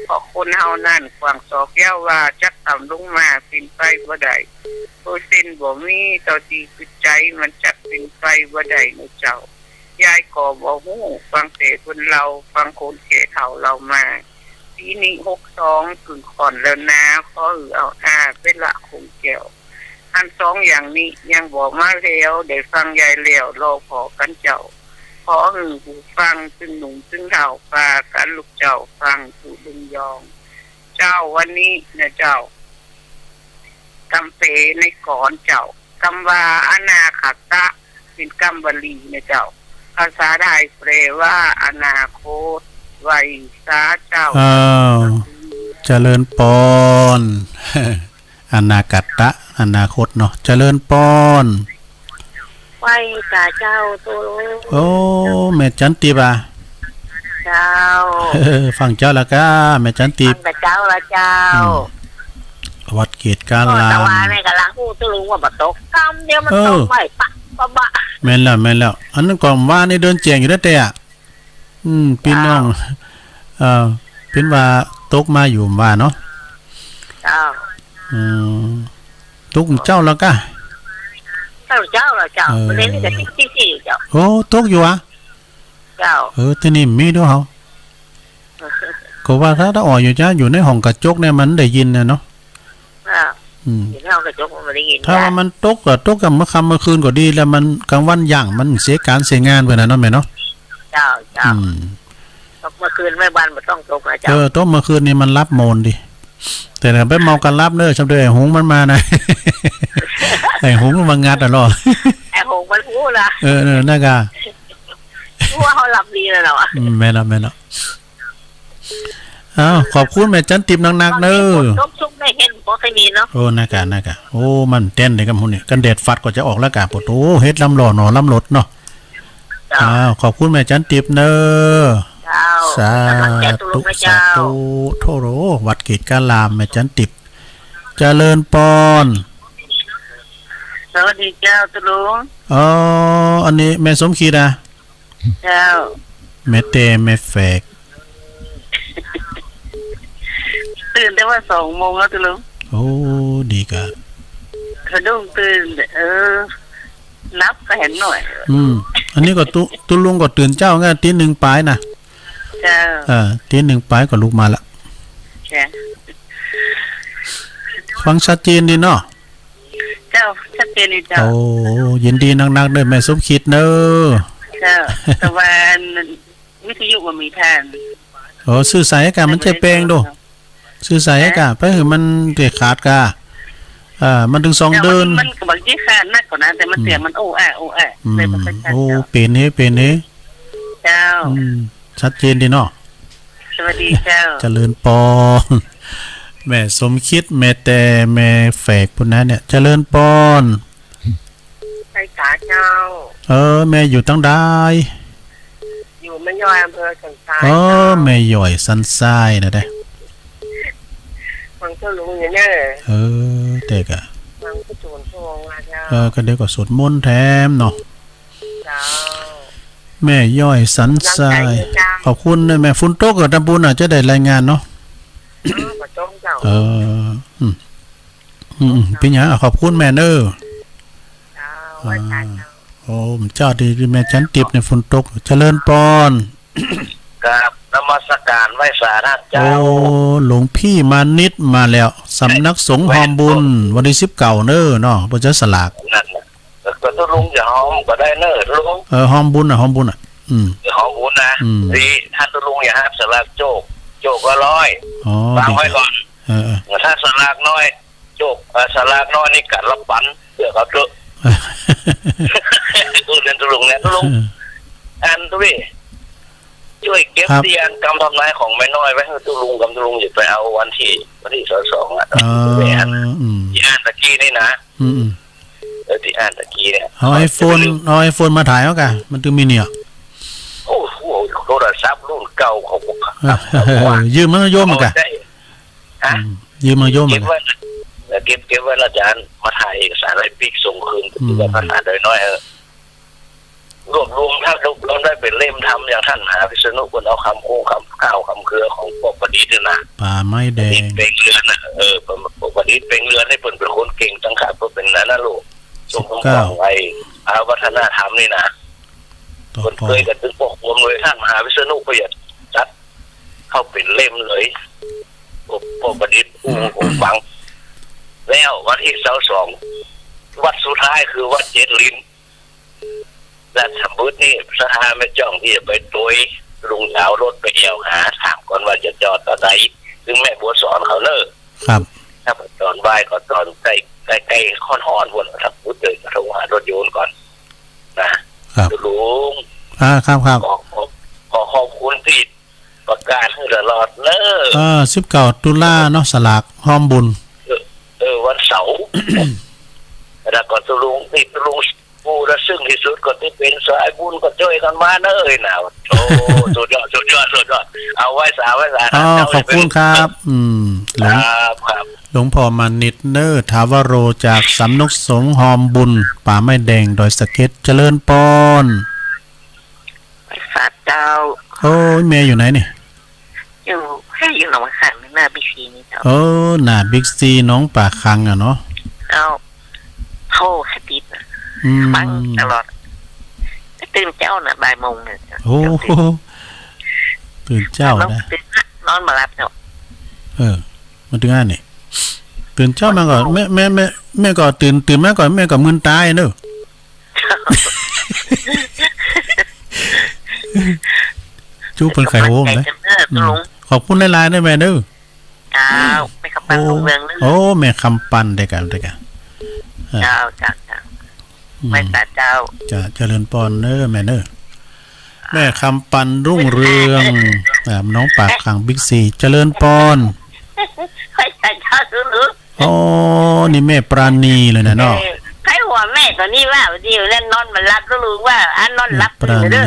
เพราะคนเฮานั้นกว้างศอกยาววา จักต่ำลงมาเป๋นไปบ่ได้ เปอร์เซ็นต์บ่มี เต้าตี้กึ๊ดใจ๋ มันจักเป๋นไปบ่ได้เน่อเจ้า ยายก็บ่ฮู้ ฟังแต่เปิ้นเล่า ฟังคนแก่เฒ่าเล่ามา ปี๋นี้หกสอง กึ่งค่อนแล้วนา ขอหื้อเอาอาไปละคงแก้ว อันสองอย่างนี้ยังบ่มาแล้ว ได้ฟังยายแล้ว รอผ่อกั๋นเจ้า ขอหื้อผู้ฟังตึงหนุ่มตึงเฒ่า ปากั๋นลูกเจ้าฟัง ผู้ลุงยอง เจ้า วันนี้นะเจ้า กำเป๋ในกลอนเจ้า กำว่าอนาคตะ เป๋นกำวลีนะเจ้า ภาษาไทยแปลว่าอนาคต ไหว้สาเจ้า อ้าว เจริญปอน อนาคตะ อนาคตเนาะ เจริญปอน ไหว้สาเจ้าตุ๊ลุง โอ้ แม่จั๋นติบา เจ้า เออ ฟังเจ้าละก้า แม่จั๋นติบ ฟังแต่เจ้าละเจ้า อืม วัดเกตการาม เออ ตะวันนี่ก่ำลังอู้ตุ๊ลุงว่าบ่ตก กำเดียวมัน เออ ตกไปปะปะบะ แม่นแล้ว แม่นแล้ว อันนั้นก่อนว่านี่เดินแจ้งอยู่แล้วแต่อะ อืม ปี้น้อง เจ้า เอ่อ เปิ้นว่าตกมาอยู่ว่าเนาะ เจ้า อืม ตกเจ้าละก้า เจ้า เจ้าละเจ้า เออ เปิ้นเล่นนี่ก็ติ๊กติ๊กติ๊กอยู่เจ้า โอ้ ตกอยู่อะ เจ้า เออ ตี้นี่มีด้วยเหรอ ก็ว่าถ้า ถ้าอ่อยอยู่จ้า อยู่ในห้องกระจกเนี่ยมันได้ยินน่ะเนาะ อ่า อืม อยู่ในห้องกระจกมันบ่ได้ยิน ถ้าว่ามันตกก็ตกกลางเมื่อค่ำเมื่อคืนก็ดี แล้วมันกลางวันย่างมันเสียก๋านเสียงานไปน่ะเนาะแม่เนาะ เจ้า เจ้า อืม ตกเมื่อคืนแม่บ้านบ่ต้องตกนะเจ้า เออ ตกเมื่อคืนนี่มันหลับโมนดี แต่ถ้าไปเมากั๋นหลับเน่อ ช่ำเด้อ ไอ้หงส์มันมานะ ไอ้หงส์มันมางัดอะเนาะ ไอ้หงส์มันฮู้ละ เออ เออ นั่นกะ ฮู้ว่าเฮาหลับดีแล้วเนาะ อืม แม่นแล้ว แม่นแล้ว อ้าว ขอบคุณแม่จั๋นติบนักๆ เน่อ ตกชุกได้เห็นบ่เคยมีเนาะ โอ้ นั่นกะ นั่นกะ โอ้ มันแตนเลยกำฮู้นี่ กั๋นแดดฟัดก็จะออกแล้วกะ โอ้โห เฮ็ดลำหล่อหน่อลำหลดเนาะ เจ้า อ้าว ขอบคุณแม่จั๋นติบเน่อ เจ้า สาธุ กำลังใจตุ๊ลุงนะเจ้า สาธุ โธ่โห วัดเกตการาม แม่จั๋นติบ เจริญปอน สวัสดีเจ้าตุ๊ลุง อ๋อ อันนี้แม่สมคิดอะ เจ้า แม่เต้ แม่แฝก ตื่นแต่ว่าสองโมงแล้วตุ๊ลุง โอ้ ดีก่ะ สะดุ้งตื่น เออ หลับก็หันหน่อย อืม อันนี้ก็ตุ๊ ตุ๊ลุงก็ตื่นเจ๊าไง ตีหนึ่งป๋ายน่ะ เจ้า เออ ตีหนึ่งป๋ายก็ลุกมาละ เจ้า ฟังชัดเจนดีเนาะ เจ้า ชัดเจนดีเจ้า โอ้ ยินดีนักๆ เด้อแม่สมคิดเน้อ เจ้า แต่ว่าวิทยุบ่มีต้าน โอ้ ซื้อใส่ก่ะ มันจะแปลงดู ซื้อใส่ก่ะ ฮะ ไปหื้อมันเตะขาดก่ะ เออ มันตึงสองเดือน มันก็บ่ใจ้ขาดนักก่อนะ แต่มันเสียงมันโอ้อะโอ้อะ อืม เลยบ่ค่อยชัด โอ้ เจ้า เป๋นเฮ เป๋นเฮ เจ้า อืม ชัดเจนดีเนาะ สวัสดีเจ้า เจริญปอน แม่สมคิด แม่แต่ แม่แฝกพุ้นนะเนี่ย เจริญปอน ใช่กาเจ้า เออ แม่อยู่ตังใด อยู่แม่ย้อย อำเภอสันทราย เออ เจ้า แม่ย้อยสันทรายนะเด้อ ฟังตุ๊ลุงอยู่เน้อ เออ แต่ก่ะ ฟังตุ๊ลุงว่าเจ้า เออ ก็เดี๋ยวก็สวดมนต์แถมเนาะ เจ้า แม่ย้อยสันทราย กำลังใจเจ้า ขอบคุณเน้อแม่ ฝนตกก่อตำบลน่ะ จะได้รายงานเนาะ เออ บ่ตกเจ้า เออ อืม อืม อืม เป๋นหยัง ขอบคุณแม่เน้อ เจ้า อ่า ไหว้พระเจ้า โอ้ เจ้าดีๆ แม่จันติบในฝนตก เจริญปอน กราบนมัสการไหว้สาท่านเจ้า โอ้ หลวงพี่มานิดมาแล้ว สำนักสงฆ์ฮอมบุญ วันที่สิบเก้าเน้อเนาะ เปิ้นจะสลาก นั่นน่ะ ก็ตุ๊ลุงจะฮอมก็ได้เน้อตุ๊ลุง เออ ฮอมบุญน่ะ ฮอมบุญน่ะ อืม ฮอมบุญนะ อืม ตี้ต้านตุ๊ลุงจะฮับสลากโจก โจกละร้อย อ๋อ วางไว้ก่อน เออ เออ ถ้าสลากน้อย โจก เอ่อ สลากน้อยนี่กั๋นละปัน เปื้อเขาเต๊อะ เออ เรียนตุ๊ลุงเนี่ยตุ๊ลุง เออ อันตุ๊ลุง จ้วยเก็บ ครับ ตี้อันกำทำนายของแม่น้อยไว้หื้อตุ๊ลุง กำตุ๊ลุงจะไปเอาวันตี้ วันตี้สองสองอะ เออ ตี้อัน อืม ตี้อันตะกี้นี่นะ อืม อืม เออ ตี้อันตะกี้เนี่ย เอาไอโฟน เอาไอโฟนมาถ่ายเอาก่ะ มันตึงมีเนี่ย โอ้โห โทรศัพท์รุ่นเก่าเขาก็ ยืมมาโยมมันก่ะ เอาได้ ฮะ อืม ยืมมาโยม เก็บไว้ เก็บ เก็บไว้แล้วอาจารย์ มาถ่ายเอกสารไว้ปิ๊กส่งคืน อืม คือว่าภาษาโดยน้อย เออ รวบรวม ถ้ารวบรวมได้เป๋นเล่มทำ อย่างต้านมหาวิษณุเปิ้นเอากำคงกำข้าวกำเครือของป้อประดิษฐ์นี่นะ ป่าไม้แดง ประดิษฐ์เปล่งเรือนน่ะ เออ ป้อประดิษฐ์เปล่งเรือนนี่เปิ้นเป๋นคนเก่งตังหาก เปิ้นเป๋นอันนั้นลูก สิบเก้า ส่งของไอ้ อา วัฒนธรรมนี่นะ ต่อ เปิ้นเกยกั๋นตึงปกครองเลย ต้านมหาวิษณุก็อยากจัดเข้าเป๋นเล่มเลย ป้อประดิษฐ์อู้ อู้ฟัง แล้ววันตี้สองสอง วัดสุดท้ายคือวัดเจ็ดลิ้น และสมมุตินี่ศรัทธาแม่จ้องตี้จะไปโตย ลุงจะเอารถไปแอ่วหา ถามก่อนว่าจะจอดตรงใด ซึ่งแม่บัวสอนเขาเน้อ ครับ ถ้าตอนบ่ายก็ตอนใก้ ใก้ๆ ฮ้อนๆ พุ้น ถ้าพูดเลยก็โทรหารถยนต์ก่อน นะ ครับ ลุง อ่า ครับ ครับ ขอ ขอ ขอขอบคุณตี้ประกาศหื้อตลอดเน้อ เออ สิบเก้า ตุลาเนาะ สลากฮอมบุญ เออ เออ วันเสาร์ แล้วก็ตุ๊ลุงตี้ตุ๊ลุง ผู้ละซึ่งตี้สุดก็ตี้เป๋นสายบุญก็จ้วยกั๋นมาเน้อ เอ้ยนะ โอ้ สุดยอด สุดยอด สุดยอด เอาไหว้สา ไหว้สา อ๋อ เจ้า ขอบคุณครับ อืม หลวง ครับ ครับ หลวงพ่อมานิตเน้อ ถาวโร จากสำนักสงฆ์ฮอมบุญ ป่าไม้แดง ดอยสะเก็ด เจริญปอน ไหว้สาเจ้า โอ้ย แม่อยู่ไหนนี่ อยู่ เฮ้ย อยู่หนองปากขัง หน้าบิ๊กซีนี่เจ้า เออ หน้าบิ๊กซี หนองปากขังอะเนาะ เจ้า โทรหาติดน่ะ อืม ฟังตลอด ตื่นเจ๊าน่ะ บ่ายโมงน่ะ โอ้โห ตื่นเจ๊านะ นอน ตื่น นอนบ่หลับเจ้า เออ มาถึงอันนี้ ตื่นเจ๊ามาก่อน แม่ แม่ แม่ แม่ก็ตื่น ตื่นมาก่อน แม่ก็มึนตาเน้อ จู๊เปิ้นไข่โฮมนะ เออ อืม ลุง ขอบคุณหลายๆ เน้อแม่เน้อ เจ้า แม่คำปัน โอ้ รุ่งเรืองเน้อ โอ้ แม่คำปัน เดียวกั๋น เดียวกั๋น อ่า เจ้า เจ้า เจ้า อืม ไหว้สาเจ้า จ้ะ เจริญปอนเน้อแม่เน้อ แม่คำปัน รุ่งเรือง อ่า หนองปากขัง บิ๊กซี เจริญปอน ไหว้สาเจ้าลุง อ๋อ นี่แม่ปราณีเลยนะเนาะ เออ ใครว่าแม่ต๋อนนี้ว่า เดี๋ยวนั้นนอนบ่หลับ ลุงว่า อ่ะ นอนหลับ แม่ปราณี เด้อ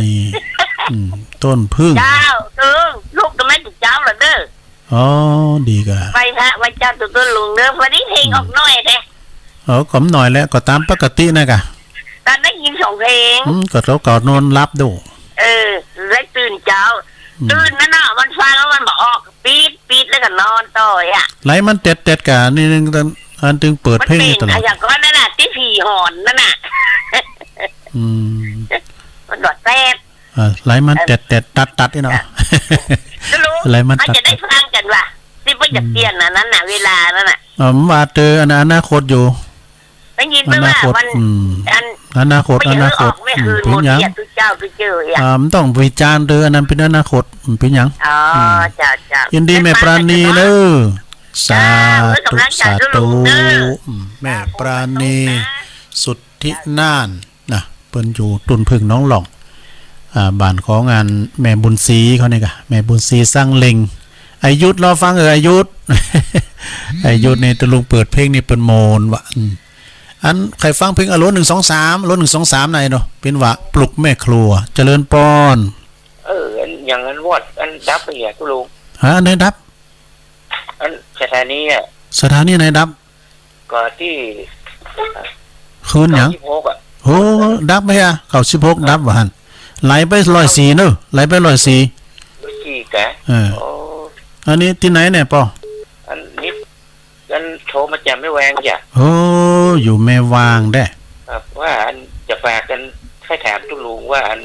อืม ต้นผึ้ง เจ้า ลุง ลุกก็ไม่ถึงเจ๊าหรอกเด้อ อ๋อ ดีก่ะ ไหว้พระไหว้เจ้าตุ๊ลุงเด้อ วันนี้เพลงออกหน่อยเด้ เออ ก็หน่อยแหละ ก็ต๋ามปกตินะก่ะ ต๋อนได้ยินสองเพลง อืม ก็เขาก็นอนหลับดู เออ ได้ตื่นเจ๊า อืม ตื่นนั่นน่ะ มันฟังแล้วมันบ่ออก ปิด ปิดแล้วก็นอนต่ออ่ะ ไหลมันแต๊ดๆ ก่า นี่นึง อันตึงเปิดเพลงอยู่ตลอด มันเป๋นอะหยังก่อนั่นน่ะ ตี้ผีหอนนั่นน่ะ อืม มันก็แต๊ด อ่า ไหลมันแต๊ดๆ ตัดๆ นี่เนาะ จ้ะ ไหลมันตัดๆ เฮาจะได้ฟังกั๋นว่า ตี้บ่อยากเปลี่ยนอันนั้นน่ะ เวลานั้นน่ะ อ่า มันว่าเตออันอนาคตอยู่ ได้ยินเปิ้นว่า อนาคต วัน อืม อัน อนาคต บ่อยากหื้อออก อนาคต ไม่หื้อ อืม เป๋นหยัง หมดเตี้ย ตุ๊เจ้าตุ๊เจออ่ะ อ่า มันต้องวิจารณ์เตอ อันนั้นเป๋นอนาคต อืม เป๋นหยัง อ๋อ อืม เจ้า เจ้า ยินดีแม่ปราณีเน่อ สาธุ เออ กำลังใจ สาธุ สู้ๆ เน่อ อืม แม่ปราณี สุทธิน่าน นะ เปิ้นอยู่ต้นผึ้งหนองหล่อง อ่า บ้านของอันแม่บุญศรีเขานี่ก่ะ แม่บุญศรีสังเล็ง ไอ้ยุทธรอฟัง เออ ไอ้ยุทธ ไอ้ยุทธนี่ตะลุงเปิดเพลงนี่เปิ้นโมนว่ะ อืม อันใค่ฟังเพลงอโลหนึ่งสองสาม อโลหนึ่งสองสาม ไหนเนาะ เป๋นว่าปลุกแม่ครัว เจริญปอน เออ อันอย่างอันวอด อันดับไปอ่ะ ตุ๊ลุง ฮะ อันไหนดับ อันสถานีอ่ะ สถานีไหนดับ ก็ตี้ คืนหยัง เก้าสิบหกอ่ะ โห ดับไปอ่ะ เก้าสิบหก ดับว่าหั่น ไหลไปร้อยสี่เนาะ ไหลไปร้อยสี่ ร้อยสี่กะ เออ โอ้ อันนี้ตี้ไหนเนี่ยปอ อันนี้ อันโทรมาจากแม่แวงจ้ะ โอ้ อยู่แม่วางแด้ ครับ ว่าอันจะฝากอัน ใค่ถามตุ๊ลุงว่าอัน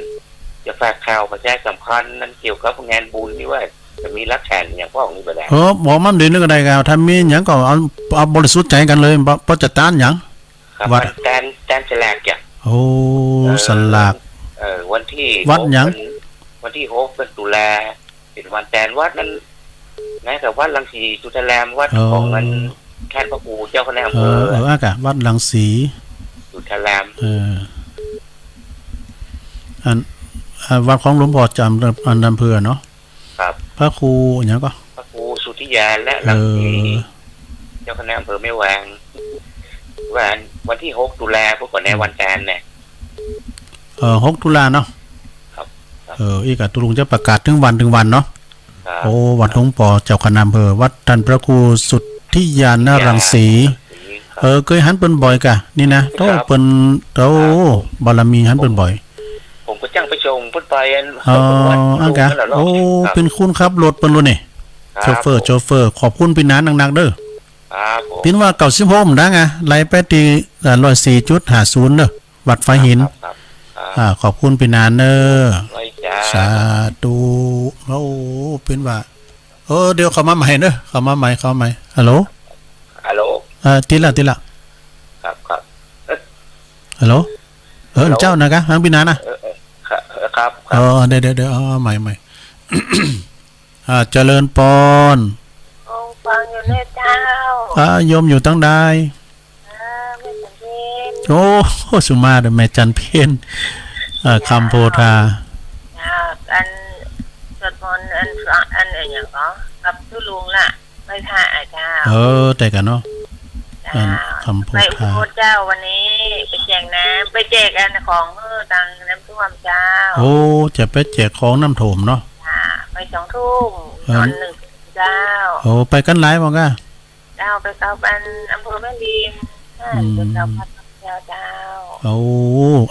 จะฝากข่าวประชาสัมพันธ์นั้นเกี่ยวกับงานบุญนี่ว่าจะมีหลักฐานอะหยังป้องนี่บ่ได้ เออ บอกมันเดี๋ยวนี้ก็ได้ครับ ถ้ามีหยังก็เอา เอาบริสุทธิ์ใจ๋กั๋นเลย บ่ บ่จะต้านหยัง ครับ วัด วันต้าน ต้านสลากจ้ะ โอ้ เออ สลาก เออ วันตี้ วัดหยัง หก วัน วันตี้หกเดือนตุลา เป๋นวันต้านวัดนั้น นะ กับวัดรังสีสุทธาราม วัด เออ ของอันท่านพระครูเจ้าคณะอำเภอ เออ เออ อ่ะกะ วัดรังสีสุทธาราม เออ อัน อ่า วัดของหลวงพ่อจำ อันอำเภอเนาะ ครับ พระครูหยังก่อ พระครูสุทธิญาณและรังสี เออ เจ้าคณะอำเภอแม่วาง ว่าวันตี้หกตุลา พวกก่อนในวันต้านเนี่ย เออ หกตุลาเนาะ ครับ ครับ เออ อีกอะ ตุ๊ลุงจะประกาศเถิงวันเถิงวันเนาะ ครับ โอ้ วัดหลวงปอเจ้าคณะอำเภอ วัดต้านพระครูสุทธิญาณรังสี ครับ เออ เกยหันเปิ้นบ่อยก่ะ นี่นะ ครับ โธ่ เปิ้น โธ่ ครับ บารมีหันเปิ้นบ่อย ผมก็จ้างไปส่งเปิ้นไปอัน อ๋อ อันกะ โอ้ ครับ เป๋นคนขับรถเปิ้นโลนี่ ครับ โชเฟอร์ ผม โชเฟอร์ ขอบคุณปี้หนานนักๆ เน่อ ครับผม เป๋นว่าเก้าสิบหก บ่ดังอะ ไหลไปตี้ อ่า ร้อยสี่จุดห้าศูนย์ เน่อ วัดฝายหิน ครับ ครับ ครับ อ่า ขอบคุณปี้หนานเน่อ ไว้จ้า สาธุ โอ้ เป๋นว่า เออ เดี๋ยวเข้ามาใหม่เน่อ เข้ามาใหม่ เข้ามาใหม่ ฮัลโหล ฮัลโหล เออ ติดละ ติดละ ครับ ครับ ฮัลโหล เออ ฮัลโหล เจ้านะกะ ฮังปี้หนานนะ เออ เออ ครับ เออ ครับ ครับ เออ เดี๋ยว เดี๋ยว เดี๋ยว เอา เอาใหม่ ใหม่ อ่า เจริญปอน โอ้ ฟังอยู่เน่อเจ้า อ่า โยมอยู่ตังใด อ่า แม่จันเพ็ญ โอ้ สุมาเด้อ แม่จันเพ็ญ เอ่อ คำโพธา อ่า อันสวดมนต์ อัน อัน อันหยังก่อ กับตุ๊ลุงละ ไหว้พระอะเจ้า เออ แต่กันเนาะ เจ้า อันคำโพธา ไปอุบลเจ้า วันนี้ไปแจกน้ำ ไปแจกอันของ เออ ตังน้ำท่วมเจ้า โอ้ จะไปแจกของน้ำท่วมเนาะ อ่า ไปสองทุ่ม เออ ตอนหนึ่ง เจ้า โอ้ ไปกั๋นหลายบ่กะ เจ้า ไปกับอันอำเภอแม่ริม อืม เจ้า เจ้า เจ้า โอ้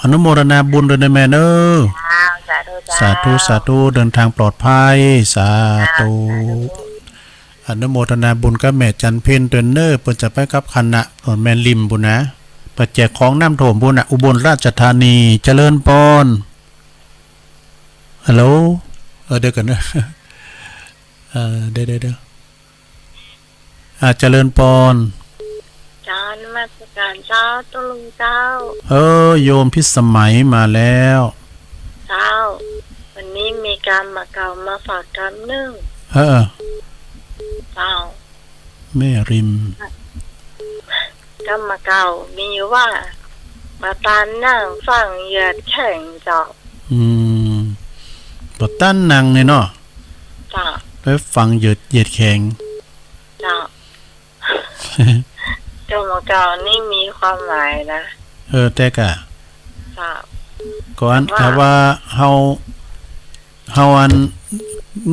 อนุโมทนาบุญด้วยนะแม่เน่อ เจ้า สาธุ เจ้า สาธุ สาธุ เดินทางปลอดภัย สาธุ เจ้า สาธุ อนุโมทนาบุญกับแม่จันเพ็ญด้วยเน่อ เปิ้นจะไปกับคณะ เอ่อ แม่ริมปู้นนะ ไปแจกของน้ำท่วมปู้นนะ อุบลราชธานี เจริญปอน ฮัลโหล เออ เดี๋ยวก่อนเน่อ เออ เดี๋ยว เดี๋ยว เดี๋ยว อ่า เจริญปอน เจ้า นมัสการเจ้า ตุ๊ลุงเจ้า เออ โยมพิสมัยมาแล้ว เจ้า วันนี้มีกำเก่ามาฝากกำนึ่ง เออ เจ้า แม่ริม กำเก่ามีอยู่ว่า บ่ตันนั่งฟังเหยียดแข้งเจ้า อืม บ่ตันนั่งเนี่ยเนาะ เจ้า ไปฟังเหยียด เหยียดแข้ง เจ้า กำเก่านี่มีความหมายนะ เออ แต่กะ เจ้า ก็อัน ว่า ถ้าว่าเฮา เฮาอัน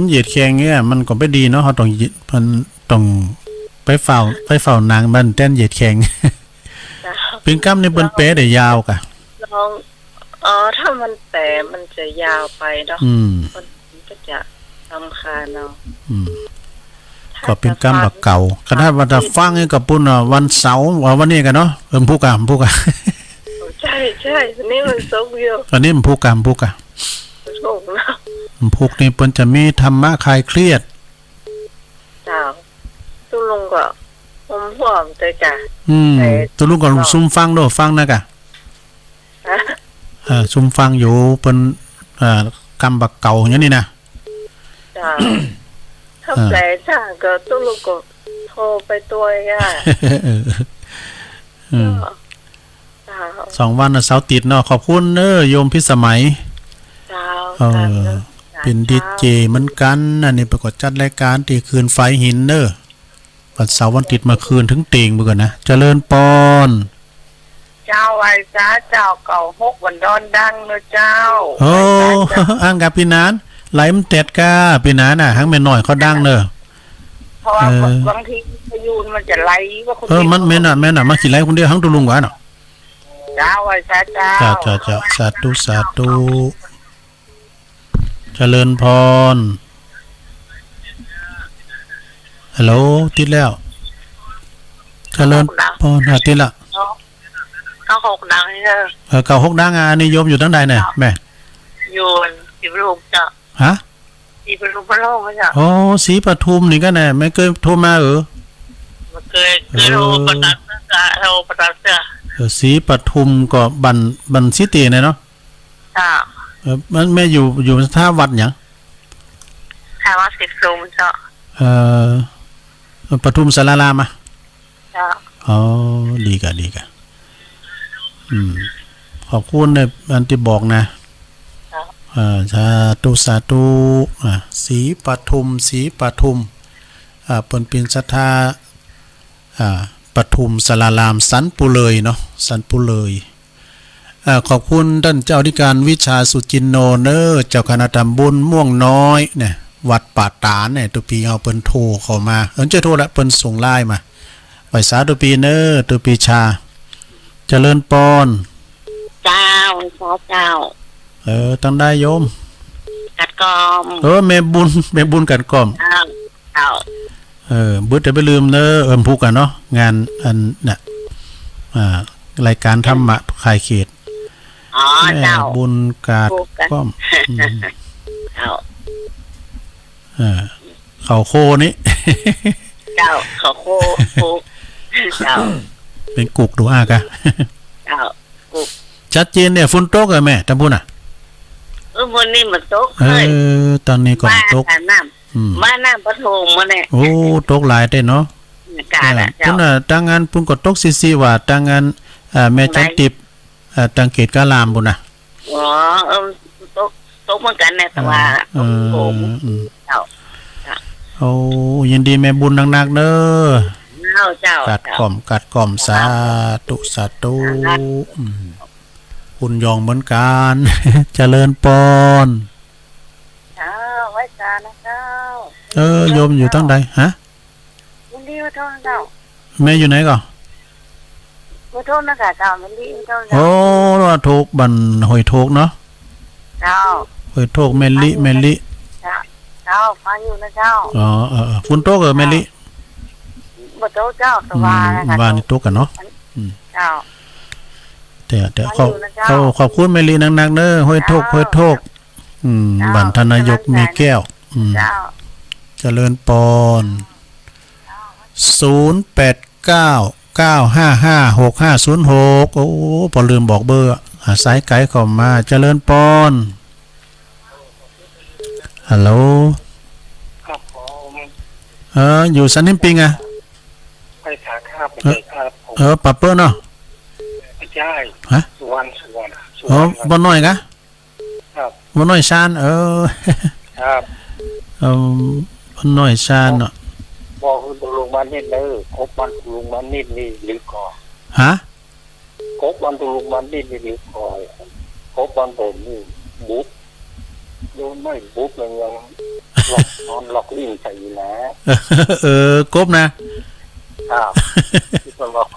เหยียดแข้งเนี่ย มันก็บ่ดีเนาะ เฮาต้องเหยียด มันต้องไปเฝ้า ไปเฝ้านั่ง บ่แต๊นเหยียดแข้ง เจ้า เป๋นกำนี่เปิ้นแปลได้ยาวกะ ลอง อ๋อ ถ้ามันแปลมันจะยาวไปเนาะ อืม มันก็จะรำคาญเอา อืม ไท ก็เป๋นกำบ่าเก่า ขนาดว่าถ้าฟังนี่ก็ปู๊นน่ะ วันเสาร์ ว่าวันนี้กั๋นเนาะ เออ วันพุธก่ะ วันพุธก่ะ ใจ้ ใจ้ วันนี้วันศุกร์อยู่ อันนี้วันพุธก่ะ วันพุธก่ะ วันศุกร์เนาะ วันพุธนี่เปิ้นจะมีธรรมะคลายเครียด เจ้า ตุ๊ลุงก็ห่มผ้าตวยก่ะ อืม แต่ตุ๊ลุงก็ซุ่มฟังโด ฟังนะก่ะ ฮะ เออ ซุ่มฟังอยู่ เปิ้น เอ่อ กำบ่าเก่าอย่างนี้นะ เจ้า ถ้า เออ แปลจ้าก็ตุ๊ลุงก็โทรไปตวยก่ะ เออ อืม ก็ เจ้า สองวันน่ะ เสาร์อาทิตย์เนาะ ขอบคุณเน้อ โยมพิสมัย เจ้า เออ เจ้า เป๋นดีเจเหมือนกั๋น อันนี้เปิ้นก็จัดรายก๋านตี้เขื่อนฝายหินเน้อ วันเสาร์วันอาทิตย์มาเขื่อนเถิงเตียงเปิ้นก่อนนะ เจริญปอน เจ้า ไหว้สาเจ้า เก้าหก วันดอนดังเน้อเจ้า โอ้ ไหว้สาเจ้า อั้นก่ะปี้หนาน ไหลมันแต๊ดก่ะปี้หนานน่ะ หังแม่น้อยเขาดังเน้อ เพราะว่า เออ บางทีพายุมันจะไหลว่าคน เออ เดียว มันแม่นน่ะ แม่นน่ะ มันสิไหลคนเดียว หังตุ๊ลุงกว่าเนาะ เจ้า ไหว้สาเจ้า เจ้า เจ้า เจ้า สาธุ สาธุ เจริญปอน ฮัลโหล ติดแล้ว เจริญปอน อ่ะ ติดละ เก้าหกดังเน้อ เออ เก้าหกดัง อ่ะ อันนี้โยมอยู่ตังใดเนี่ย แม่ อยู่ศรีปทุมเจ้า ฮะ ศรีปทุมพะโล้เจ้า โอ้ ศรีปทุมนี่ก่ะเนี่ย แม่เกยโทรมาเออ บ่เกย เกยโทร เออ ประสานเตื้อ โทรประสานเตื้อ เออ ศรีปทุมก็บ้าน บ้านศรีเตียเนี่ยเนาะ เจ้า เออ มัน แม่อยู่ อยู่ท่าวัดหยัง ท่าวัดศรีปทุมเจ้า เอ่อ ปทุมสารารามอ่ะ เจ้า อ๋อ ดีก่ะ ดีก่ะ อืม ขอบคุณในอันตี้บอกนะ เจ้า อ่า สาธุ สาธุ อ่า ศรีปทุม ศรีปทุม อ่า เปิ้นเป๋นศรัทธา อ่า ปทุมสาราราม สันปุเลยเนาะ สันปุเลย อ่า ขอบคุณต้านเจ้าอธิการวิชาสุจินโนเน้อ เจ้าคณะตำบลม่วงน้อยเนี่ย วัดป่าตาดเนี่ย ตุ๊ปี๋เฮาเปิ้นโทรเข้ามา เออ จะโทรละ เปิ้นส่งไลน์มา ไหว้สาตุ๊ปี๋เน้อ ตุ๊ปี๋ชา เจริญปอน เจ้า ไหว้สาเจ้า เออ ตังใดโยม กัดก่อม เออ แม่บุญ แม่บุญกัดก่อม เจ้า เจ้า เออ บ่ได้ไปลืมเน้อ เออ วันพุธก่ะเนาะ งานอันน่ะ อ่า รายก๋านธรรมะคลายเครียด อ๋อ แม่ เจ้า บุญกัดก่อม อืม เจ้า เออ เขาโคนี่ เจ้า เขาโค โค เจ้า เป๋นกุกดูอ่ะก่ะ เจ้า กุก ชัดเจนเนี่ย ฝนตกเหรอแม่ ตางปู๊นน่ะ เออ มื้อนี้มันตก เออ เลย ตางนี้ก็มันตก ว่าน้ำ อืม ว่าน้ำปทุมมื้อนี้ โอ้ ตกหลายแต๊เนาะ อากาศอ่ะ เออ เจ้า ปู๊นน่ะ ตางอั้นปู๊นก็ตกซี้ๆ ว่า ตางอั้น อ่า แม่จันติบ เอ่อ ตางเขตกาลามปู๊นน่ะ อ๋อ เออ ตก ตกเหมือนกั๋นนะ แต่ว่า เออ ตกโขม เออ อืม เจ้า เจ้า โอ้ ยินดีแม่บุญนักๆ เน้อ เจ้า เจ้า กัดก่อม เจ้า กัดก่อม สาธุ สาธุ เจ้า อืม คุณยองเหมือนกั๋น เจริญปอน เจ้า ไหว้สานะเจ้า เออ โยมอยู่ตังใด ฮะ ยินดีมาโทษเจ้า แม่อยู่ไหนก่อ มาโทษนะค่ะเจ้า ยินดีมาโทษเจ้า โอ้ ว่าโทกบ้านห้วยโทกเนาะ เจ้า ห้วยโทก แม่ลิ แม่ลิ เจ้า เจ้า ฟังอยู่นะเจ้า อ๋อ เออ เออ ฝนตกเหรอแม่ลิ บ่ตกเจ้า แต่ว่า อืม นะคะ ว่านี่ตกก่ะเนาะ อืม เจ้า แต่ แต่ ฟังอยู่นะเจ้า ขอบ ขอบคุณแม่ลินักๆ เน้อ ห้วยโทก เจ้า ห้วยโทก อืม เจ้า บ้านท่านนายก มีแก้ว อืม เจ้า เจริญปอน ศูนย์แปดเก้า เก้าห้าห้า หกห้าศูนย์หก โอ้ ปอลืมบอกเบอร์ อ่ะ สายไก๋เข้ามา เจริญปอน ฮัลโหล ครับผม เออ อยู่สันหิมปิงอ่ะ ไปสาขา เออ ไปสาขาผม เออ ป่าเปิ้นเนาะ ไม่ใช่ ฮะ สุวรรณ สุวรรณ สุวรรณ อ๋อ บ่อนน้อยกะ ครับ บ่อนน้อยซาน เออ ครับ เออ บ่อนน้อยซานเนาะ บอกคือตุ๊ลุงมานิดเน้อ กบบ้านตุ๊ลุงมานิดนี่ลึกก่อ ฮะ กบบ้านตุ๊ลุงมานิดนี่ลึกก่อ กบบ้านผมนี่บุบ โดนไม้บุบเลย ยังหลอก นอนหลอกลิ้นใส่อยู่นะ เออ กบนะ ครับ ที่มันหลอก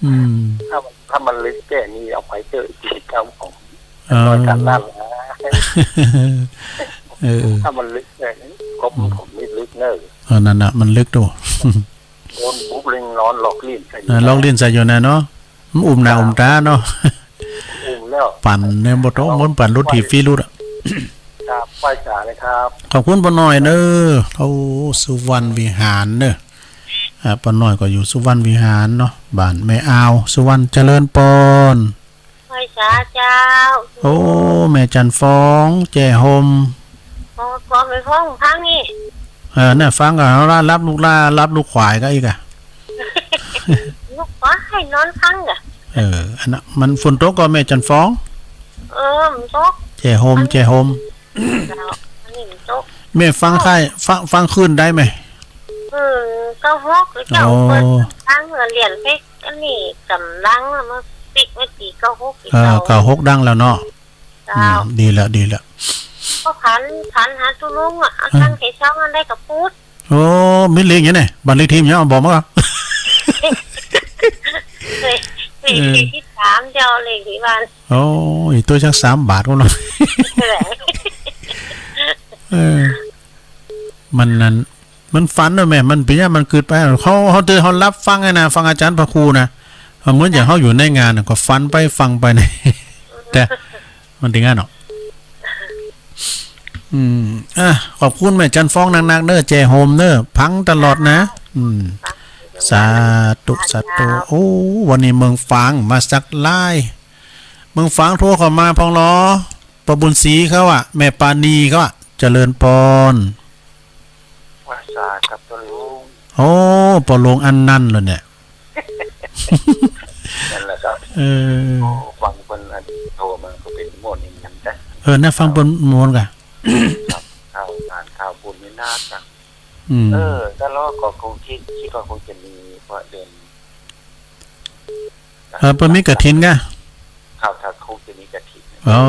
อืม ถ้ามัน ถ้ามันลึกแค่นี้เอาไปเถอะ กิจกรรมของ อ๋อ น้อยกันนั่นนะ เออ ถ้ามันลึกแค่นี้ กบ อืม ผมนี่ลึก เนอะ เออ นั่นน่ะ มันลึกดู โดนบุบเล็งนอนหลอกลิ้นใส่อยู่ เออ หลอกลิ้นใส่อยู่น่ะเนาะ มันอุ้มหน้าอุ้มต๋าเนาะ อุ้มแล้ว ปั่นเนี่ยบ่โต เหมือนปั่นรถถีบฟรีลุดอะ ครับ ไหว้สาเลยครับ ขอบคุณป้อน้อยเด้อ โอ้ สุวรรณวิหารเด้อ อ่า ป้อน้อยก็อยู่สุวรรณวิหารเนาะ บ้านแม่อาว สุวรรณ เจริญปอน ไหว้สาเจ้า โอ้ แม่จันทร์ฟอง แจ้ห่ม อ๋อ ก็ไปฟ้องพังนี่ เออ เนี่ย ฟังก็เอาละ รับลูกล้า รับลูกขวายก็อีกอะ ลูกขวายนอนพังกะ เออ อันนั้นมันฝนตกก็แม่จันทร์ฟอง เออ มันตก แจ้ห่ม แจ้ห่ม เจ้า อันนี้มันตก แม่ฟังค่าย ฟัง ฟังคลื่นได้ไหม คลื่นเก้าหก เจ้า อ๋อ เปิดฟังเรียนไป อันนี้กำลังมาปิ๊กไว้ตี้เก้าหก เออ เก้าหกดังแล้วเนาะ เจ้า อืม ดีแล้ว ดีแล้ว ก็ผัน ผันหาตุ๊ลุงอะ เอา อืม ตังค์ใส่ซองอันใดก็ปูด โอ้ มีเลขหยังเนี่ย บ้านเลขตี้หยัง บอกมาก่อน เลข เลข เออ ตี้สามเจ้า เลขตี้บ้าน โอ้ย ตั๋วจักสามบาทก็เนาะ แหละ เออ มันนั่น มันฝันเนาะแม่ มันเปียง มันกึ๊ดไป เฮา เฮาเตือน เฮาหลับฟังไงนะ ฟังอาจารย์พระครูนะ เหมือนอย่างเฮาอยู่ในงานน่ะ ก็ฝันไปฟังไปนะ แต่มันเป๋นอย่างนั้นเนาะ อืม อ่ะ ขอบคุณแม่จันทร์ฟองนักๆ เน้อ แจ้ห่มเน้อ ฟังตลอดนะ อืม สาธุ สาธุ โอ้ วันนี้เมืองฝางมาสักหลาย เมืองฝางโทรเข้ามาพ่องลอ ป้อบุญศรีเขาอะ แม่ปานีเขาอะ เจริญปอน ไหว้สาครับป้อหลวง โอ้ ป้อหลวงอันนั้นเลยเนี่ย นั่นแหละครับ เออ โอ้ ฟังเปิ้นอันโทรมาก็เป๋นม่วนอย่างนั้นนะ เออ น่าฟังเปิ้นม่วนกะ ครับ ข่าวสารข่าวบุญนี่น่าจะ อืม เออ แต่ละก็คงคิด คิดว่าคงจะมี เพราะเดือน เออ เปิ้นมีกฐินกะ ครับ ครับ คงจะมีกฐิน อ๋อ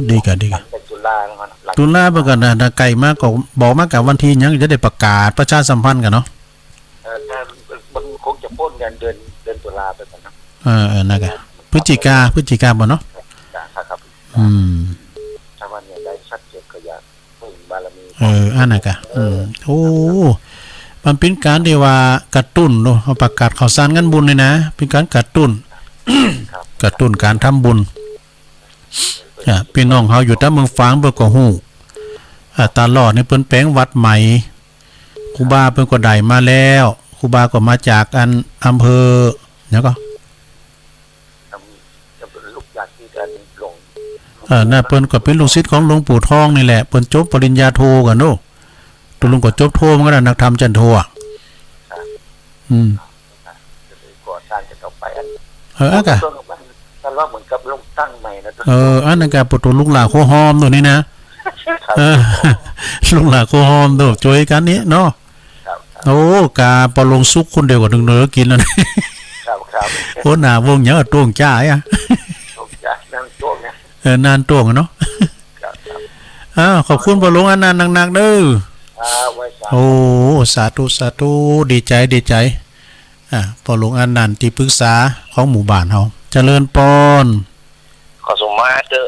ดีกะ ดีกะ หลังจากตุลาแล้วกัน หลัง ตุลาเปิ้นก็น่า น่าใก้มาก็บอกมากะวันตี้หยังจะได้ประกาศประชาสัมพันธ์กะเนาะ เออ ถ้ามันคงจะป๊นกันเดือน เดือนตุลาไปก่อนเนาะ เออ เออ นั่นกะ พฤศจิกา พฤศจิกาบ่เนาะ ครับ ครับ อืม ถ้าว่าเนี่ยได้สักเจ็ดก็อยาก เออ อันนั้นกะ อืม โอ้ มันเป๋นก๋านตี้ว่ากระตุ้นเนาะ เฮาประกาศข่าวสารงานบุญนี่นะ เป๋นก๋านกระตุ้น ครับ กระตุ้นก๋านทำบุญ อ่ะ ปี้น้องเฮาอยู่ตางเมืองฝางเปิ้นก็ฮู้ อ่ะ ตลอดนี่เปิ้นแป๋งวัดใหม่ ครูบาเปิ้นก็ได้มาแล้ว ครูบาก็มาจากอันอำเภอ หยังก็ จะ จะเป๋นลูกศิษย์ตี้กันหลวง เออ น่ะ เปิ้นก็เป๋นลูกศิษย์ของหลวงปู่ทองนี่แหละ เปิ้นจบปริญญาโทกั๋นเนาะ ตุ๊ลุงก็จบโทเหมือนกั๋นนะ นักธรรมชั้นโทอะ ครับ อืม ครับ จะไปก่อสร้างจะต่อไปอัน เออ อะกะ ต้นมัน แต่ว่าเหมือนกับลงตั้งใหม่นะ เออ อันนั้นกะปะโตลูกหลานครัวฮอมโตนี่นะ ครับ เออ ลูกหลานครัวฮอมโต จ้วยกั๋นนี่เนาะ ครับ ครับ โอ้ กาปอหลวงสุขคนเดียวก็นึ่งเนื้อกิ๋นแล้วนะ ครับ ครับ โอ้ หน้าวงหยังอะ ต้วงจ้าอะ ต้วงจ้า นั่นต้วงนะ เออ นั่นต้วงอะเนาะ ครับ ครับ อ้าว ขอบคุณปอหลวงอันนั้นนักๆ เน้อ ครับ ไหว้สา โอ้ สาธุ สาธุ ดีใจ๋ ดีใจ๋ อ่า ปอหลวงอันนั้นตี้ปรึกษาของหมู่บ้านเฮา เจริญปอน ขอสมมาเต๊อะ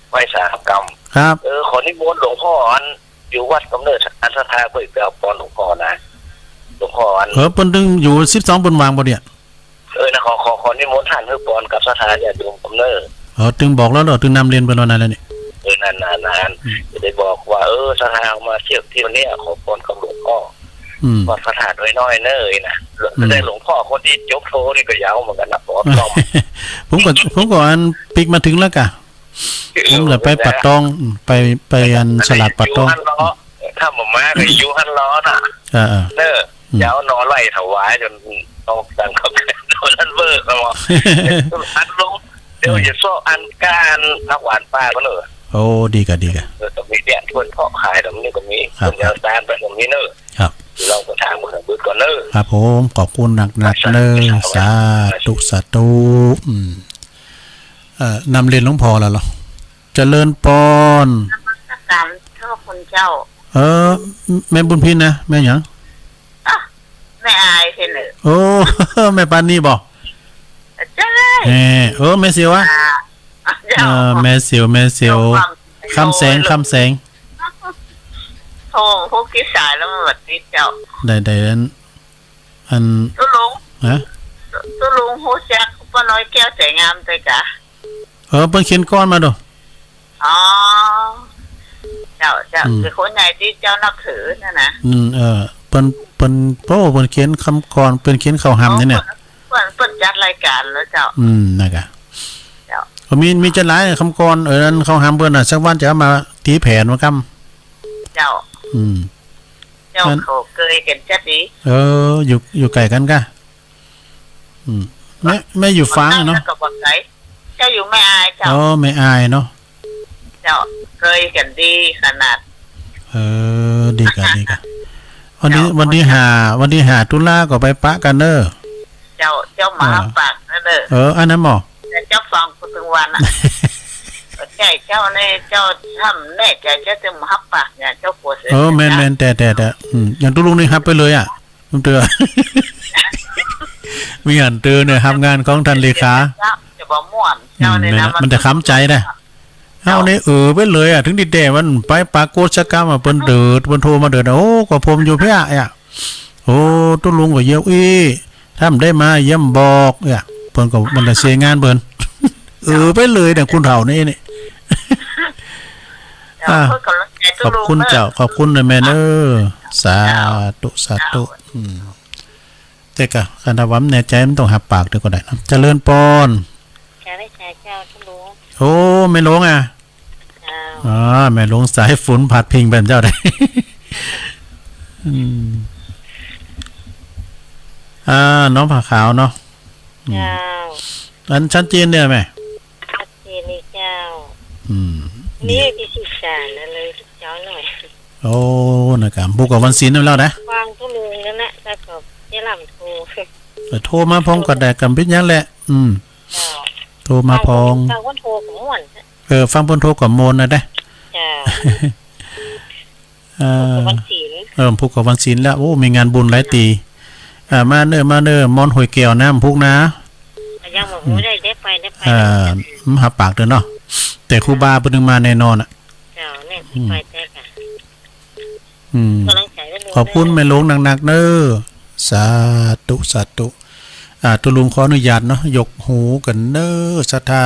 ไหว้สาครับ ครับ เออ ขอนิมนต์หลวงพ่ออัน อยู่วัดกำเนิดอันศรัทธาก็อีกไปเอาปอนหลวงพ่อนะ หลวงพ่ออัน เออ เปิ้นตึงอยู่สิบสองเปิ้นว่างบ่เนี่ย เออ นะ ขอ ขอ ขอนิมนต์ต้านหื้อปอนกับศรัทธาญาติโยมกำเนิด เออ ตึงบอกแล้วเหรอ ตึงนำเรียนเปิ้นแล้วนั่นแหละนี่ เออ นั่นๆๆ อืม จะได้บอกว่า เออ ศรัทธามาเที่ยวเที่ยวเนี่ย ขอปอนกับหลวงพ่อ อืม วัดพระธาตุน้อยๆ เน้อนะ อืม แต่หลวงพ่อคนตี้จบโทนี่ก็ยาวเหมือนกั๋นนะ ปอน ผมก็ ผมก็อันปิ๊กมาเถิงแล้วกะ ผมจะไปป่าตอง อืม ไป ไปอันสลาดป่าตอง อยู่หั้นลอ ถ้าบ่มาก็อยู่หั้นลอน่ะ เออๆ เน้อ อืม เดี๋ยวหน่อไล่ถวายจ๋นออกตังค์เขา นั้นเบ้อเขาว่า อันลง เดี๋ยว เออ จะเซาะอันก้านผักหวานป่าก็เน้อ โอ้ ดีกะ ดีกะ เออ ก็มีเนี่ย เปิ้นเพาะขายตรงนี้ก็มี ครับ เปิ้นจะเอาตาลไปตรงนี้เน้อ ครับ เฮาก็ถามเปิ้นก่อนเน้อ ครับผม ขอบคุณนักๆ เน้อ สาธุ สาธุ อืม เอ่อ นำเรียนหลวงพ่อแล้วเหรอ เจริญปอน นมัสการเจ้าคุณเจ้า เออ แม่บุญพินนะ แม่หยัง อ่ะ แม่อายเสนอ โอ้ แม่ปานีบ่ ใจ้ แม่ เออ แม่เสียวอะ อ่า เจ้า เออ แม่เสียว แม่เสียว เจ้า คำแสง คำแสง โทร โทรติดสายแล้วมันบ่ติดเจ้า ได้ ได้อัน อัน ตุ๊ลุง ฮะ ตุ๊ลุงฮู้จักป้อน้อยแก้วใจงามไต้กา เออ เปิ้นเขียนกลอนมาดู อ๋อ เจ้า เจ้า อืม เป๋นคนใหญ่ตี้เจ้านับถือหั้นนะ อืม เออ เปิ้น เปิ้น โอ้ เปิ้นเขียนกำกลอน เปิ้นเขียนเข้าฮ่ำนี่เนี่ย เปิ้น เปิ้นจัดรายก๋านแล้วเจ้า อืม นั่นกะ เจ้า ก็มี มีจะหลายกำกลอน เออ อันเข้าฮ่ำเปิ้นน่ะ สักวันจะเอามาตี๋แผนมากำ เจ้า อืม เจ้า อัน เขาเกยกั๋นจัดดี เออ อยู่ อยู่ใก้กั๋นกะ อืม แม่ แม่อยู่ฝางอะเนาะ ก็บ่ไก๋ เจ้าอยู่แม่อายเจ้า อ๋อ แม่อายเนาะ เจ้า เกยกั๋นดีขนาด เออ ดีกะ ดีกะ วันนี้ เจ้า วันตี้ห้า วันตี้ห้าตุลาก็ไปปะกั๋นเน้อ เจ้า เจ้ามาฮับปากนั่นเน้อ เออ อันนั้นบ่ แต่เจ้าฟังกูตึงวันอะ ใจ้เจ้านี่ เจ้าถ้าแน่ใจ๋เจ้าจะมาฮับปากเนี่ย เจ้ากั๋วเสีย เออ แม่น เจ้า แม่น แต่ แต่ แต่ อืม อย่างตุ๊ลุงนี่ฮับไปเลยอะ มันเตื้อ มีอันเตื้อเนี่ย ฮับงานของต้านเลขา จะบ่ม่วน อืม เจ้านี่นะ แม่นนะ มัน มันจะขำใจ๋นะ เฮานี่ เออ ไปเลยอะ ถึงตี้แต๊มันไปปรากฏสักกำอะ เปิ้นเดิด เปิ้นโทรมาเดิดอะ โอ้ ก็ผมอยู่เพี้ยอะ โอ้ ตุ๊ลุงก็เยียะอี้ ถ้าบ่ได้มาเยี่ยมบอกเนี่ย เปิ้นก็ มันจะเสียงานเปิ้น เออ ไปเลยเนี่ย คุณเฒ่านี่นี่ เจ้า อ่า เปิ้นก็รักใจ๋ตุ๊ลุง ขอบคุณเจ้า เออ ขอบคุณนะแม่เน้อ สาธุ สาธุ เจ้า อืม แต่กะ คันถ้าว่าบ่แน่ใจ๋มันต้องฮับปากเตื้อก็ได้เนาะ เจริญปอน เจ้า ได้ใจ๋เจ้าตุ๊ลุง โอ้ แม่หลวงอะ เจ้า อ๋อ แม่หลวงสายฝนพัดพิงไปเจ้าได้ อืม อ่า น้องผ้าขาวเนาะ อืม เจ้า อันชัดเจนเนี่ยแม่ ชัดเจนเลยเจ้า อืม นี่ตี้สื่อสารอะไรเจ้าหน่อย โอ้ นะครับ ผูกกับวันศีลนั่นแล้วนะ วางตุ๊ลุงนั่นแหละ แล้วก็เจ๊ลำโทร เออ โทรมาพร้อมก็ได้ กำปิ้นยังแหละ อืม เจ้า โทรมาพร้อม ฟังเปิ้นโทรก็ม่วน เออ ฟังเปิ้นโทรก็ม่วนนะเด้อ เจ้า เออ ผูกกับวันศีล เออ ผูกกับวันศีลแล้ว โอ้ มีงานบุญหลายตี้ อ่า มาเน้อ มาเน้อ มอนต์ห้วยแก้วน้ำพุกนะ ก็ยังบ่ฮู้ได้ ได้ไป ได้ไป เออ มันฮับปากเตื้อเนาะ แต่ครูบาเปิ้นนึงมาแน่นอนอะ เจ้า แม่น อืม ไปแต่กะ อืม กำลังใจ๋ไว้ ขอบคุณแม่หลวงนักๆ เน้อ สาธุ สาธุ อ่า ตุ๊ลุงขออนุญาตเนาะ ยกหูกั๋นเน้อ ศรัทธา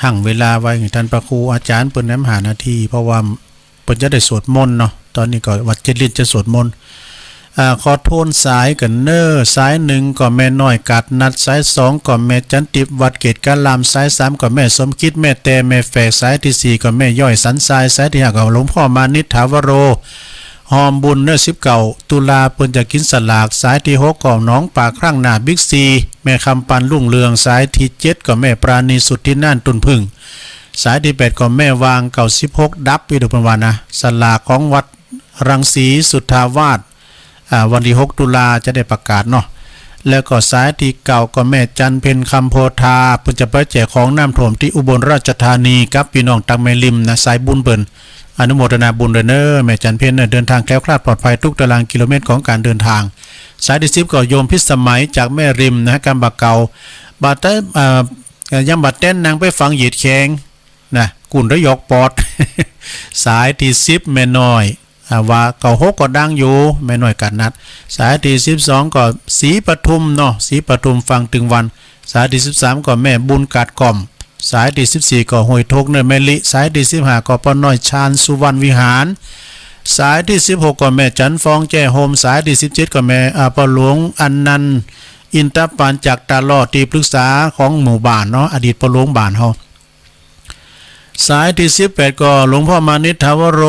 หั่งเวลาไว้หื้อต้านพระครูอาจ๋ารย์เปิ้นแหมห้านาที เพราะว่าเปิ้นจะได้สวดมนต์เนาะ ต๋อนนี้ก็วัดเจดีย์จะสวดมนต์ อ่า ขอโทนสายกั๋นเน้อ สายหนึ่งก็แม่น้อยกาดนัด สายสองก็แม่จันติพย์วัดเกตุการาม สายสามก็แม่สมคิด แม่แต แม่แฝก สายตี้สี่ก็แม่ย้อยสันทราย สายตี้ห้าก็หลวงพ่อมานิช ถาวโร ฮอมบุญเน้อ สิบเก้าตุลาเปิ้นจะกิ๋นสลาก สายตี้หกก็หนองปากคร่างหน้าบิ๊กซี แม่คำปันรุ่งเรือง สายตี้เจ็ดก็แม่ปราณีสุทธิน่าน ต้นผึ้ง สายตี้แปดก็แม่วาง เก้าสิบหกดับ อีดูเปิ้นว่านะ สลากของวัดรังสีสุทธาวาส อ่า วันตี้หกตุลาจะได้ประกาศเนาะ แล้วก็สายตี้เก้าก็แม่จันเพ็ญคำโพธา เปิ้นจะไปแจกของน้ำท่วมตี้อุบลราชธานีกับปี้น้องตางแม่ริมนะ สายบุญเปิ้น อนุโมทนาบุญด้วยเน้อ แม่จันเพ็ญเน้อ เดินทางแคล้วคลาดปลอดภัยทุกตารางกิโลเมตรของการเดินทาง สายตี้สิบก็โยมพิสมัยจากแม่ริมนะ กำบ่าเก่า บ่าใต้ เอ่อ ยังบ่าแต๊นนางไปฝังเหยียดแขง นะ กุ่นระยอกปอด สายตี้สิบแม่น้อย อ่า ว่าเก้าหกก็ดังอยู่ แม่น้อยกาดนัด สายตี้สิบสองก็ศรีปทุมเนาะ ศรีปทุมฟังตึงวัน สายตี้สิบสามก็แม่บุญกาดก่อม สายตี้สิบสี่ก็ห้วยทกเนินแม่ลิ สายตี้สิบห้าก็ป้อน้อยชาญสุวรรณวิหาร สายตี้สิบหกก็แม่จันฟองแจ้โฮม สายตี้สิบเจ็ดก็แม่ อ่า ป้อหลวงอนันต์อินทปานจากตาลอด ตี้ปรึกษาของหมู่บ้านเนาะ อดีตป้อหลวงบ้านเฮา สายตี้สิบแปดก็หลวงพ่อมานิช ถาวโร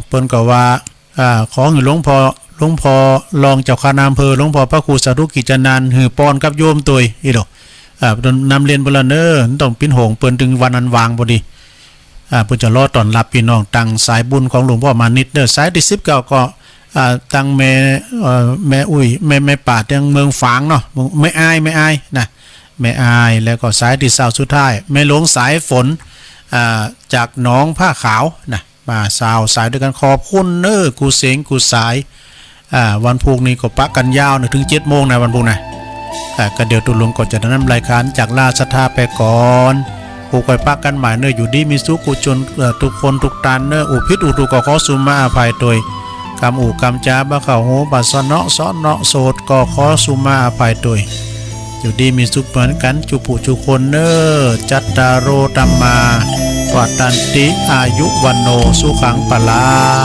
เปิ้นก็ว่า อ่า ขอหื้อหลวงพ่อ หลวงพ่อรองเจ้าคณะอำเภอ หลวงพ่อพระครูสาธุกิจจานันท์ หื้อปอนกับโยมตวย อีโด อ่า นำเรียนเปิ้นละเน้อ ต้องปิ้นโหงเปิ้นตึงวันอันวางพอดี อ่า เปิ้นจะรอต้อนรับปี้น้องตางสายบุญของหลวงพ่อมานิชเน้อ สายตี้สิบเก้าก็ อ่า ตางแม่ เอ่อ แม่อุ้ย แม่ แม่ป่าดตางเมืองฝางเนาะ แม่อาย แม่อายนะ แม่อาย แล้วก็สายตี้ซาวสุดท้าย แม่หลวงสายฝน อ่า จากหนองผ้าขาวนะ มาซาวสายด้วยกั๋น ขอบคุณเน้อ กู้เสียงกู้สาย อ่า วันพุธนี้ก็ปะกั๋นยาวนะ เถิงเจ็ดโมงนะ วันพุธนะ อ่า ก็เดี๋ยวตุ๊ลุงก็จะได้นำรายก๋านจากลาศรัทธาไปก่อน กู้ค่อยปะกั๋นใหม่เน้อ อยู่ดีมีสุขกู้จน เอ่อ กู้คนกู้ตานเน้อ อู้ผิดอู้ถูกก็ขอสุมาอภัยตวย กำอู้กำจ๋าบ่เข้าหู บ่เสาะเนาะเสาะเนาะโสด ก็ขอสุมาอภัยตวย อยู่ดีมีสุขเหมือนกั๋นจุผู้จุคนเน่อ จัตตาโร ธัมมา วัฑฒันติ อายุ วัณโณ สุขัง พลัง